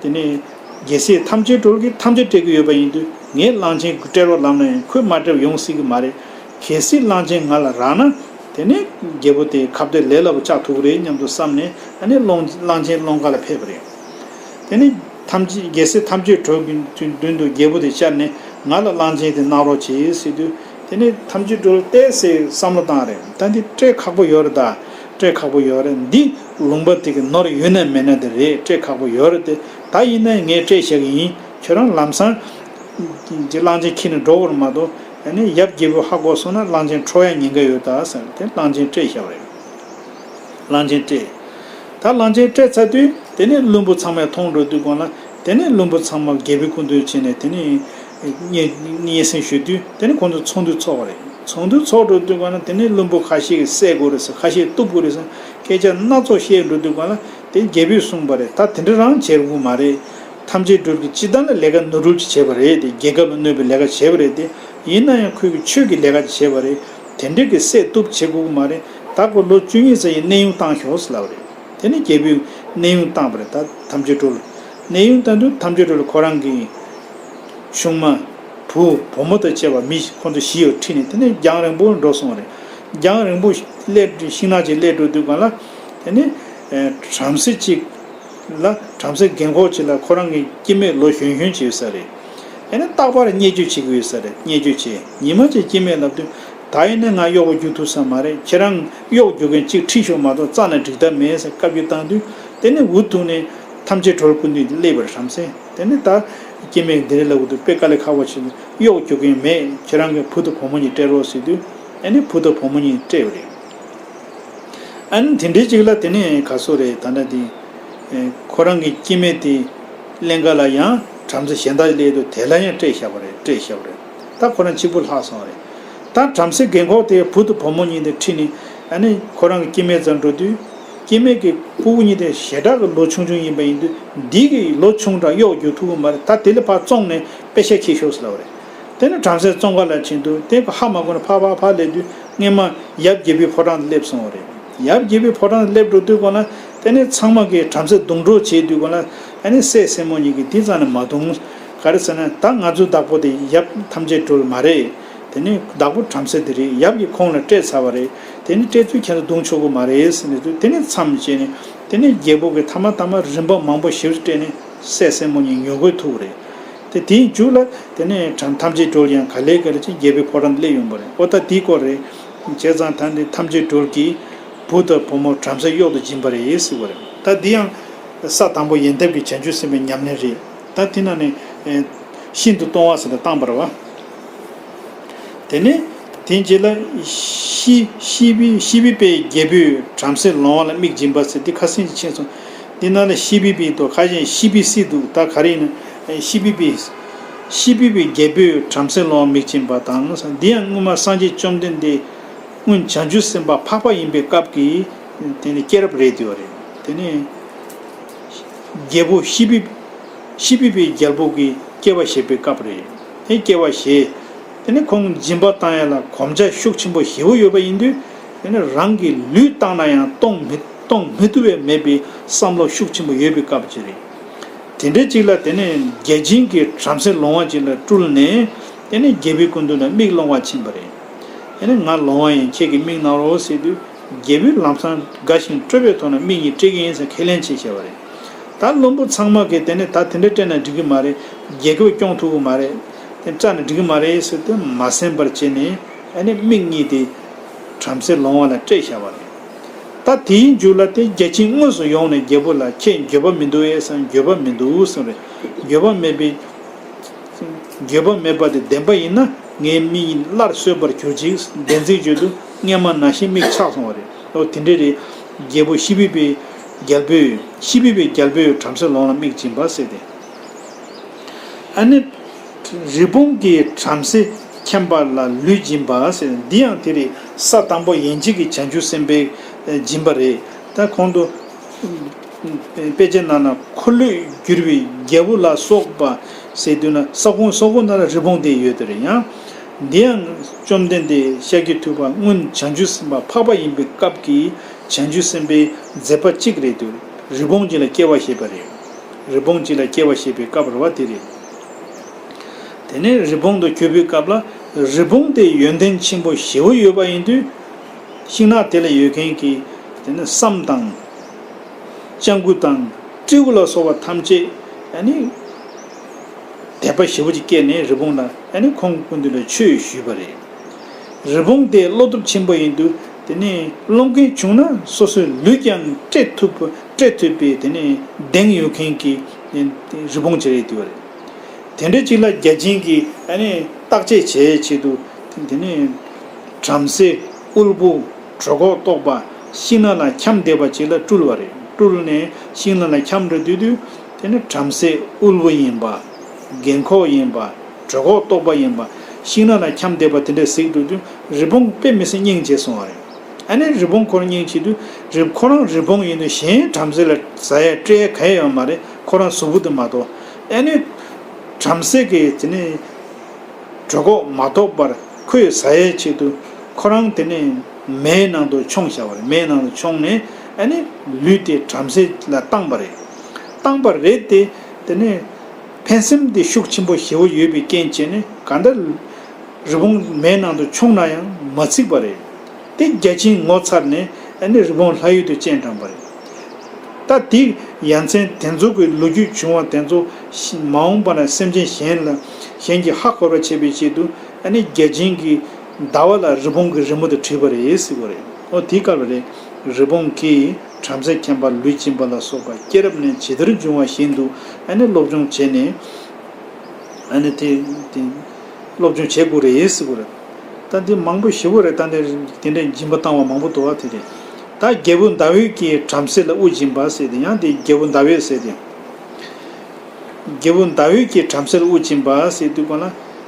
དེ་ནས་ རྒྱལ་སྲས་ཐམས་ཅད་གྲོལ་གྱིས་ཐམས་ཅད་བསྐྲད་ཀྱི་ཡོད་པ་ཡིན་དུས། ངས་གླང་ཆེན་བསྐྲད་རོགས་ལབ་ན་ཡང་ཁོས་མ་བསྐྲད་པ་ཡོང་སྲིད་ཀྱི་མ་རེད། གལ་སྲིད་གླང་ཆེན་ང་ལ་རག་ན། དེ་ནས་རྒྱལ་པོ་དེ་ཁ་གཏད་ལས་སླ་པོ་ཆགས་ཐུབ་ཀྱི་རེད་སྙམ་དུ་བསམས་ནས། ཨ་ནི་གླང་གླང་ཆེན་སློང་ག་ལ་ཕེབས་པ་རེད། དེ་ནས་ཐམས་ཅད་རྒྱལ་སྲས་ཐམས་ཅད་གྲོལ་གྱི་མདུན་དུ་རྒྱལ་པོ་དེ་བཅར་ནས། ང་ལ་གླང་ཆེན་དེ་གནང་རོགས་བྱེད་ཟེར་དུས། དེ་ནས་ཐམས་ཅད་གྲོལ་ཏོག་ཙམ་བསམ་བློ་བཏང་རེད། ད་འདི་སྤྲད་ཁག་པོ་ཡོད་རེད། ད་སྤྲད་ཁག་པོ་ཡོད་རེད། འདི་ལུང་པ་དེ་གི་ནོར་ཡོད་ན་མེད་ན་དེ་རེད། སྤྲད་ཁག་པོ་ཡོད་རེད་དེ། ད་ཡིན་ན་ངས་སྤྲད་བཞག་གི་ཡིན། ཁྱོད་རང་ལམ་སང་གི་གླང་ཆེན་ཁྱེར་ནས་འགྲོ་དགོས་རེད་མ་གཏོགས། ཨ་ནི་ཡབ་རྒྱལ་པོ་ཧ་གོ་སོང་ན་གླང་ཆེན་འཕྲོག་ཡ་ཉེན་ཁ་ཡོད་ད་ཟེར་ཏེ་གླང་ཆེན་སྤྲད་བཞག་པ་རེད། གླང་ཆེན་སྤྲད། ད་གླང་ཆེན་སྤྲད་ཚར་དུས། དེ་ནས་བློན་པོ་ཚང་མས་མཐོང་འགྲོ་དུས་སྒང་ལ། དེ་ནས་བློན་པོ་ཚང་མ་རྒྱལ་པོའི་སྐུ་མདུན་ཕྱིན་ནས། དེ་ནས་སྙན་སྙན་སེང་ཞུ་དུས། དེ་ནས་ཁོང་ཚོ་ཚོགས་འདུ་ཚོགས་པ་རེད། ཚོགས་འདུ་ཚོགས་འགྲོ་དུས་སྒང་ལ། དེ་ནས་བློན་པོ་ཁ་ཤས་ཀྱིས་བསད་དགོས་རེད་ཟེར། ཁ་ཤས་གཏུབ་དགོས་རེད་ཟེར། སྐད་ཆ་སྣ་ཚོགས་བཤད་འགྲོ་དུས་སྒང་ལ། དེ་རྒྱལ་པོས་གསུངས་པ་རེད། ད་དེ་འདྲ་རང་བྱེད་དགོས་མ་རེད། ཐམས་ཅད་གྲོལ་གྱིས་སྤྱིར་བཏང་ལ་ལས་ཀ་ནོར་འཁྲུལ་ཅིག་བྱས་པ་རེད་དེ། རྒྱལ་ཁབ་ལ་གནོད་པའི་ལས་ཀ་བྱས་པ་རེད་དེ། ཡིན་ན་ཡང་ཁོས་ཀྱི་ཆོས་ཀྱི་ལས་ཀ་ཅིག་བྱས་པ་རེད། དེ་འདྲ་གི་བསད་གཏུབ་བྱེད་དགོས་ཀྱི་མ་རེད། ད་ཁོ་ལོ་བཅུ་གཉིས་ཙམ་ཡིན། གནས་དབྱུང་བཏང་ཤོག་ཟེར་ལབ་པ་རེད། དེ་ནས་རྒྱལ་པོས་གནས་དབྱུང་བཏང་བ་རེད། ད་ཐམས་ཅད་གྲོལ་གནས་དབྱུང་བཏང་དུས། ཐམས་ཅད་གྲོལ་ཁོ་རང་གི་ཆུང་མ། བུ། བུ་མོ་དང་བཅས་པ་མི་ཁོང་ཚོ་བཞི་ཡོད་ཁྲིད་ནས། དེ་ནས་རྒྱང་རིང་པོར་འགྲོ་སོང་བ་རེད། རྒྱང་རིང་པོ་སླེབས། ཤིང་ནགས་ཅིག་སླེབས་འགྲོ་དུས་སྒང་ལ། དེ་ནས་ཨེ་བྲམ་ཟེ་གཅིག་ལ། བྲམ་ཟེ་རྒན་འཁོགས་ཅིག་ལ་ཁོ་རང་གི་སྐྱེ་དམན་ལོ་གཞོན་གཞོན་ཅིག་ཡོད་ས་རེད། ཨེ་ནས་རྟག་པར་བརྙས་བཅོས་བྱེད་ཀྱི་ཡོད་ས་རེད། བརྙས་བཅོས་བྱས། ཉི་མ་གཅིག་སྐྱེ་དམན་ལབ་དུས། ད་ཡིན་ན་ང་གཡོག་པོ་རྒྱུག་ཐུབ་ས་མ་རེད། ཁྱེད་རང་གཡོག་རྒྱུག་མཁན་གཅིག་ཁྲིད་ཤོག་མ་གཏོགས་རྩ་ནས་འགྲིག་ཐབས་མེད་ཟེར་བཀའ་བཀྱོན་བཏང་དུས། དེ་ནས་འུ་ཐུག་ནས་ཐམས་ཅད་གྲོལ་སྐུ་མདུན་དུ་སླེབས་པ་རེད། བྲམ་ཟེ། དེ་ནས་ད་སྐྱེ་དམན་འདི་རེད་ལབ་དུས། དཔེ་དཀའ་ལས་ཁག་པོ་བྱས། གཡོག་རྒྱུག་མཁན་མེད། ཁྱེད་རང་གི་བུ་དང་བུ་མོ་གཉིས་སྤྲད་རོགས་ཟེར་དུས། ཨ་ནི་བུ་དང་བུ་མོ་གཉིས་སྤྲད་པ་རེད། ཨ་ནི་དེ་འདྲའི་ཅིག་ལ། དེ་ནས་ག་སོ་རེད། ད་ལྟ་དེ་ཁོ་རང་གི་སྐྱེ་དམན་དེ་ལེན་ག་ལ་ཡང་བྲམ་ཟེ་གཞན་དག་སླེབས་དུས། དེ་ལ་ཡང་སྤྲད་བཞག་པ་རེད། སྤྲད་བཞག་པ་རེད། ད་ཁོ་རང་གཅིག་པུ་ལྷག་སོང་བ་རེད། ད་བྲམ་ཟེ་རྒན་འཁོགས་དེ་བུ་དང་བུ་མོ་གཉིས་དེ་ཁྲིད་ནས། ཨ་ནི་ཁོ་རང་གི་སྐྱེ་དམན་རྩར་འགྲོ་དུས། སྐྱེ་དམན་གྱི་ཕྲུ་གུ་གཉིས་དེ་ཞེ་དྲག་གི་ལོ་ཆུང་ཆུང་ཡིན་པ་ཡིན་དུས། འདི་གི་ལོ་ཆུང་དྲགས་གཡོག་རྒྱུག་ཐུབ་ཀྱི་མ་རེད། ད་དེ་ལ་ཕར་བཙོངས་ནས་པེ་ཤག་ཁྱེར་ཤོག་ཟེར་ལབ་པ་རེད། དེ་ནས་བྲམ་ཟེ་བཙོང་ག་ལ་ཕྱིན་དུས། དེ་ཧ་མ་གོ་ནས་ཕར་ཕར་ཕར་སླེབས་དུས། སྔོན་མ་ཡབ་རྒྱལ་པོའི་ཕོ་བྲང་དུ་སླེབས་སོང་བ་རེད། ཡབ་རྒྱལ་པོའི་ཕོ་བྲང་དུ་སླེབས་འགྲོ་དུས་སྒང་ལ། དེ་ནས་ཚང་མ་གིས་བྲམ་ཟེ་རྡུང་གྲོགས་བྱེད་དུས་སྒང་ལ། ཨ་ནི་སྲས་སྲས་མོ་གཉིས་ཀྱིས་དེ་རྩ་ནས་མ་རྡུང་། ག་རེ་ཟེར་ན། ད་ང་ཚོའི་བདག་པོ་དེ་ཡབ་ཐམས་ཅད་གྲོལ་མ་རེད། དེ་ནས་བདག་པོ་བྲམ་ཟེ་དེ་རེད། ཡབ་ཀྱིས་ཁོང་ལ་སྤྲད་ཚར་བ་རེད། དེ་ནས་སྤྲད་དུས་ཁྱེད་ཚོ་རྡུང་ཆོག་གི་མ་རེད་ཟེར་ནས། དེ་ནས་མཚམས་བཅད་ནས། དེ་ནས་རྒྱལ་པོ་གིས་ཐ་མ་ཐ་མ་རིན་པ་མང་པོ་ཞེ་པོ་སྤྲད་ནས་སྲས་སྲས་མོ་གཉིས་ཉོ་དགོས་ཐུག་པ་རེད། དེ་དེའི་མཇུག་ལ། དེ་ནས་བྲམ་ཐམས་ཅད་གྲོལ་ཡང་ག་ལེ་ག་ལེ་ཅིག་རྒྱལ་པོའི་ཕོ་བྲང་དུ་སླེབས་ཡོང་པ་རེད། ཨོ་ད་དེའི་སྐོར་རེད། བྱས་ཙང་ད་འདི་ཐམས་ཅད་གྲོལ་གྱིས་བུ་དང་བུ་མོ་བྲམ་ཟེ་གཡོག་ཏུ་སྦྱིན་པ་རེད་ཟེར་བ་རེད། ད་འདི་ཡང་ས་དང་པོ་ཡོན་ཏན་གྱི་བྱང་ཆུབ་སེམས་དཔའི་ཉམས་ལེན་རེད། ད་དེ་ནང་ནས་ཨེ་ཤིན་ཏུ་སྟོང་བ་ཟེར་ཏེ་བཏང་པ་རེད་པ། དེ་ནས་དེའི་རྗེས་ལ་ཤི་ཤི་བི་ཤི་བི་པའི་རྒྱལ་པོས་བྲམ་ཟེ་ལོང་བ་ལ་མིག་སྦྱིན་པ་ཟེར་དེ་ཁ་སང་ཅིག་ཕྱིན་སོང་། འདི་ནང་ལ་ཤི་བི་པི་འདུག་ཁ་ཤས་ཤི་བི་སི་འདུག་ད་ག་རེ་ཡིན་ན། ཤི་བི་པི། ཤི་བི་པའི་རྒྱལ་པོས་བྲམ་ཟེ་ལོང་བ་མིག་སྦྱིན་པ་དང་། འདི་ཡང་སྔོན་མ་སངས་རྒྱས་བཅོམ་ལྡན་འདས་སྔོན་བྱང་ཆུབ་སེམས་དཔའ་འཕགས་པ་ཡིན་པའི་སྐབས་ཀྱི་དེ་ནི་སྐྱེས་རབས་རེད་འདུག་པ་རེད། དེ་ནས་རྒྱལ་པོ་ཤི་བི། ཤི་བི་པའི་རྒྱལ་པོ་གི་སྐྱེ་བ་བཞེས་པའི་སྐབས་རེད། དེ་སྐྱེ་བ་བཞེས། དེ་ནས་ཁོང་སྦྱིན་པ་བཏང་ཡ་ལ་གོམས་ཆ་ཤུགས་ཆེན་པོ་ཞེ་པོ་ཡོད་པ་ཡིན་དུས། དེ་ནས་རང་གི་ལུས་བཏང་ན་ཡང་གཏོང་མི་གཏོང་མི་ཐུབ་པའི་མེད་པའི་བསམ་བློ་ཤུགས་ཆེན་པོ་ཡོད་པའི་སྐབས་ཅིག་རེད། དེ་འདྲའི་ཅིག་ལ་དེ་ནས་བརྒྱ་བྱིན་གྱིས་བྲམ་ཟེ་ལོང་བ་ཅིག་ལ་སྤྲུལ་ནས། དེ་ནས་རྒྱལ་པོའི་སྐུ་མདུན་ལ་མིག་སློང་བ་ཕྱིན་པ་རེད། དེ་ནས་ང་ལོང་བ་ཡིན། ཁྱེད་ཀྱིས་མིག་གནང་རོགས་ཟེར་དུས། རྒྱལ་པོས་ལམ་སང་དགའ་ཞིང་སྤྲོ་བའི་ཐོག་ནས་མིག་གཉིས་སྤྲད་ཀྱི་ཡིན་ཟེར་ཁས་ལེན་བྱས་བཞག་པ་རེད། ད་བློན་པོ་ཚང་མ་གིས་དེ་ནས་ད་དེ་འདྲ་སྤྲད་ན་འགྲིག་གི་མ་རེད། རྒྱལ་ཁབ་སྐྱོང་ཐུབ་ཀྱི་མ་རེད། དེ་སྤྲད་ན་འགྲིག་གི་མ་རེད་ཟེར་ཏེ་མ་གསན་པར་བྱས་ནས། ཨ་ནི་མིག་གཉིས་དེ་བྲམ་ཟེ་ལོང་བ་ལ་སྤྲད་བཞག་པ་རེད། ད་དེའི་མཇུག་ལ་དེ་བརྒྱ་བྱིན་དངོས་སུ་ཡོང་ནས་རྒྱལ་པོ་ལ། ཁྱེད་འགྱོད་པ་མི་འདུག་གས་ཟེར། འགྱོད་པ་མི་འདུག་གསུངས་པས། འགྱོད་པ་མེད་པའི། འགྱོད་པ་མེད་པ་དེ་བདེན་པ་ཡིན་ན། ངའི་མིག་གཉིས་སླར་གསོས་པར་གྱུར་ཅིག་བདེན་ཚིག་བརྗོད་དུས་སྔོན་མ་ནང་བཞིན་མིག་ཆགས་སོང་བ་རེད། ཨོ་དེ་འདྲ་རེད། རྒྱལ་པོ་ཤི་བི་པའི་རྒྱལ་པོས། ཤི་བི་པའི་རྒྱལ་པོས་བྲམ་ཟེ་ལོང་ལ་མིག་སྦྱིན་པ་ཟེར་ཏེ། ཨ་ནི། རི་བོང་གིས་བྲམ་ཟེ་མཁྱེན་པ་ལ་ལུས་སྦྱིན་པ་ཟེར། འདི་ཡང་དེ་རེད། ས་དང་པོ་ཡན་ཆད་ཀྱི་བྱང་ཆུབ་སེམས་དཔའི་སྦྱིན་པ་རེད། ད་གོང་དུ་དཔེ་ཆའི་ནང་ན་འཁོར་ལོས་སྒྱུར་བའི་རྒྱལ་པོ་ལ་སོགས་པ་ཟེར་དུས་ན། ས་ཁོངས་སོ་སོ་ནང་ལ་རི་བོང་དེ་ཡོད་དེ་རེད། ཡང་འདི་ཡང་བཅོམ་ལྡན་འདས་ཤཱཀྱ་ཐུབ་པ་སྔོན་བྱང་ཆུབ་སེམས་དཔའ་འཕགས་པ་ཡིན་པའི་སྐབས་ཀྱི་བྱང་ཆུབ་སེམས་དཔའི་མཛད་པ་གཅིག་རེད་དེ། རི་བོང་ཅིག་ལ་སྐྱེ་བ་བཞེས་པ་རེད། རི་བོང་ཅིག་ལ་སྐྱེ་བ་བཞེས་པའི་སྐབས་རེད་བ། དེ་རེད། དེ་ནས་རི་བོང་དུ་གྱུར་པའི་སྐབས་ལ་རི་བོང་དེ་ཡོན་ཏན་ཆེན་པོ་ཞེ་པོ་ཡོད་པ་ཡིན་དུས། ཤིང་ནགས་དེ་ལ་ཡོད་མཁན་གྱི་དེ་ནི་སྲམ་དང་། སྤྱང་ཀི་དང་སྤྲེའུ་ལ་སོགས་པ་ཐམས་ཅད་ཨ་ནི་དད་པ་ཞེ་པོ་ཅིག་སྐྱེས་ནས་རི་བོང་ལ་ཨ་ནི་ཁོང་སྐུ་མདུན་ལ་ཆོས་ཞུས་པ་རེད། རི་བོང་དེ་བློ་སྟོབས་ཆེན་པོ་ཡིན་དུས་དེ་ནི་སློང་མཁན་བྱུང་ན་སོ་སོའི་ལུས་ཀྱང་སྤྲད་ཐུབ་སྤྲད་ཐུབ་པའི་དེ་ནི་གདེང་ཡོད་མཁན་གྱི་རི་བོང་ཅིག་རེད་འདུག་པ་རེད། དེ་འདྲ་ཅིག་ལ་རྒྱལ་ཆེན་གྱིས་ཨ་ནི་བརྟག་དཔྱད་བྱེད་ཆེད་དུ་དེ་ནི་བྲམ་ཟེ་དབུལ་པོ་གྲོད་ཁོག་ལྟོགས་པ་ཤིང་ནགས་ལ་འཁྱམས་བསྡད་པ་ཅིག་ལ་སྤྲུལ་བ་རེད། སྤྲུལ་ནས་ཤིང་ནགས་ལ་འཁྱམས་འགྲོ་དུས་དུས་དེ་ནི་བྲམ་ཟེ་དབུལ་པོ་ཡིན་པ། རྒན་འཁོགས་ཡིན་པ། གྲོད་ཁོག་ལྟོགས་པ་ཡིན་པ། ཤིང་ནགས་ལ་འཁྱམས་བསྡད་པ་དེ་འདྲ་གཟིགས་འགྲོ་དུས་རི་བོང་དཔེ་མི་སྲིད་སྙིང་རྗེ་སོང་བ་རེད། ཨ་ནི་རི་བོང་ཁོ་རང་སྙིང་རྗེ་དུས་རི་ཁོ་རང་རི་བོང་ཡིན་དུས་གཞན་བྲམ་ཟེ་ལ་ཟ་ཡ་སྤྲད་ཡ་གང་ཡང་ཡོད་མ་རེད། ཁོ་རང་གཟུགས་པོ་དེ་མ་གཏོགས། ཨ་ནི་བྲམ་ཟེ་གིས་དེ་ནི་གྲོད་ཁོག་མ་ལྟོགས་པར་ཁོས་ཟ་ཡའི་ཆེད་དུ་ཁོ་རང་དེ་ནི་མེའི་ནང་དུ་མཆོངས་བཞག་པ་རེད། མེའི་ནང་དུ་མཆོངས་ནས་ཨ་ནི་ལུས་དེ་བྲམ་ཟེ་ལ་བཏང་པ་རེད། བཏང་པ་རེད་དེ། དེ་ནི་ཕན་སེམས་དེ་ཤུགས་ཆེན་པོ་ཞེ་པོ་ཡོད་པའི་རྐྱེན་བྱས་ནས་གང་ལྟར་རི་བོང་མེའི་ནང་དུ་མཆོངས་ན་ཡང་མ་ཚིག་པ་རེད། དེ་རྒྱལ་ཆེན་ངོ་ཚ་ནས་ཨ་ནི་རི་བོང་ལྷ་ཡུལ་དུ་སྤྱན་དྲངས་པ་རེད། ད་དེ་ཡ་མཚན་དེ་ཚོ་གི་ལོ་རྒྱུས་བྱུང་བ་དེ་ཚོ་ཤི་མ་འོངས་པ་ན་སེམས་ཅན་གཞན་ལ་གཞན་གྱིས་ཧ་གོ་བར་བྱེད་པའི་ཆེད་དུ་ཨ་ནི་རྒྱལ་ཆེན་གྱིས་ཟླ་བ་ལ་རི་བོང་གི་རི་མོ་དེ་བྲིས་པ་རེད་ཟེར་བ་རེད། ཨོ་དེའི་སྐབས་རེད། རི་བོང་གིས་བྲམ་ཟེ་མཁྱེན་པ་ལུས་སྦྱིན་པ་ལ་སོགས་པ་སྐྱེས་རབས་ནས་ཇི་ལྟར་འབྱུང་བ་བཞིན་དུ་ཨ་ནི་སློབ་སྦྱོང་བྱས་ནས། ཨ་ནི་དེ་དེ་སློབ་སྦྱོང་བྱེད་དགོས་རེད་ཟེར་དགོས་རེད། ད་འདི་མང་པོ་ཞེ་པོ་རེད། ད་འདི་དེ་འདྲའི་སྦྱིན་པ་བཏང་བ་མང་པོ་འདུག་བ། དེ་རེད། ད་རྒྱལ་པོ་ཟླ་འོད་ཀྱིས་བྲམ་ཟེ་ལ་དབུ་སྦྱིན་པ་ཟེར་ཏེ་ཡང་དེ་རྒྱལ་པོ་ཟླ་འོད་ཟེར་ཏེ། རྒྱལ་པོ་ཟླ་འོད་ཀྱིས་བྲམ་ཟེ་ལ་དབུ་སྦྱིན་པ་ཟེར་དུས་གོ་ན།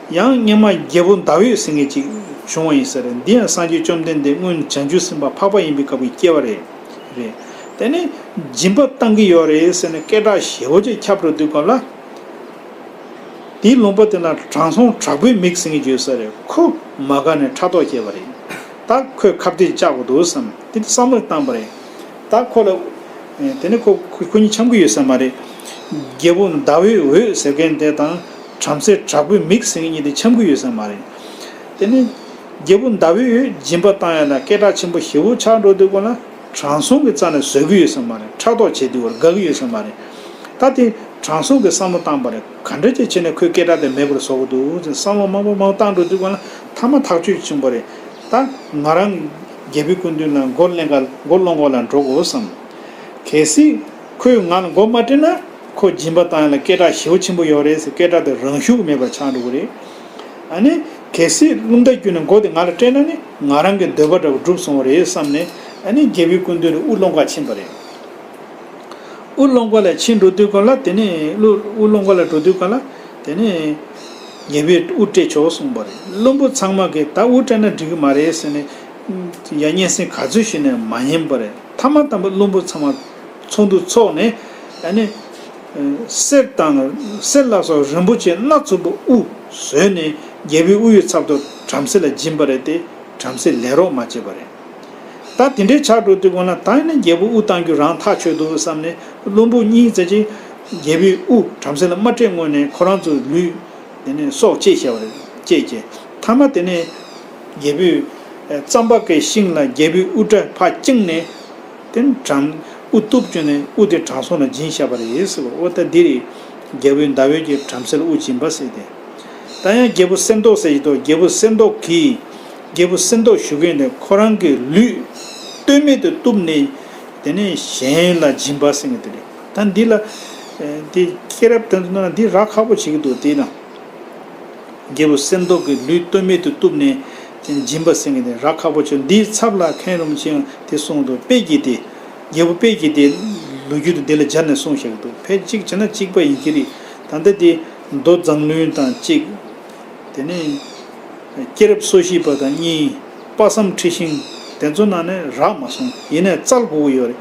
ཡང་སྔོན་མ་རྒྱལ་པོ་ཟླ་འོད་ཟེར་མཁན་ཅིག་བྱུང་བ་ཡིན་ས་རེད། འདི་ཡང་སངས་རྒྱས་བཅོམ་ལྡན་འདས་སྔོན་བྱང་ཆུབ་སེམས་དཔའ་འཕགས་པ་ཡིན་པའི་སྐབས་ཀྱི་སྐྱེ་བ་རེད། རེད། དེ་ནས་སྦྱིན་པ་བཏང་གི་ཡོད་རེད་ཟེར་ནས་སྐད་གྲགས་ཞེ་པོ་ཅིག་ཁྱབ་འགྲོ་དུས་སྐབས་ལ། དེའི་ལུང་པ་དེ་ན་དྲང་སྲོང་དྲག་པོའི་མིག་ཟེར་མཁན་ཅིག་ཡོད་ས་རེད། ཁོ་མ་དགའ་ནས་ཕྲག་དོག་སྐྱེས་པ་རེད། ད་ཁོས་ཁ་གཏད་བཅག་དགོས་འདུག་བསམ། དེ་འདྲ་བསམ་བློ་བཏང་པ་རེད། ད་ཁོ་ལ། དེ་ནས་ཁོ་ཁོ་ཁོ་གཉིས་འཆམ་གྱི་ཡོད་ས་མ་རེད། རྒྱལ་པོ་ཟླ་འོད་འོད་ཟེར་མཁན་དེ་དང་བྲམ་ཟེ་དྲག་པོའི་མིག་ཟེར་མཁན་གཉིས་དེ་འཆམ་གྱི་ཡོད་ས་མ་རེད། དེ་ནས་རྒྱལ་པོ་ཟླ་འོད་འོད་སྦྱིན་པ་བཏང་ཡ་ལ་སྐད་གྲགས་ཆེན་པོ་ཞེ་པོ་ཆགས་འགྲོ་དུས་སྐབས་ལ་དྲང་སྲོང་གི་རྩ་ནས་བཟོད་ཀྱི་ཡོད་ས་མ་རེད། ཕྲག་དོག་བྱེད་དུས་བར་དགའ་གི་ཡོད་ས་མ་རེད། ད་དེ་དྲང་སྲོང་གི་བསམ་བློ་བཏང་པ་རེད། ག་འདྲ་ཅིག་བྱས་ནས་ཁོའི་སྐད་གྲགས་དེ་མེད་པར་བཟོ་གི་འདུག་ཅེས་བསམ་བློ་མང་པོ་མང་པོ་བཏང་འགྲོ་དུས་སྒང་ལ་མཐའ་མ་ཐག་གཅོད་བྱུང་བ་རེད། ད་ང་རང་རྒྱལ་པོའི་སྐུ་མདུན་ལ་མགོ་ཀློང་ག་མགོ་ཀློང་ག་ལ་འགྲོ་དགོས་བསམ། གལ་སྲིད་ཁོས་ང་ལ་མགོ་མ་སྤྲད་ན་ཁོ་སྦྱིན་པ་བཏང་ཡ་ལ་སྐད་གྲགས་ཞེ་པོ་ཆེན་པོ་ཡོད་རེད་ཟེར། སྐད་གྲགས་དེ་རང་ཤུགས་མེད་པར་ཆགས་འགྲོ་གི་རེད། ཨ་ནི་གལ་སྲིད་རླུང་རྟ་བརྒྱུད་ནས་མགོ་དེ་ང་ལ་སྤྲད་ན་ནི་ང་རང་གི་འདོད་པ་འདྲ་བོ་འགྲུབ་སོང་བ་རེད་བསམ་ནས། ཨ་ནི་རྒྱལ་པོའི་སྐུ་མདུན་ལ་དབུ་ཀློང་ག་ཕྱིན་པ་རེད། དབུ་ཀློང་ག་ལ་ཕྱིན་འགྲོ་དུས་སྒང་ལ་དེ་ནས་དབུ་དབུ་ཀློང་ག་ལ་འགྲོ་དུས་སྒང་ལ་དེ་ནས་རྒྱལ་པོས་དབུ་སྤྲད་ཆོག་གསུངས་པ་རེད། བློན་པོ་ཚང་མ་གིས་ད་དབུ་སྤྲད་ན་འགྲིག་གི་མ་རེད་ཟེར་ནས་ཡ་སྙན་སེང་ག་ཚོད་ཞུས་ནས་མ་ཉན་པ་རེད། མཐའ་མ་དམ་པ་བློན་པོ་ཚང་མ་ཚོགས་འདུ་ཚོགས་ནས་ཨ་ནི་གསེར་དང་གསེར་ལ་སོགས་རིན་པོ་ཆེ་སྣ་ཚོགས་པ་དབུ་བཟོས་ནས་རྒྱལ་པོའི་དབུ་ཡི་ཚབ་ཏུ་བྲམ་ཟེ་ལ་སྦྱིན་པ་རེད་དེ། བྲམ་ཟེས་ལེན་རོགས་མ་བྱས་པ་རེད། ད་དེ་འདྲའི་ཆགས་འགྲོ་དུས་སྒང་ལ་ད་ནི་རྒྱལ་པོ་དབུ་བཏང་རྒྱུ་རང་ཐག་ཆོད་འདུག་བསམ་ནས་བློན་པོ་གཉིས་ཙམ་ཅིག་རྒྱལ་པོའི་དབུ་བྲམ་ཟེ་ལ་མ་སྤྲད་སྔོན་ནས་ཁོ་རང་ཚོའི་ལུས་དེ་ནས་སྲོག་བཅད་བཞག་པ་རེད། བཅད་བྱས་མཐའ་མ་དེ་ནས་རྒྱལ་པོས་རྩམ་པ་གི་ཤིང་ལ་རྒྱལ་པོའི་དབུ་སྐྲ་ཕར་བཅིངས་ནས་དེ་ནས་དྲང་དབུ་གཏུབ་བཅུག་ནས་དབུ་དེ་དྲང་སྲོང་ལ་སྦྱིན་བཞག་པ་རེད་ཟེར་བ། འོ་ད་འདི་རེད། རྒྱལ་པོས་ཟླ་འོད་ཀྱིས་བྲམ་ཟེ་ལ་དབུ་སྦྱིན་པ་ཟེར་ཏེ། ད་ཡང་རྒྱལ་པོ་གསེར་མདོག་ཟེར་གྱི་འདུག་རྒྱལ་པོ་གསེར་མདོག་གིས་རྒྱལ་པོ་གསེར་མདོག་ཞུ་མཁན་དེ་ཁོ་རང་གི་ལུས་ལྟོས་མེད་དུ་གཏུབ་ནས་དེ་ནས་གཞན་ལ་སྦྱིན་པ་ཟེར་མཁན་དེ་རེད། ད་འདི་ལ་དེ་སྐྱེས་རབས་དེ་ཚོ་ནང་འདི་རག་ཁག་པོ་བྱེད་ཀྱི་འདུག་དེས་ན་རྒྱལ་པོ་གསེར་མདོག་གི་ལུས་ལྟོས་མེད་དུ་གཏུབ་ནས་དེ་སྦྱིན་པ་ཟེར་མཁན་དེ་རག་ཁག་པོ་བྱེད། འདིའི་ཚབ་ལ་མཁན་རིན་པོ་ཆེས་དེ་གསུངས་འདུག་དཔལ་གྱི་སྡེ། རྒྱལ་པོ་དཔལ་གྱི་སྡེ་ལོ་རྒྱུས་དེ་འདི་ལ་སྦྱར་ནས་གསུངས་བཞག་གི་འདུག་ཕལ་གཅིག་བྱས་ན་གཅིག་པ་ཡིན་གྱི་རེད། ད་ལྟ་དེ་མདོ་མཛངས་བླུན་དང་གཅིག་དེ་ནས་སྐྱེས་རབས་སོ་བཞི་པ་དང་གཉིས། དཔག་བསམ་འཁྲི་ཤིང་། དེ་ཚོ་ནང་ནས་རག་མ་སོང་། ཡིན་ནའི་བཙལ་དགོས་ཀྱི་ཡོད་རེད།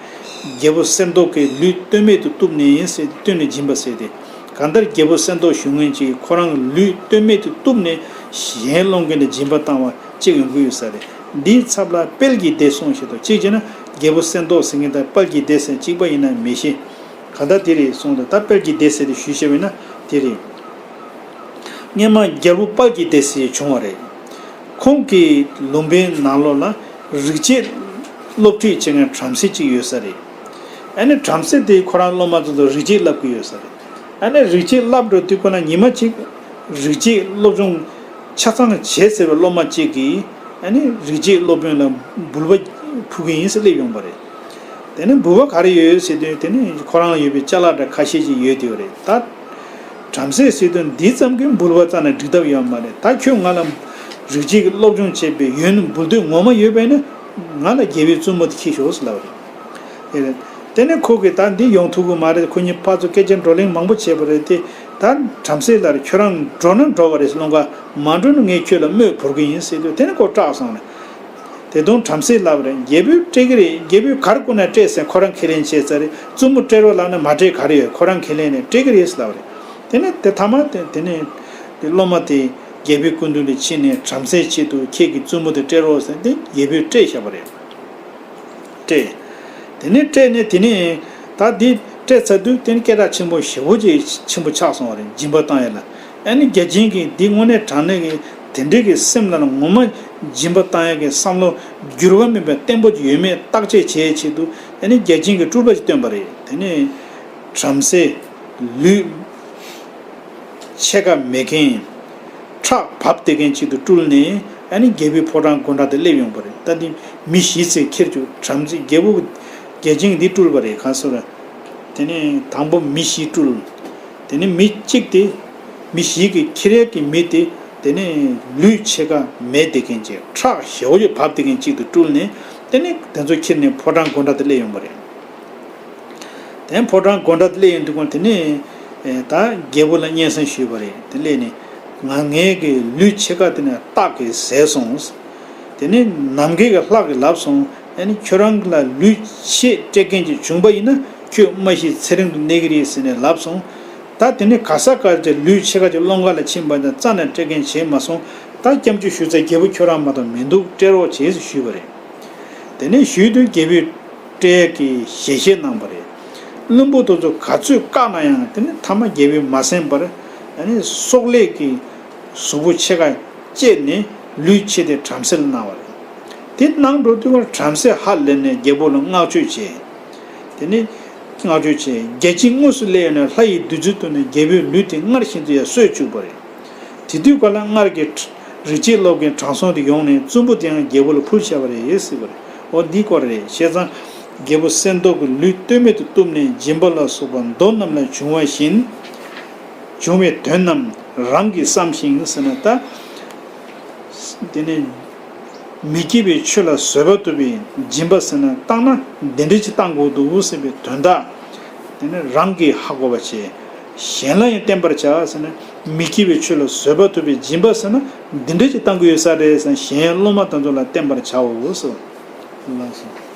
རྒྱལ་པོ་གསེར་མདོག་གིས་ལུས་ལྟོས་མེད་དུ་གཏུབ་ནས་ཟེར་བཏོན་ནས་སྦྱིན་པ་ཟེར་ཏེ། གང་ལྟར་རྒྱལ་པོ་གསེར་མདོག་ཞུ་མཁན་ཅིག་ཁོ་རང་ལུས་ལྟོས་མེད་དུ་གཏུབ་ནས་གཞན་སློང་མཁན་ལ་སྦྱིན་པ་བཏང་བ་གཅིག་ཡོང་གི་ཡོད་ས་རེད། འདིའི་ཚབ་ལ་དཔལ་གྱི་སྡེ་གསུངས་བཞག་འདུག་གཅིག་བྱས་ན་རྒྱལ་པོ་གསེར་མདོག་ཟེར་མཁན་དང་དཔལ་གྱི་སྡེ་ཟེར་གཅིག་པ་ཡིན་ན་མི་ཤེས། ག་ད་དེ་རེད་གསུངས་འདུག་ད་དཔལ་གྱི་སྡེ་ཟེར་དེ་ཞུས་བྱས་པས་ན་དེ་རེད། སྔོན་མ་རྒྱལ་པོ་དཔལ་གྱི་སྡེ་ཟེར་བྱུང་བ་རེད། ཁོང་གི་ལུང་པའི་ནང་ལོགས་ལ་རིག་བྱེད་སློབ་ཁྲིད་བྱེད་མཁན་བྲམ་ཟེ་གཅིག་ཡོད་ས་རེད། ཨ་ནི་བྲམ་ཟེ་དེས་ཁོ་རང་སློབ་མ་ཚོ་ལ་རིག་བྱེད་བསླབ་ཀྱི་ཡོད་ས་རེད། ཨ་ནི་རིག་བྱེད་བསླབ་འགྲོ་དུས་ཁོ་ན་ཉི་མ་གཅིག་རིག་བྱེད་སློབ་སྦྱོང་ཆ་ཚང་བྱས་ཟེར་བའི་སློབ་མ་གཅིག་གིས་ཨ་ནི་རིག་བྱེད་སློབ་དཔོན་ལ་འབུལ་བ་ཕུལ་གྱི་ཡིན་ཟེར་སླེབས་ཡོང་བ་རེད། དེ་ནི་འབུལ་བ་ག་རེ་ཡོད་ཟེར་དུས་དེ་ནི་ཁོ་རང་ལ་ཡོད་པའི་ཅ་ལག་འདྲ་ཁ་ཤས་ཅིག་ཡོད་དེ་རེད་ད། བྲམ་ཟེ་ཟེར་དུས་འདི་ཙམ་གྱིས་འབུལ་བ་རྩ་ནས་འགྲིག་ཐབས་ཡོད་མ་རེད། ད་ཁྱོད་ང་ལ་རིག་བྱེད་ཀྱི་སློབ་སྦྱོང་བྱེད་པའི་ཡོན་འབུལ་འདོད་ངོ་མ་ཡོད་པས་ན་ང་ལ་རྒྱལ་པོའི་བཙུན་མོ་དེ་འཁྱེར་ཤོག་ཟེར་ལབ་པ་རེད། དེ་ནས་ཁོ་གིས་ད་འདི་ཡོང་ཐུབ་ཀྱི་མ་རེད། ཁོ་གཉིས་ཕར་ཚུར་སྐད་ཆ་བགྲོ་གླེང་མང་པོ་བྱས་པ་རེད་དེ། ད་བྲམ་ཟེ་ལགས་ཁྱོད་རང་འགྲོ་ན་འགྲོ་བ་རེད། བློ་དགའ་མ་འགྲོ་ན་ངས་ཁྱོད་ལ་དམོད་བོར་གྱི་ཡིན་ཟེར་དུས་དེ་ནས་ཁོ་སྐྲག་སོང་རེད། དེ་དུང་བྲམ་ཟེ་ལབ་རེད། རྒྱལ་པོས་སྤྲད་ཀྱི་རེད། རྒྱལ་པོས་ག་རེ་བསྐུར་ན་སྤྲད་ཟེར་ཁོ་རང་ཁས་ལེན་བྱས་ཚར་རེད། བཙུན་མོ་སྤྲད་རོགས་ལབ་ན་མ་སྤྲད་ག་རེ་ཡོད། ཁོ་རང་ཁས་ལེན་ནས་སྤྲད་ཀྱི་རེད་ཟེར་ལབ་རེད། དེ་ནས་དེ་མཐའ་མ་དེ་དེ་ནས་དེ་སློབ་མ་དེ་རྒྱལ་པོའི་སྐུ་མདུན་ལ་ཕྱིན་ནས་བྲམ་ཟེའི་ཆེད་དུ་ཁྱེད་ཀྱི་བཙུན་མོ་དེ་སྤྲད་རོགས་ཟེར་ཏེ་རྒྱལ་པོས་སྤྲད་བཞག་པ་རེད། སྤྲད། དེ་ནས་སྤྲད་ནས་དེ་ནས་ད་འདི་སྤྲད་ཚར་དུས་དེ་ནས་སྐད་གྲགས་ཆེན་པོ་ཞེ་པོ་ཅིག་ཆེན་པོ་ཆགས་སོང་བ་རེད། སྦྱིན་པ་བཏང་ཡ་ལ། ཨ་ནི་བརྒྱ་བྱིན་གྱིས་འདི་དངོས་གནས་དྲང་གནས་ཀྱི་དེ་འདྲའི་གི་སེམས་ལ་ངོ་མ་སྦྱིན་པ་བཏང་ཡ་གི་བསམ་བློ་འགྱུར་བ་མེད་པའི་བརྟན་པོ་ཅིག་ཡོད་མེད་བརྟག་དཔྱད་བྱེད་ཆེད་དུ་ཨ་ནི་བརྒྱ་བྱིན་གྱིས་སྤྲུལ་པ་ཅིག་བཏོན་པ་རེད། དེ་ནས་བྲམ་ཟེ་ལུས་ཕྱེད་ཀ་མེད་མཁན། ཁྲག་བབས་བསྡད་མཁན་ཅིག་ཏུ་སྤྲུལ་ནས་ཨ་ནི་རྒྱལ་པོའི་ཕོ་བྲང་སྒོ་འགྲམ་དུ་སླེབས་ཡོང་བ་རེད། ད་འདི་མི་བཞི་ཙམ་ཁྱེར་བཅུག་བྲམ་ཟེ་རྒྱལ་པོ་བརྒྱ་བྱིན་འདི་སྤྲུལ་པ་རེད། གང་ཟེར་ར། དེ་ནས་དང་པོ་མི་བཞི་སྤྲུལ། དེ་ནས་མི་གཅིག་དེ་མི་བཞི་གི་ཁྱེར་ཡས་ཀྱི་མི་དེ་དེ་ནས་ལུས་ཕྱེད་ཀ་མེད་བསྡད་མཁན་ཅིག་ཁྲག་ཞེ་པོ་ཅིག་བབས་བསྡད་མཁན་ཅིག་ཏུ་སྤྲུལ་ནས་དེ་ནས་དེ་ཚོ་ཁྱེར་ནས་ཕོ་བྲང་སྒོ་འགྲམ་དུ་སླེབས་ཡོང་བ་རེད། དེ་ཕོ་བྲང་སྒོ་འགྲམ་དུ་སླེབས་ཡོང་དུས་ཁོང་དེ་ནས་ཨེ་ད་རྒྱལ་པོ་ལ་སྙན་སེང་ཞུས་པ་རེད། དེ་སླེབས་ནས་ང་ངའི་གི་ལུས་ཕྱེད་ཀ་དེ་ནས་སྟག་གིས་བཟས་སོང་། དེ་ནས་ནམ་མཁའི་གི་ལྷ་གིས་ལབ་སོང་། ཨ་ནི་ཁྱོད་རང་གི་ལ་ལུས་ཕྱེད་སྤྲད་མཁན་ཅིག་བྱུང་པ་ཡིན་ན་ཁྱོད་མ་ཤི་ཚེ་རིང་དུ་གནས་ཀྱི་རེད་ཟེར་ནས་ལབ་སོང་། ད་དེ་ནས་ག་ས་ག་ཅིག་ལུས་ཕྱེད་ཀ་ཅིག་སློང་ག་ལ་ཕྱིན་པ་ཡིན་ན་རྩ་ནས་སྤྲད་མཁན་བྱས་མ་སོང་། ད་སྐྱབས་འཇུག་ཞུ་ཚེ་རྒྱལ་པོ་ཁྱོད་རང་མ་གཏོགས་མི་འདུག་སྤྲད་རོགས་བྱེད་ཟེར་ཞུས་པ་རེད། དེ་ནས་ཞུས་དུས་རྒྱལ་པོས་སྤྲད་ཀྱི་ཞལ་བཞེས་གནང་བ་རེད། བློན་པོ་དེ་ཚོ་ག་ཚོད་བཀག་ན་ཡང་དེ་ནས་མཐའ་མ་རྒྱལ་པོས་མ་གསན་པར་ཨ་ནི་སྲོག་ལེན་གྱི་གཟུགས་པོ་ཕྱེད་ཀ་བཅད་ནས་ལུས་ཕྱེད་དེ་བྲམ་ཟེ་ལ་གནང་བ་རེད། དེ་གནང་འགྲོ་དུས་ཀར་བྲམ་ཟེ་ཧ་ལས་ནས་རྒྱལ་པོ་ལ་བསྔགས་བརྗོད་བྱས། དེ་ནས་བསྔགས་བརྗོད་བྱས། བརྒྱ་བྱིན་དངོས་སུ་སླེབས་ནས་ལྷ་ཡི་བདུད་རྩི་བཏུང་ནས་རྒྱལ་པོའི་ལུས་དེ་སྔར་བཞིན་དུ་ཡང་གསོས་བཅུག་པ་རེད། དེ་དུས་ཀ་ལ་སྔར་གྱི་རིག་བྱེད་སློབ་མཁན་དྲང་སྲོང་དེ་ཡོང་ནས་བཙུན་པོ་དེའང་རྒྱལ་པོ་ལ་ཕུལ་བྱས་པ་རེད་ཟེར་བ་རེད། འོ་འདི་སྐོར་རེད། བྱས་ཙང་རྒྱལ་པོ་གསེར་མདོག་གི་ལུས་ལྟོས་མེད་དུ་གཏུབས་ནས་སྦྱིན་པ་ལ་སོགས་པ་མདོ་རྣམས་ལས་བྱུང་བ་བཞིན་བྱུང་བའི་དོན་རྣམས་རང་གིས་བསམ་ཞིང་ཟེར་ན། ད་དེ་ནས་མི་སྐྱེ་བའི་ཆོས་ལ་བཟོད་པ་ཐོབ་པའི་སྦྱིན་པ་ཟེར་ན་བཏང་ན་འདི་འདྲ་ཅིག་བཏང་དགོས་འདུག་ཟེར་བའི་དོན་དག་དེ་ནི་རང་གིས་ཧ་གོ་བ་བྱས། གཞན་ལ་ཡང་བསྟན་པར་བྱ་ཟེར་ན། མི་སྐྱེ་བའི་ཆོས་ལ་བཟོད་པ་ཐོབ་པའི་སྦྱིན་པ་ཟེར་ན་འདི་འདྲ་ཅིག་བཏང་གི་ཡོད་ས་རེད་ཟེར་ན་གཞན་སློབ་མ་དེ་ཚོ་ལ་བསྟན་པར་བྱའོ་ཟེར། ལགས་སོ།